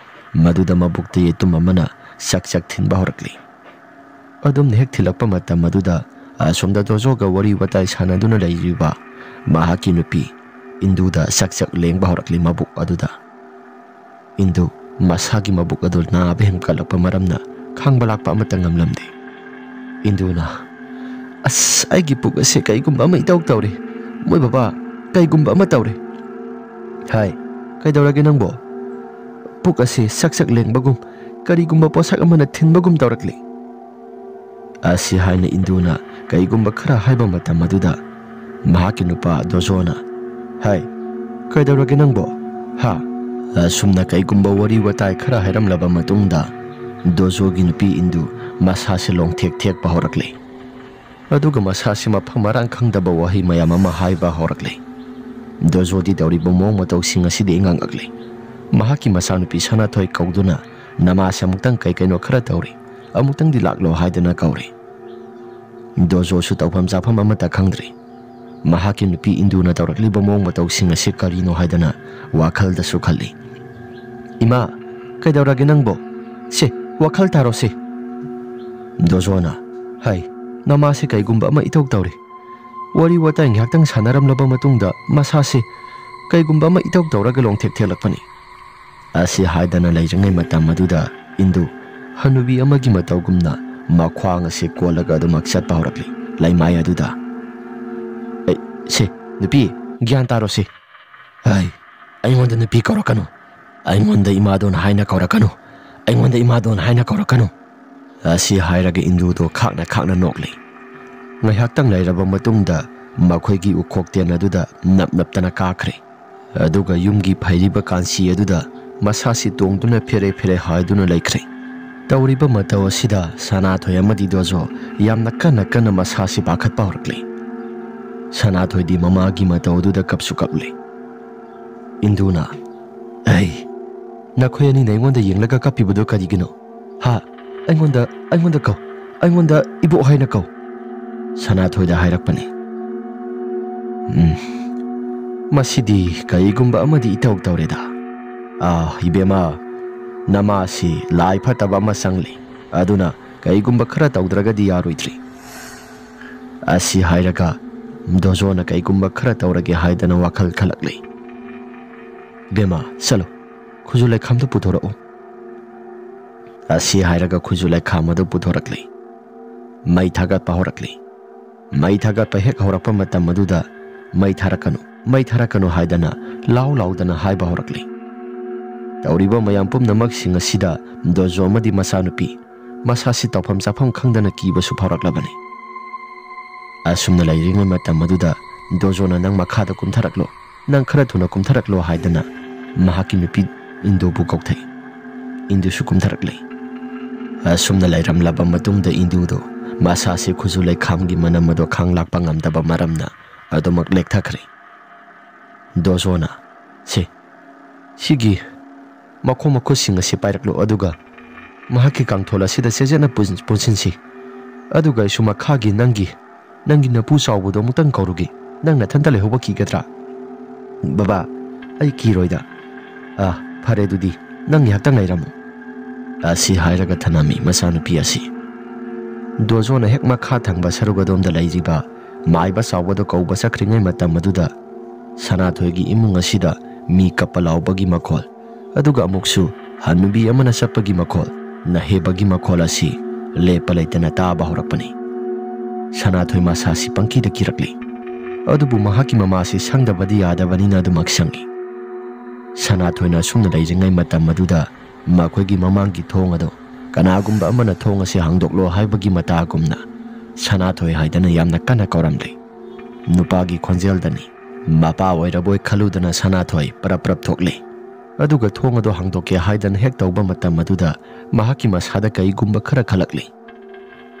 ꯃꯗꯨꯗ ꯃꯕꯨꯛꯇ ꯌꯦꯇꯨꯝ ꯑꯃꯅ ꯆꯛ ꯆꯛ ꯊꯤꯟꯕ ꯍꯧꯔꯛꯂꯤ꯫ ꯑꯗꯨꯝꯅ ꯍꯦꯛ ꯊꯤꯜꯂꯛꯄ ꯃꯇꯝ ꯑꯗꯨꯗ ꯑꯁꯣꯝꯗ ꯗꯣꯖꯣꯒ ꯋꯥꯔꯤ ꯋꯥꯇꯥꯏ ꯁꯥꯟꯅꯗꯨꯅ ꯂꯩꯔꯤꯕ ꯃꯍꯥꯛꯀꯤ ꯅꯨꯄꯤ ꯏꯟꯗꯨꯗ ꯆꯛ ꯆꯛ ꯂꯦꯡꯕ ꯍꯧꯔꯛꯂꯤ ꯃꯕꯨꯛ ꯑꯗꯨꯗ꯫ ꯏꯟꯗꯨ ꯃꯁꯥꯒꯤ ꯃꯕꯨꯛ ꯑꯗꯨ ꯅꯥꯕ ꯍꯦꯟꯒꯠꯂꯛꯄ ꯃꯔꯝꯅ ꯈꯥꯡꯕ ꯂꯥꯛꯄ ꯑꯃꯠꯇ ꯉꯝꯂꯝꯗꯦ꯫ ꯏꯟꯗꯨꯅ, "ꯑꯁ, ꯑꯩꯒꯤ ꯄꯨꯛ ꯑꯁꯦ ꯀꯩꯒꯨꯝꯕ ꯑꯃ ꯏꯇꯧ ꯇꯧꯔꯦ꯫ ꯃꯣꯏ ꯕꯕꯥ, ꯀꯩꯒꯨꯝꯕ ꯑꯃ ꯇꯧꯔꯦ꯫" "ꯍꯥꯏ, ꯀꯩꯗꯧꯔꯒꯦ ꯅꯪꯕꯣ?" "ꯄꯨꯛ ꯑꯁꯦ ꯁꯛ ꯁꯛ ꯂꯦꯡꯕꯒꯨꯝ, ꯀꯔꯤꯒꯨꯝꯕ ꯄꯣꯠꯁꯛ ꯑꯃꯅ ꯊꯤꯟꯕꯒꯨꯝ ꯇꯧꯔꯛꯂꯤ꯫" ꯑꯁꯤ ꯍꯥꯏꯅ ꯏꯟꯗꯨꯅ ꯀꯩꯒꯨꯝꯕ ꯈꯔ ꯍꯥꯏꯕ ꯃꯇꯝ ꯑꯗꯨꯗ ꯃꯍꯥꯛꯀꯤ ꯅꯨꯄꯥ ꯗꯣꯖꯣꯅ, "ꯍꯥꯏ, ꯀꯩꯗꯧꯔꯒꯦ ꯅꯪꯕꯣ? ꯍꯥ?" ꯑꯁꯨꯝꯅ ꯀꯩꯒꯨꯝꯕ ꯋꯥꯔꯤ ꯋꯥꯇꯥꯏ ꯈꯔ ꯍꯥꯏꯔꯝꯂꯕ ꯃꯇꯨꯡꯗ ꯗꯣꯖꯣꯒꯤ ꯅꯨꯄꯤ ꯏꯟꯗꯨ ꯃꯁꯥꯁꯦ ꯂꯣꯡꯊꯦꯛ ꯊꯦꯛꯄ ꯍꯧꯔꯛꯂꯦ꯫ ꯑꯗꯨꯒ ꯃꯁꯥꯁꯦ ꯃꯐꯝ ꯃꯔꯥꯡ ꯈꯪꯗꯕ ꯋꯥꯍꯩ ꯃꯌꯥꯝ ꯑꯃ ꯍꯥꯏꯕ ꯍꯧꯔꯛꯂꯦ꯫ ꯗꯣꯖꯣꯗꯤ ꯇꯧꯔꯤꯕ ꯃꯑꯣꯡ ꯃꯇꯧꯁꯤꯡ ꯑꯁꯤꯗ ꯏꯉꯛ ꯉꯛꯂꯤ꯫ ꯃꯍꯥꯛꯀꯤ ꯃꯆꯥꯅꯨꯄꯤ ꯁꯅꯥꯊꯣꯏ ꯀꯧꯗꯨꯅ, "ꯅꯃꯥꯁꯦ ꯑꯃꯨꯛꯇꯪ ꯀꯩ ꯀꯩꯅꯣ ꯈꯔ ꯇꯧꯔꯤ, ꯑꯃꯨꯛꯇꯪꯗꯤ ꯂꯥꯛꯂꯣ" ꯍꯥꯏꯗꯅ ꯀꯧꯔꯤ꯫ ꯗꯣꯖꯣꯁꯨ ꯇꯧꯐꯝ ꯆꯥꯐꯝ ꯑꯃꯠꯇ ꯈꯪꯗ꯭ꯔꯤ꯫ ꯃꯍꯥꯛꯀꯤ ꯅꯨꯄꯤ ꯏꯟꯗꯨꯅ ꯇꯧꯔꯛꯂꯤꯕ ꯃꯑꯣꯡ ꯃꯇꯧꯁꯤꯡ ꯑꯁꯤ ꯀꯔꯤꯅꯣ ꯍꯥꯏꯗꯅ ꯋꯥꯈꯜꯗꯁꯨ ꯈꯜꯂꯤ꯫ "ꯏꯃꯥ, ꯀꯩꯗꯧꯔꯒꯦ ꯅꯪꯕꯣ? ꯁꯦ, ꯋꯥꯈꯜ ꯇꯥꯔꯣ ꯁꯦ꯫" ꯗꯣꯖꯣꯅ, "ꯍꯥꯏ, ꯅꯃꯥꯁꯦ ꯀꯩꯒꯨꯝꯕ ꯑꯃ ꯏꯇꯧ ꯇꯧꯔꯤ꯫ ꯋꯥꯔꯤ ꯋꯥꯇꯥꯏ ꯉꯥꯏꯍꯥꯛꯇꯪ ꯁꯥꯟꯅꯔꯝꯂꯕ ꯃꯇꯨꯡꯗ ꯃꯁꯥꯁꯦ ꯀꯩꯒꯨꯝꯕ ꯑꯃ ꯏꯇꯧ ꯇꯧꯔꯒ ꯂꯣꯡꯊꯦꯛ ꯊꯦꯛꯂꯛꯄꯅꯤ" ꯑꯁꯤ ꯍꯥꯏꯗꯅ ꯂꯩꯔꯤꯉꯩ ꯃꯇꯝ ꯑꯗꯨꯗ ꯏꯟꯗꯨ ꯍꯅꯨꯕꯤ ꯑꯃꯒꯤ ꯃꯇꯧꯒꯨꯝꯅ ꯃꯈ꯭ꯋꯥꯡ ꯑꯁꯤ ꯀꯣꯜꯂꯒ ꯑꯗꯨꯃꯛ ꯆꯠꯄ ꯍꯧꯔꯛꯂꯤ꯫ ꯂꯩꯃꯥꯏ ꯑꯗꯨꯗ, "ꯑꯦ, ꯁꯦ, ꯅꯨꯄꯤ, ꯒ꯭ꯌꯥꯟ ꯇꯥꯔꯣ ꯁꯦ꯫ ꯍꯥꯏ, ꯑꯩꯉꯣꯟꯗ ꯅꯨꯄꯤ ꯀꯧꯔꯛꯀꯅꯨ꯫ ꯑꯩꯉꯣꯟꯗ ꯏꯃꯥꯗꯣꯟ ꯍꯥꯏꯅ ꯀꯧꯔꯛꯀꯅꯨ꯫ ꯑꯩꯉꯣꯟꯗ ꯏꯃꯥꯗꯣꯟ ꯍꯥꯏꯅ ꯀꯧꯔꯛꯀꯅꯨ" ꯑꯁꯤ ꯍꯥꯏꯔꯒ ꯏꯟꯗꯨꯗꯣ ꯈꯥꯛꯅ ꯈꯥꯛꯅ ꯅꯣꯛꯂꯤ꯫ ꯉꯥꯏꯍꯥꯛꯇꯪ ꯂꯩꯔꯕ ꯃꯇꯨꯡꯗ ꯃꯈꯣꯏꯒꯤ ꯎꯈꯣꯛꯇꯦꯟ ꯑꯗꯨꯗ ꯅꯞ ꯅꯞꯇꯅ ꯀꯥꯈ꯭ꯔꯦ꯫ ꯑꯗꯨꯒ ꯌꯨꯝꯒꯤ ꯐꯩꯔꯤꯕ ꯀꯥꯟꯁꯤ ꯑꯗꯨꯗ ꯃꯁꯥꯁꯤ ꯇꯣꯡꯗꯨꯅ ꯐꯦꯔꯦ ꯐꯦꯔꯦ ꯍꯥꯏꯗꯨꯅ ꯂꯩꯈ꯭ꯔꯦ꯫ ꯇꯧꯔꯤꯕ ꯃꯇꯧ ꯑꯁꯤꯗ ꯁꯅꯥꯊꯣꯏ ꯑꯃꯗꯤ ꯗꯣꯖꯣ ꯌꯥꯝꯅ ꯀꯟꯅ ꯀꯟꯅ ꯃꯁꯥꯁꯤ ꯄꯥꯈꯠꯄ ꯍꯧꯔꯛꯂꯤ꯫ ꯁꯅꯥꯊꯣꯏꯗꯤ ꯃꯃꯥꯒꯤ ꯃꯇꯧ ꯑꯗꯨꯗ ꯀꯞꯁꯨ ꯀꯞꯂꯤ꯫ ꯏꯟꯗꯨꯅ, "ꯑꯩ, ꯅꯈꯣꯏ ꯑꯅꯤꯅ ꯑꯩꯉꯣꯟꯗ ꯌꯦꯡꯂꯒ ꯀꯞꯄꯤꯕꯗꯨ ꯀꯔꯤꯒꯤꯅꯣ? ꯍꯥ? ꯑꯩꯉꯣꯟꯗ, ꯑꯩꯉꯣꯟꯗ ꯀꯧ꯫ ꯑꯩꯉꯣꯟꯗ ꯏꯕꯣꯛ ꯍꯥꯏꯅ ꯀꯧ꯫" ꯁꯅꯥꯊꯣꯏꯗ ꯍꯥꯏꯔꯛꯄꯅꯤ꯫ "ꯎꯝ, ꯃꯁꯤꯗꯤ ꯀꯔꯤꯒꯨꯝꯕ ꯑꯃꯗꯤ ꯏꯇꯧ ꯇꯧꯔꯦꯗ꯫ ꯑꯥ, ꯏꯕꯦꯝꯃ, ꯅꯃꯥꯁꯤ ꯂꯥꯏ ꯐꯠꯇꯕ ꯑꯃ ꯆꯪꯂꯤ꯫ ꯑꯗꯨꯅ ꯀꯔꯤꯒꯨꯝꯕ ꯈꯔ ꯇꯧꯗ꯭ꯔꯒꯗꯤ ꯌꯥꯔꯣꯏꯗ꯭ꯔꯤ" ꯑꯁꯤ ꯍꯥꯏꯔꯒ ꯗꯣꯖꯣꯅ ꯀꯩꯒꯨꯝꯕ ꯈꯔ ꯇꯧꯔꯒꯦ ꯍꯥꯏꯗꯅ ꯋꯥꯈꯜ ꯈꯜꯂꯛꯂꯤ꯫ "ꯏꯕꯦꯝꯃ, ꯆꯠꯂꯣ, ꯈꯨꯖꯨ ꯂꯩꯈꯥꯝꯗꯨ ꯄꯨꯊꯣꯔꯛꯎ" ꯑꯁꯤ ꯍꯥꯏꯔꯒ ꯈꯨꯖꯨ ꯂꯩꯈꯥꯝ ꯑꯗꯨ ꯄꯨꯊꯣꯔꯛꯂꯤ꯫ ꯃꯩ ꯊꯥꯒꯠꯄ ꯍꯧꯔꯛꯂꯤ꯫ ꯃꯩ ꯊꯥꯒꯠꯄ ꯍꯦꯛ ꯍꯧꯔꯛꯄ ꯃꯇꯝ ꯑꯗꯨꯗ, "ꯃꯩ ꯊꯥꯔꯛꯀꯅꯨ, ꯃꯩ ꯊꯥꯔꯛꯀꯅꯨ" ꯍꯥꯏꯗꯅ ꯂꯥꯎ ꯂꯥꯎꯗꯅ ꯍꯥꯏꯕ ꯍꯧꯔꯛꯂꯤ꯫ ꯇꯧꯔꯤꯕ ꯃꯌꯥꯝ ꯄꯨꯝꯅꯃꯛꯁꯤꯡ ꯑꯁꯤꯗ ꯗꯣꯖꯣ ꯑꯃꯗꯤ ꯃꯆꯥꯅꯨꯄꯤ ꯃꯁꯥꯁꯤ ꯇꯧꯐꯝ ꯆꯥꯐꯝ ꯈꯪꯗꯅ ꯀꯤꯕꯁꯨ ꯐꯥꯎꯔꯛꯂꯕꯅꯤ꯫ ꯑꯁꯨꯝꯅ ꯂꯩꯔꯤꯉꯩ ꯃꯇꯝ ꯑꯗꯨꯗ ꯗꯣꯖꯣꯅ, "ꯅꯪ ꯃꯈꯥꯗ ꯀꯨꯝꯊꯔꯛꯂꯣ, ꯅꯪ ꯈꯔ ꯊꯨꯅ ꯀꯨꯝꯊꯔꯛꯂꯣ" ꯍꯥꯏꯗꯅ ꯃꯍꯥꯛꯀꯤ ꯅꯨꯄꯤ ꯏꯟꯗꯨꯕꯨ ꯀꯧꯊꯩ꯫ ꯏꯟꯗꯨꯁꯨ ꯀꯨꯝꯊꯔꯛꯂꯦ꯫ ꯑꯁꯨꯝꯅ ꯂꯩꯔꯝꯂꯕ ꯃꯇꯨꯡꯗ ꯏꯟꯗꯨꯗꯣ ꯃꯁꯥꯁꯤ ꯈꯨꯖꯨ ꯂꯩꯈꯥꯝꯒꯤ ꯃꯅꯝ ꯑꯗꯣ ꯈꯥꯡ ꯂꯥꯛꯄ ꯉꯝꯗꯕ ꯃꯔꯝꯅ ꯑꯗꯨꯃꯛ ꯂꯦꯛꯊꯈ꯭ꯔꯦ꯫ ꯗꯣꯖꯣꯅ, "ꯁꯦ, ꯁꯤꯒꯤ ꯃꯈꯣꯡ ꯃꯈꯨꯠꯁꯤꯡ ꯑꯁꯤ ꯄꯥꯏꯔꯛꯂꯣ, ꯑꯗꯨꯒ ꯃꯍꯥꯛꯀꯤ ꯀꯥꯡꯊꯣꯜ ꯑꯁꯤꯗ ꯆꯦꯖꯦꯠꯅ ꯄꯨꯟ-, ꯄꯨꯟꯁꯤꯟꯁꯤ꯫ ꯑꯗꯨꯒ ꯑꯩꯁꯨ ꯃꯈꯥꯒꯤ ꯅꯪꯒꯤ, ꯅꯪꯒꯤ ꯅꯄꯨ ꯆꯥꯎꯕꯗꯣ ꯑꯃꯨꯛꯇꯪ ꯀꯧꯔꯨꯒꯦ꯫ ꯅꯪ ꯅꯊꯟꯇ ꯂꯩꯍꯧꯕ ꯀꯤꯒꯗ꯭ꯔꯥ?" "ꯕꯕꯥ, ꯑꯩ ꯀꯤꯔꯣꯏꯗ꯫ ꯑꯥ, ꯐꯔꯦ ꯑꯗꯨꯗꯤ, ꯅꯪ ꯉꯥꯏꯍꯥꯛꯇꯪ ꯂꯩꯔꯝꯃꯨ," ꯑꯁꯤ ꯍꯥꯏꯔꯒ ꯊꯅꯝꯃꯤ ꯃꯆꯥꯅꯨꯄꯤ ꯑꯁꯤ꯫ ꯗꯣꯖꯣꯅ ꯍꯦꯛ ꯃꯈꯥ ꯊꯪꯕ ꯁꯔꯨꯛ ꯑꯗꯣꯝꯗ ꯂꯩꯔꯤꯕ ꯃꯥꯏꯕ ꯆꯥꯎꯕꯗꯨ ꯀꯧꯕ ꯆꯠꯈ꯭ꯔꯤꯉꯩ ꯃꯇꯝ ꯑꯗꯨꯗ ꯁꯅꯥꯊꯣꯏꯒꯤ ꯏꯃꯨꯡ ꯑꯁꯤꯗ ꯃꯤ ꯀꯞꯄ ꯂꯥꯎꯕꯒꯤ ꯃꯈꯣꯜ, ꯑꯗꯨꯒ ꯑꯃꯨꯛꯁꯨ ꯍꯅꯨꯕꯤ ꯑꯃꯅ ꯆꯠꯄꯒꯤ ꯃꯈꯣꯜ, ꯅꯍꯦꯕꯒꯤ ꯃꯈꯣꯜ ꯑꯁꯤ ꯂꯦꯞꯄ ꯂꯩꯇꯅ ꯇꯥꯕ ꯍꯧꯔꯛꯄꯅꯤ꯫ ꯁꯅꯥꯊꯣꯏ ꯃꯁꯥꯁꯤ ꯄꯪꯀꯤꯗ ꯀꯤꯔꯛꯂꯤ꯫ ꯑꯗꯨꯕꯨ ꯃꯍꯥꯛꯀꯤ ꯃꯃꯥꯁꯤ ꯁꯪꯗꯕꯗꯤ ꯌꯥꯗꯕꯅꯤꯅ ꯑꯗꯨꯃꯛ ꯁꯪꯏ꯫ ꯁꯅꯥꯊꯣꯏꯅ ꯑꯁꯨꯝꯅ ꯂꯩꯔꯤꯉꯩ ꯃꯇꯝ ꯑꯗꯨꯗ ꯃꯈꯣꯏꯒꯤ ꯃꯃꯥꯡꯒꯤ ꯊꯣꯡ ꯑꯗꯨ ꯀꯅꯥꯒꯨꯝꯕ ꯑꯃꯅ ꯊꯣꯡ ꯑꯁꯤ ꯍꯥꯡꯗꯣꯛꯂꯣ ꯍꯥꯏꯕꯒꯤ ꯃꯇꯥꯒꯨꯝꯅ ꯁꯅꯥꯊꯣꯏ ꯍꯥꯏꯗꯅ ꯌꯥꯝꯅ ꯀꯟꯅ ꯀꯧꯔꯝꯂꯤ꯫ ꯅꯨꯄꯥꯒꯤ ꯈꯣꯟꯖꯦꯜꯗꯅꯤ꯫ ꯃꯄꯥ ꯑꯣꯏꯔꯕꯣꯏ ꯈꯜꯂꯨꯗꯅ ꯁꯅꯥꯊꯣꯏ ꯄꯔꯞ ꯄꯔꯞ ꯊꯣꯛꯂꯤ꯫ ꯑꯗꯨꯒ ꯊꯣꯡ ꯑꯗꯨ ꯍꯥꯡꯗꯣꯛꯀꯦ ꯍꯥꯏꯗꯅ ꯍꯦꯛ ꯇꯧꯕ ꯃꯇꯝ ꯑꯗꯨꯗ ꯃꯍꯥꯛꯀꯤ ꯃꯁꯥꯗ ꯀꯩꯒꯨꯝꯕ ꯈꯔ ꯈꯜꯂꯛꯂꯤ꯫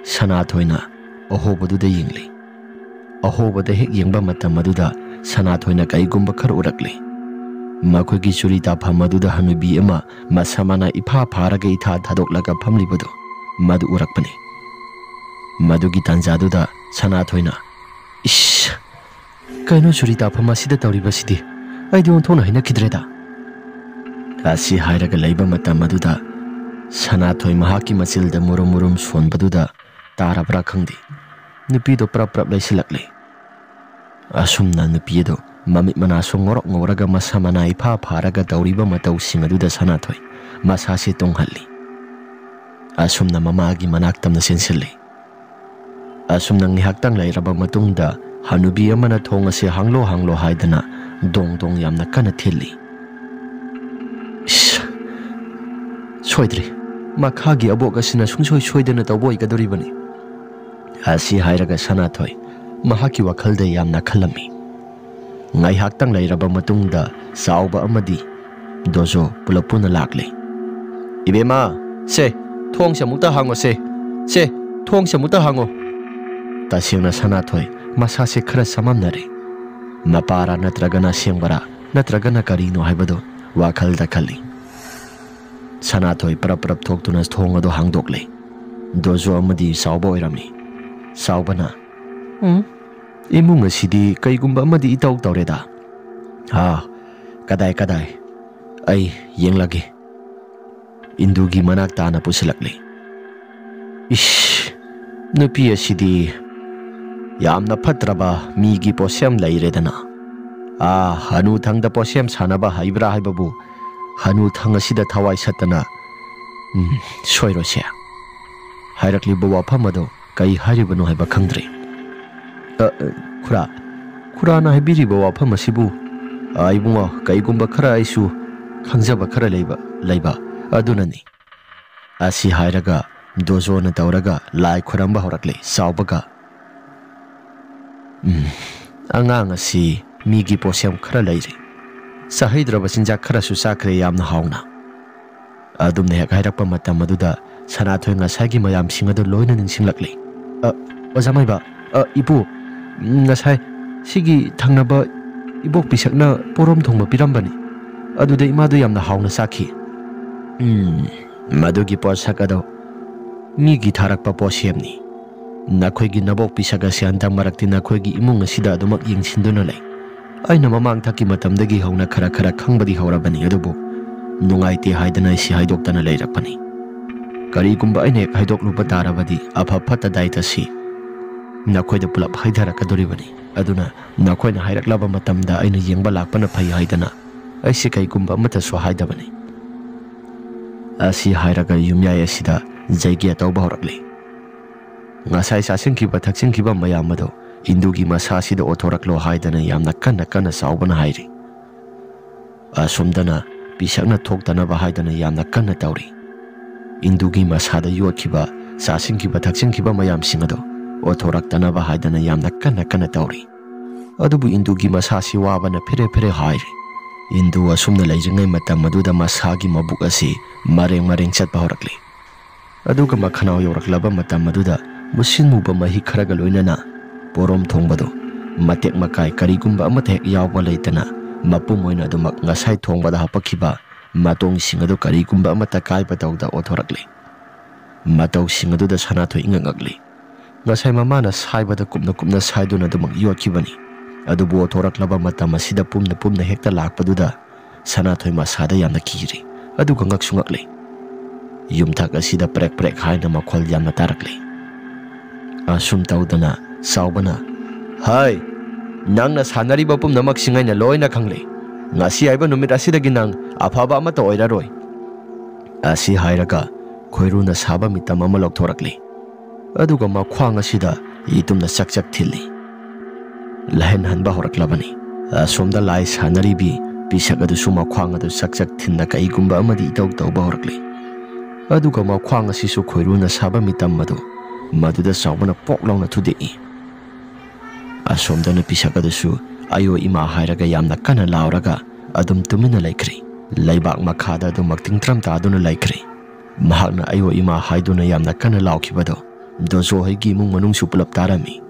ꯁꯅꯥꯊꯣꯏꯅ ꯑꯍꯣꯕꯗꯨꯗ ꯌꯦꯡꯂꯤ꯫ ꯑꯍꯣꯕꯗ ꯍꯦꯛ ꯌꯦꯡꯕ ꯃꯇꯝ ꯑꯗꯨꯗ ꯁꯅꯥꯊꯣꯏꯅ ꯀꯩꯒꯨꯝꯕ ꯈꯔ ꯎꯔꯛꯂꯤ꯫ ꯃꯈꯣꯏꯒꯤ ꯆꯨꯔꯤ ꯇꯥꯐꯝ ꯑꯗꯨꯗ ꯍꯅꯨꯕꯤ ꯑꯃ ꯃꯁꯝ ꯃꯅꯥ ꯏꯐꯥ ꯐꯥꯔꯒ ꯏꯊꯥ ꯊꯥꯗꯣꯛꯂꯒ ꯐꯝꯂꯤꯕꯗꯨ ꯃꯗꯨ ꯎꯔꯛꯄꯅꯤ꯫ ꯃꯗꯨꯒꯤ ꯇꯥꯟꯖꯥꯗꯨꯗ ꯁꯅꯥꯊꯣꯏꯅ, "ꯏꯁ! ꯀꯩꯅꯣ ꯆꯨꯔꯤ ꯇꯥꯐꯝ ꯑꯁꯤꯗ ꯇꯧꯔꯤꯕꯁꯤꯗꯤ? ꯑꯩꯗꯤ ꯑꯣꯟꯊꯣꯛꯅ ꯍꯩꯅꯈꯤꯗ꯭ꯔꯦꯗ!" ꯑꯁꯤ ꯍꯥꯏꯔꯒ ꯂꯩꯕ ꯃꯇꯝ ꯑꯗꯨꯗ ꯁꯅꯥꯊꯣꯏ ꯃꯍꯥꯛꯀꯤ ꯃꯆꯤꯜꯗ ꯃꯨꯔꯨꯝ ꯃꯨꯔꯨꯝ ꯁꯣꯟꯕꯗꯨꯗ ꯇꯥꯔꯕ꯭ꯔꯥ ꯈꯪꯗꯦ, ꯅꯨꯄꯤꯗꯣ ꯄ꯭ꯔꯞ ꯄ꯭ꯔꯞ ꯂꯩꯁꯤꯜꯂꯛꯂꯦ꯫ ꯑꯁꯨꯝꯅ ꯅꯨꯄꯤ ꯑꯗꯨ ꯃꯃꯤꯠ ꯃꯅꯥꯁꯨ ꯉꯧꯔꯣꯛ ꯉꯧꯔꯒ ꯃꯁꯝ ꯃꯅꯥ ꯏꯐꯥ ꯐꯥꯔꯒ ꯇꯧꯔꯤꯕ ꯃꯇꯧꯁꯤꯡ ꯑꯗꯨꯗ ꯁꯅꯥꯊꯣꯏ ꯃꯁꯥꯁꯦ ꯇꯨꯡꯍꯜꯂꯤ꯫ ꯑꯁꯨꯝꯅ ꯃꯃꯥꯒꯤ ꯃꯅꯥꯛꯇꯝꯅ ꯆꯦꯟꯁꯤꯜꯂꯤ꯫ ꯑꯁꯨꯝꯅ ꯉꯥꯏꯍꯥꯛꯇꯪ ꯂꯩꯔꯕ ꯃꯇꯨꯡꯗ ꯍꯅꯨꯕꯤ ꯑꯃꯅ ꯊꯣꯡ ꯑꯁꯤ ꯍꯥꯡꯂꯣ ꯍꯥꯡꯂꯣ ꯍꯥꯏꯗꯅ ꯗꯣꯡ ꯗꯣꯡ ꯌꯥꯝꯅ ꯀꯟꯅ ꯊꯤꯜꯂꯤ꯫ "ꯏꯁ! ꯁꯣꯏꯗ꯭ꯔꯦ, ꯃꯈꯥꯒꯤ ꯑꯕꯣꯛ ꯑꯁꯤꯅ ꯁꯨꯡꯁꯣꯏ ꯁꯣꯏꯗꯅ ꯇꯧꯕ ꯑꯣꯏꯒꯗꯧꯔꯤꯕꯅꯤ," ꯑꯁꯤ ꯍꯥꯏꯔꯒ ꯁꯅꯥꯊꯣꯏ ꯃꯍꯥꯛꯀꯤ ꯋꯥꯈꯜꯗ ꯌꯥꯝꯅ ꯈꯜꯂꯝꯃꯤ꯫ ꯉꯥꯏꯍꯥꯛꯇꯪ ꯂꯩꯔꯕ ꯃꯇꯨꯡꯗ ꯆꯥꯎꯕ ꯑꯃꯗꯤ ꯗꯣꯖꯣ ꯄꯨꯂꯞ ꯄꯨꯟꯅ ꯂꯥꯛꯂꯦ꯫ "ꯏꯕꯦꯝꯃ, ꯁꯦ, ꯊꯣꯡꯁꯦ ꯑꯃꯨꯛꯇ ꯍꯥꯡꯉꯣꯁꯦ꯫ ꯁꯦ, ꯊꯣꯡꯁꯦ ꯑꯃꯨꯛꯇ ꯍꯥꯡꯉꯣ꯫" ꯇꯁꯦꯡꯅ ꯁꯅꯥꯊꯣꯏ ꯃꯁꯥꯁꯦ ꯈꯔ ꯆꯃꯝꯅꯔꯦ꯫ ꯃꯄꯥꯔꯥ ꯅꯠꯇ꯭ꯔꯒꯅ ꯑꯁꯦꯡꯕꯔꯥ ꯅꯠꯇ꯭ꯔꯒꯅ ꯀꯔꯤꯅꯣ ꯍꯥꯏꯕꯗꯨ ꯋꯥꯈꯜꯗ ꯈꯜꯂꯤ꯫ ꯁꯅꯥꯊꯣꯏ ꯄꯔꯞ ꯄꯔꯞ ꯊꯣꯛꯇꯨꯅ ꯊꯣꯡ ꯑꯗꯨ ꯍꯥꯡꯗꯣꯛꯂꯦ꯫ ꯗꯣꯖꯣ ꯑꯃꯗꯤ ꯆꯥꯎꯕ ꯑꯣꯏꯔꯝꯃꯤ꯫ ꯆꯥꯎꯕꯅ, "ꯎꯝ, ꯏꯃꯨꯡ ꯑꯁꯤꯗꯤ ꯀꯩꯒꯨꯝꯕ ꯑꯃꯗꯤ ꯏꯇꯧ ꯇꯧꯔꯦꯗ꯫ ꯑꯥ, ꯀꯗꯥꯏ, ꯀꯗꯥꯏ? ꯑꯩ ꯌꯦꯡꯂꯒꯦ꯫" ꯏꯟꯗꯨꯒꯤ ꯃꯅꯥꯛ ꯇꯥꯅ ꯄꯨꯁꯤꯜꯂꯛꯂꯤ꯫ "ꯏꯁ, ꯅꯨꯄꯤ ꯑꯁꯤꯗꯤ ꯌꯥꯝꯅ ꯐꯠꯇ꯭ꯔꯕ ꯃꯤꯒꯤ ꯄꯣꯠꯁꯦꯝ ꯂꯩꯔꯦꯗꯅ꯫ ꯑꯥ, ꯍꯅꯨꯊꯪꯗ ꯄꯣꯠꯁꯦꯝ ꯁꯥꯟꯅꯕ ꯍꯩꯕ꯭ꯔꯥ ꯍꯥꯏꯕꯕꯨ ꯍꯅꯨꯊꯪ ꯑꯁꯤꯗ ꯊꯋꯥꯏ ꯁꯠꯇꯅ, ꯎꯝ, ꯁꯣꯏꯔꯣꯏꯁꯦ꯫" ꯍꯥꯏꯔꯛꯂꯤꯕ ꯋꯥꯐꯝ ꯑꯗꯨ ꯀꯩ ꯍꯥꯏꯔꯤꯕꯅꯣ ꯍꯥꯏꯕ ꯈꯪꯗ꯭ꯔꯦ꯫ "ꯑ, ꯑ, ꯈꯨꯔꯥ, ꯈꯨꯔꯥꯅ ꯍꯥꯏꯕꯤꯔꯤꯕ ꯋꯥꯐꯝ ꯑꯁꯤꯕꯨ, ꯑ, ꯏꯕꯨꯡꯉꯣ, ꯀꯩꯒꯨꯝꯕ ꯈꯔ ꯑꯩꯁꯨ ꯈꯪꯖꯕ ꯈꯔ ꯂꯩꯕ, ꯂꯩꯕ ꯑꯗꯨꯅꯅꯤ꯫" ꯑꯁꯤ ꯍꯥꯏꯔꯒ ꯗꯣꯖꯣꯅ ꯇꯧꯔꯒ ꯂꯥꯏ ꯈꯨꯔꯝꯕ ꯍꯧꯔꯛꯂꯦ꯫ ꯆꯥꯎꯕꯒ, "ꯎꯝ, ꯑꯉꯥꯡ ꯑꯁꯤ ꯃꯤꯒꯤ ꯄꯣꯠꯁꯦꯝ ꯈꯔ ꯂꯩꯔꯤ꯫ ꯆꯥꯍꯩꯗ꯭ꯔꯕ ꯆꯤꯟꯖꯥꯛ ꯈꯔꯁꯨ ꯆꯥꯈ꯭ꯔꯦ ꯌꯥꯝꯅ ꯍꯥꯎꯅ꯫" ꯑꯗꯨꯝꯅ ꯍꯦꯛ ꯍꯥꯏꯔꯛꯄ ꯃꯇꯝ ꯑꯗꯨꯗ ꯁꯅꯥꯊꯣꯏ ꯉꯁꯥꯏꯒꯤ ꯃꯌꯥꯝꯁꯤꯡ ꯑꯗꯨ ꯂꯣꯏꯅ ꯅꯤꯡꯁꯤꯡꯂꯛꯂꯤ꯫ "ꯑ, ꯑꯣꯖꯥ ꯃꯥꯏꯕ, ꯑ, ꯏꯄꯨ, ꯉꯁꯥꯏ ꯁꯤꯒꯤ ꯊꯪꯅꯕ ꯏꯕꯣꯛ ꯄꯤꯁꯛꯅ ꯄꯣꯔꯣꯝ ꯊꯣꯡꯕ ꯄꯤꯔꯝꯕꯅꯤ꯫ ꯑꯗꯨꯗ ꯏꯃꯥꯗꯨ ꯌꯥꯝꯅ ꯍꯥꯎꯅ ꯆꯥꯈꯤ꯫" "ꯎꯝ, ꯃꯗꯨꯒꯤ ꯄꯣꯠꯁꯛ ꯑꯗꯣ ꯃꯤꯒꯤ ꯊꯥꯔꯛꯄ ꯄꯣꯠꯁꯦꯝꯅꯤ꯫ ꯅꯈꯣꯏꯒꯤ ꯅꯕꯣꯛ ꯄꯤꯁꯛ ꯑꯁꯤ ꯍꯟꯗꯛ ꯃꯔꯛꯇꯤ ꯅꯈꯣꯏꯒꯤ ꯏꯃꯨꯡ ꯑꯁꯤꯗ ꯑꯗꯨꯃꯛ ꯌꯦꯡꯁꯤꯟꯗꯨꯅ ꯂꯩ꯫ ꯑꯩꯅ ꯃꯃꯥꯡ ꯊꯛꯀꯤ ꯃꯇꯝꯗꯒꯤ ꯍꯧꯅ ꯈꯔ ꯈꯔ ꯈꯪꯕꯗꯤ ꯍꯧꯔꯕꯅꯤ, ꯑꯗꯨꯕꯨ ꯅꯨꯡꯉꯥꯏꯇꯦ ꯍꯥꯏꯗꯅ ꯑꯩꯁꯤ ꯍꯥꯏꯗꯣꯛꯇꯅ ꯂꯩꯔꯛꯄꯅꯤ꯫ ꯀꯔꯤꯒꯨꯝꯕ ꯑꯩꯅ ꯍꯦꯛ ꯍꯥꯏꯗꯣꯛꯂꯨꯕ ꯇꯥꯔꯕꯗꯤ ꯑꯐ ꯐꯠꯇ ꯗꯥꯏꯇꯁꯤ ꯅꯈꯣꯏꯗ ꯄꯨꯂꯞ ꯍꯥꯏꯊꯔꯛꯀꯗꯣꯔꯤꯕꯅꯤ꯫ ꯑꯗꯨꯅ ꯅꯈꯣꯏꯅ ꯍꯥꯏꯔꯛꯂꯕ ꯃꯇꯝꯗ ꯑꯩꯅ ꯌꯦꯡꯕ ꯂꯥꯛꯄꯅ ꯐꯩ ꯍꯥꯏꯗꯅ ꯑꯩꯁꯤ ꯀꯩꯒꯨꯝꯕ ꯑꯃꯠꯇꯁꯨ ꯍꯥꯏꯗꯕꯅꯤ꯫" ꯑꯁꯤ ꯍꯥꯏꯔꯒ ꯌꯨꯝꯌꯥꯏ ꯑꯁꯤꯗ ꯖꯩꯒ꯭ꯌ ꯇꯧꯕ ꯍꯧꯔꯛꯂꯤ꯫ ꯉꯁꯥꯏ ꯆꯥꯁꯤꯟꯈꯤꯕ ꯊꯛꯆꯤꯟꯈꯤꯕ ꯃꯌꯥꯝ ꯑꯗꯨ ꯏꯟꯗꯨꯒꯤ ꯃꯁꯥꯁꯤꯗ ꯑꯣꯊꯣꯔꯛꯂꯣ ꯍꯥꯏꯗꯅ ꯌꯥꯝꯅ ꯀꯟꯅ ꯀꯟꯅ ꯆꯥꯎꯕꯅ ꯍꯥꯏꯔꯤ꯫ ꯑꯁꯣꯝꯗꯅ ꯄꯤꯁꯛꯅ ꯊꯣꯛꯇꯅꯕ ꯍꯥꯏꯗꯅ ꯌꯥꯝꯅ ꯀꯟꯅ ꯇꯧꯔꯤ꯫ ꯏꯟꯗꯨꯒꯤ ꯃꯁꯥꯗ ꯌꯣꯠꯈꯤꯕ, ꯆꯥꯁꯤꯟꯈꯤꯕ ꯊꯛꯆꯤꯟꯈꯤꯕ ꯃꯌꯥꯝꯁꯤꯡ ꯑꯗꯨ ꯑꯣꯊꯣꯔꯛꯇꯅꯕ ꯍꯥꯏꯗꯅ ꯌꯥꯝꯅ ꯀꯟꯅ ꯀꯟꯅ ꯇꯧꯔꯤ꯫ ꯑꯗꯨꯕꯨ ꯏꯟꯗꯨꯒꯤ ꯃꯁꯥꯁꯤ ꯋꯥꯕꯅ ꯐꯦꯔꯦ ꯐꯦꯔꯦ ꯍꯥꯏꯔꯤ꯫ ꯏꯟꯗꯨ ꯑꯁꯨꯝꯅ ꯂꯩꯔꯤꯉꯩ ꯃꯇꯝ ꯑꯗꯨꯗ ꯃꯁꯥꯒꯤ ꯃꯕꯨꯛ ꯑꯁꯤ ꯃꯔꯦꯡ ꯃꯔꯦꯡ ꯆꯠꯄ ꯍꯧꯔꯛꯂꯤ꯫ ꯑꯗꯨꯒ ꯃꯈꯅꯥꯎ ꯌꯧꯔꯛꯂꯕ ꯃꯇꯝ ꯑꯗꯨꯗ ꯃꯨꯁꯤꯟ ꯃꯨꯕ ꯃꯍꯤ ꯈꯔꯒ ꯂꯣꯏꯅꯅ ꯄꯣꯔꯣꯝ ꯊꯣꯡꯕꯗꯨ ꯃꯇꯦꯛ ꯃꯀꯥꯏ ꯀꯔꯤꯒꯨꯝꯕ ꯑꯃꯠꯇ ꯍꯦꯛ ꯌꯥꯎꯕ ꯂꯩꯇꯅ ꯃꯄꯨꯝ ꯑꯣꯏꯅ ꯑꯗꯨꯃꯛ ꯉꯁꯥꯏ ꯊꯣꯡꯕꯗ ꯍꯥꯞꯄꯛꯈꯤꯕ ꯃꯇꯣꯡꯁꯤꯡ ꯑꯗꯨ ꯀꯔꯤꯒꯨꯝꯕ ꯑꯃꯠꯇ ꯀꯥꯏꯕ ꯇꯧꯗ ꯑꯣꯊꯣꯔꯛꯂꯤ꯫ ꯃꯇꯧꯁꯤꯡ ꯑꯗꯨꯗ ꯁꯅꯥꯊꯣꯏ ꯏꯉꯛ ꯉꯛꯂꯤ꯫ ꯉꯁꯥꯏ ꯃꯃꯥꯅ ꯁꯥꯏꯕꯗ ꯀꯨꯞꯅ ꯀꯨꯞꯅ ꯁꯥꯏꯗꯨꯅ ꯑꯗꯨꯃꯛ ꯌꯣꯠꯈꯤꯕꯅꯤ꯫ ꯑꯗꯨꯕꯨ ꯑꯣꯊꯣꯔꯛꯂꯕ ꯃꯇꯝ ꯑꯁꯤꯗ ꯄꯨꯝꯅ ꯄꯨꯝꯅ ꯍꯦꯛꯇ ꯂꯥꯛꯄꯗꯨꯗ ꯁꯅꯥꯊꯣꯏ ꯃꯁꯥꯗ ꯌꯥꯝꯅ ꯀꯤꯔꯤ꯫ ꯑꯗꯨꯒ ꯉꯛꯁꯨ ꯉꯛꯂꯤ꯫ ꯌꯨꯝꯊꯛ ꯑꯁꯤꯗ ꯄ꯭ꯔꯦꯛ ꯄ꯭ꯔꯦꯛ ꯍꯥꯏꯅ ꯃꯈꯣꯜ ꯌꯥꯝꯅ ꯇꯥꯔꯛꯂꯤ꯫ ꯑꯁꯨꯝ ꯇꯧꯗꯅ ꯆꯥꯎꯕꯅ, "ꯍꯥꯏ, ꯅꯪꯅ ꯁꯥꯟꯅꯔꯤꯕ ꯄꯨꯝꯅꯃꯛꯁꯤꯡ ꯑꯩꯅ ꯂꯣꯏꯅ ꯈꯪꯂꯦ꯫ ꯉꯁꯤ ꯍꯥꯏꯕ ꯅꯨꯃꯤꯠ ꯑꯁꯤꯗꯒꯤ ꯅꯪ ꯑꯐꯕ ꯑꯃꯠꯇ ꯑꯣꯏꯔꯔꯣꯏ," ꯑꯁꯤ ꯍꯥꯏꯔꯒ ꯈꯣꯏꯔꯨꯅ ꯁꯥꯕ ꯃꯤꯇꯝ ꯑꯃ ꯂꯧꯊꯣꯔꯛꯂꯤ꯫ ꯑꯗꯨꯒ ꯃꯈ꯭ꯋꯥꯡ ꯑꯁꯤꯗ ꯏꯇꯨꯝꯅ ꯆꯛ ꯆꯛ ꯊꯤꯜꯂꯤ꯫ ꯂꯥꯏꯍꯟꯍꯟꯕ ꯍꯧꯔꯛꯂꯕꯅꯤ꯫ ꯑꯁꯣꯝꯗ ꯂꯥꯏ ꯁꯥꯟꯅꯔꯤꯕꯤ ꯄꯤꯁꯛ ꯑꯗꯨꯁꯨ ꯃꯈ꯭ꯋꯥꯡ ꯑꯗꯨ ꯆꯛ ꯆꯛ ꯊꯤꯟꯅ ꯀꯩꯒꯨꯝꯕ ꯑꯃꯗꯤ ꯏꯇꯧ ꯇꯧꯕ ꯍꯧꯔꯛꯂꯤ꯫ ꯑꯗꯨꯒ ꯃꯈ꯭ꯋꯥꯡ ꯑꯁꯤꯁꯨ ꯈꯣꯏꯔꯨꯅ ꯁꯥꯕ ꯃꯤꯇꯝ ꯑꯗꯨ ꯃꯗꯨꯗ ꯆꯥꯎꯕꯅ ꯄꯣꯛ ꯂꯥꯎꯅ ꯊꯨꯗꯦꯛꯏ꯫ ꯑꯁꯣꯝꯗꯅ ꯄꯤꯁꯛ ꯑꯗꯨꯁꯨ "ꯑꯌꯣ ꯏꯃꯥ" ꯍꯥꯏꯔꯒ ꯌꯥꯝꯅ ꯀꯟꯅ ꯂꯥꯎꯔꯒ ꯑꯗꯨꯝ ꯇꯨꯃꯤꯟꯅ ꯂꯩꯈ꯭ꯔꯤ꯫ ꯂꯩꯕꯥꯛ ꯃꯈꯥꯗ ꯑꯗꯨꯃꯛ ꯇꯤꯡꯊ꯭ꯔꯝ ꯇꯥꯗꯨꯅ ꯂꯩꯈ꯭ꯔꯤ꯫ ꯃꯍꯥꯛꯅ "ꯑꯌꯣ ꯏꯃꯥ" ꯍꯥꯏꯗꯨꯅ ꯌꯥꯝꯅ ꯀꯟꯅ ꯂꯥꯎꯈꯤꯕꯗꯣ ꯗꯣꯖꯣ ꯍꯣꯏꯒꯤ ꯏꯃꯨꯡ ꯃꯅꯨꯡꯁꯨ ꯄꯨꯂꯞ ꯇꯥꯔꯝꯃꯤ꯫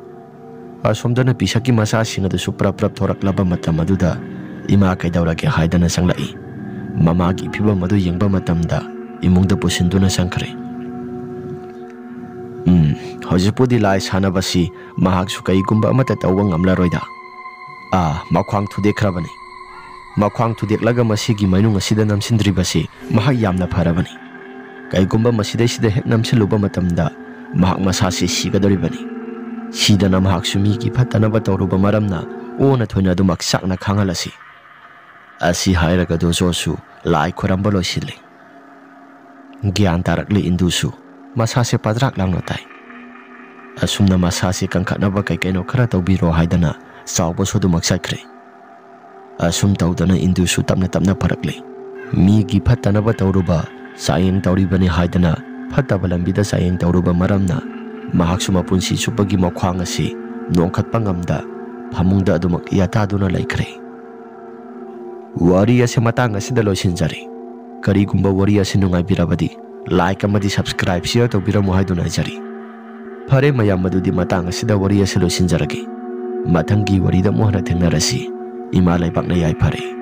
ꯑꯁꯣꯝꯗꯅ ꯄꯤꯁꯛꯀꯤ ꯃꯆꯥꯁꯤꯡ ꯑꯗꯨꯁꯨ ꯄ꯭ꯔꯞ ꯄ꯭ꯔꯞ ꯊꯣꯔꯛꯂꯕ ꯃꯇꯝ ꯑꯗꯨꯗ "ꯏꯃꯥ ꯀꯩꯗꯧꯔꯒꯦ?" ꯍꯥꯏꯗꯅ ꯆꯪꯂꯛꯏ꯫ ꯃꯃꯥꯒꯤ ꯐꯤꯕꯝ ꯑꯗꯨ ꯌꯦꯡꯕ ꯃꯇꯝꯗ ꯏꯃꯨꯡꯗ ꯄꯨꯁꯤꯟꯗꯨꯅ ꯆꯪꯈ꯭ꯔꯦ꯫ "ꯎꯝ, ꯍꯧꯖꯤꯛꯄꯨꯗꯤ ꯂꯥꯏ ꯁꯥꯟꯅꯕꯁꯤ ꯃꯍꯥꯛꯁꯨ ꯀꯩꯒꯨꯝꯕ ꯑꯃꯠꯇ ꯇꯧꯕ ꯉꯝꯂꯔꯣꯏꯗ꯫ ꯑꯥ, ꯃꯈ꯭ꯋꯥꯡ ꯊꯨꯗꯦꯛꯈ꯭ꯔꯕꯅꯤ꯫ ꯃꯈ꯭ꯋꯥꯡ ꯊꯨꯗꯦꯛꯂꯒ ꯃꯁꯤꯒꯤ ꯃꯅꯨꯡ ꯑꯁꯤꯗ ꯅꯝꯁꯤꯟꯗ꯭ꯔꯤꯕꯁꯤ ꯃꯍꯥꯛ ꯌꯥꯝꯅ ꯐꯔꯕꯅꯤ꯫ ꯀꯩꯒꯨꯝꯕ ꯃꯁꯤꯗꯩꯁꯤꯗ ꯍꯦꯛ ꯅꯝꯁꯤꯜꯂꯨꯕ ꯃꯇꯝꯗ ꯃꯍꯥꯛ ꯃꯁꯥꯁꯤ ꯁꯤꯒꯗꯧꯔꯤꯕꯅꯤ꯫ ꯁꯤꯗꯅ ꯃꯍꯥꯛꯁꯨ ꯃꯤꯒꯤ ꯐꯠꯇꯅꯕ ꯇꯧꯔꯨꯕ ꯃꯔꯝꯅ ꯑꯣꯟꯅ ꯊꯣꯏꯅ ꯑꯗꯨꯃꯛ ꯆꯥꯛꯅ ꯈꯥꯡꯍꯜꯂꯁꯤ," ꯑꯁꯤ ꯍꯥꯏꯔꯒ ꯗꯣꯖꯣꯁꯨ ꯂꯥꯏ ꯈꯣꯏꯔꯝꯕ ꯂꯣꯏꯁꯤꯜꯂꯤ꯫ ꯒ꯭ꯌꯥꯟ ꯇꯥꯔꯛꯂꯤ ꯏꯟꯗꯨꯁꯨ꯫ ꯃꯁꯥꯁꯦ ꯄꯗ꯭ꯔꯥꯛ ꯂꯥꯎꯅ ꯇꯥꯏ꯫ ꯑꯁꯨꯝꯅ ꯃꯁꯥꯁꯦ ꯀꯟꯈꯠꯅꯕ ꯀꯩ ꯀꯩꯅꯣ ꯈꯔ ꯇꯧꯕꯤꯔꯣ ꯍꯥꯏꯗꯅ ꯆꯥꯎꯕꯁꯨ ꯑꯗꯨꯃꯛ ꯆꯠꯈ꯭ꯔꯦ꯫ ꯑꯁꯨꯝ ꯇꯧꯗꯅ ꯏꯟꯗꯨꯁꯨ ꯇꯞꯅ ꯇꯞꯅ ꯐꯔꯛꯂꯦ꯫ ꯃꯤꯒꯤ ꯐꯠꯇꯅꯕ ꯇꯧꯔꯨꯕ, ꯆꯥꯌꯦꯡ ꯇꯧꯔꯤꯕꯅꯤ ꯍꯥꯏꯗꯅ ꯐꯠꯇꯕ ꯂꯝꯕꯤꯗ ꯆꯥꯌꯦꯡ ꯇꯧꯔꯨꯕ ꯃꯔꯝꯅ ꯃꯍꯥꯛꯁꯨ ꯃꯄꯨꯟꯁꯤ ꯆꯨꯞꯄꯒꯤ ꯃꯈ꯭ꯋꯥꯡ ꯑꯁꯤ ꯅꯣꯡꯈꯠꯄ ꯉꯝꯗ ꯐꯃꯨꯡꯗ ꯑꯗꯨꯃꯛ ꯌꯥꯇꯥꯗꯨꯅ ꯂꯩꯈ꯭ꯔꯦ꯫ ꯋꯥꯔꯤ ꯑꯁꯤ ꯃꯇꯥꯡ ꯑꯁꯤꯗ ꯂꯣꯏꯁꯤꯟꯖꯔꯦ꯫ ꯀꯔꯤꯒꯨꯝꯕ ꯋꯥꯔꯤ ꯑꯁꯤ ꯅꯨꯡꯉꯥꯏꯕꯤꯔꯕꯗꯤ like ꯑꯃꯗꯤ subscribe, share ꯇꯧꯕꯤꯔꯝꯃꯨ ꯍꯥꯏꯗꯨꯅ ꯍꯥꯏꯖꯔꯤ꯫ ꯐꯔꯦ ꯃꯌꯥꯝ, ꯑꯗꯨꯗꯤ ꯃꯇꯥꯡ ꯑꯁꯤꯗ ꯋꯥꯔꯤ ꯑꯁꯤ ꯂꯣꯏꯁꯤꯟꯖꯔꯒꯦ꯫ ꯃꯊꯪꯒꯤ ꯋꯥꯔꯤꯗ ꯑꯃꯨꯛ ꯍꯟꯅ ꯊꯦꯡꯅꯔꯁꯤ꯫ ꯏꯃꯥ ꯂꯩꯕꯥꯛꯅ ꯌꯥꯏꯐꯔꯦ꯫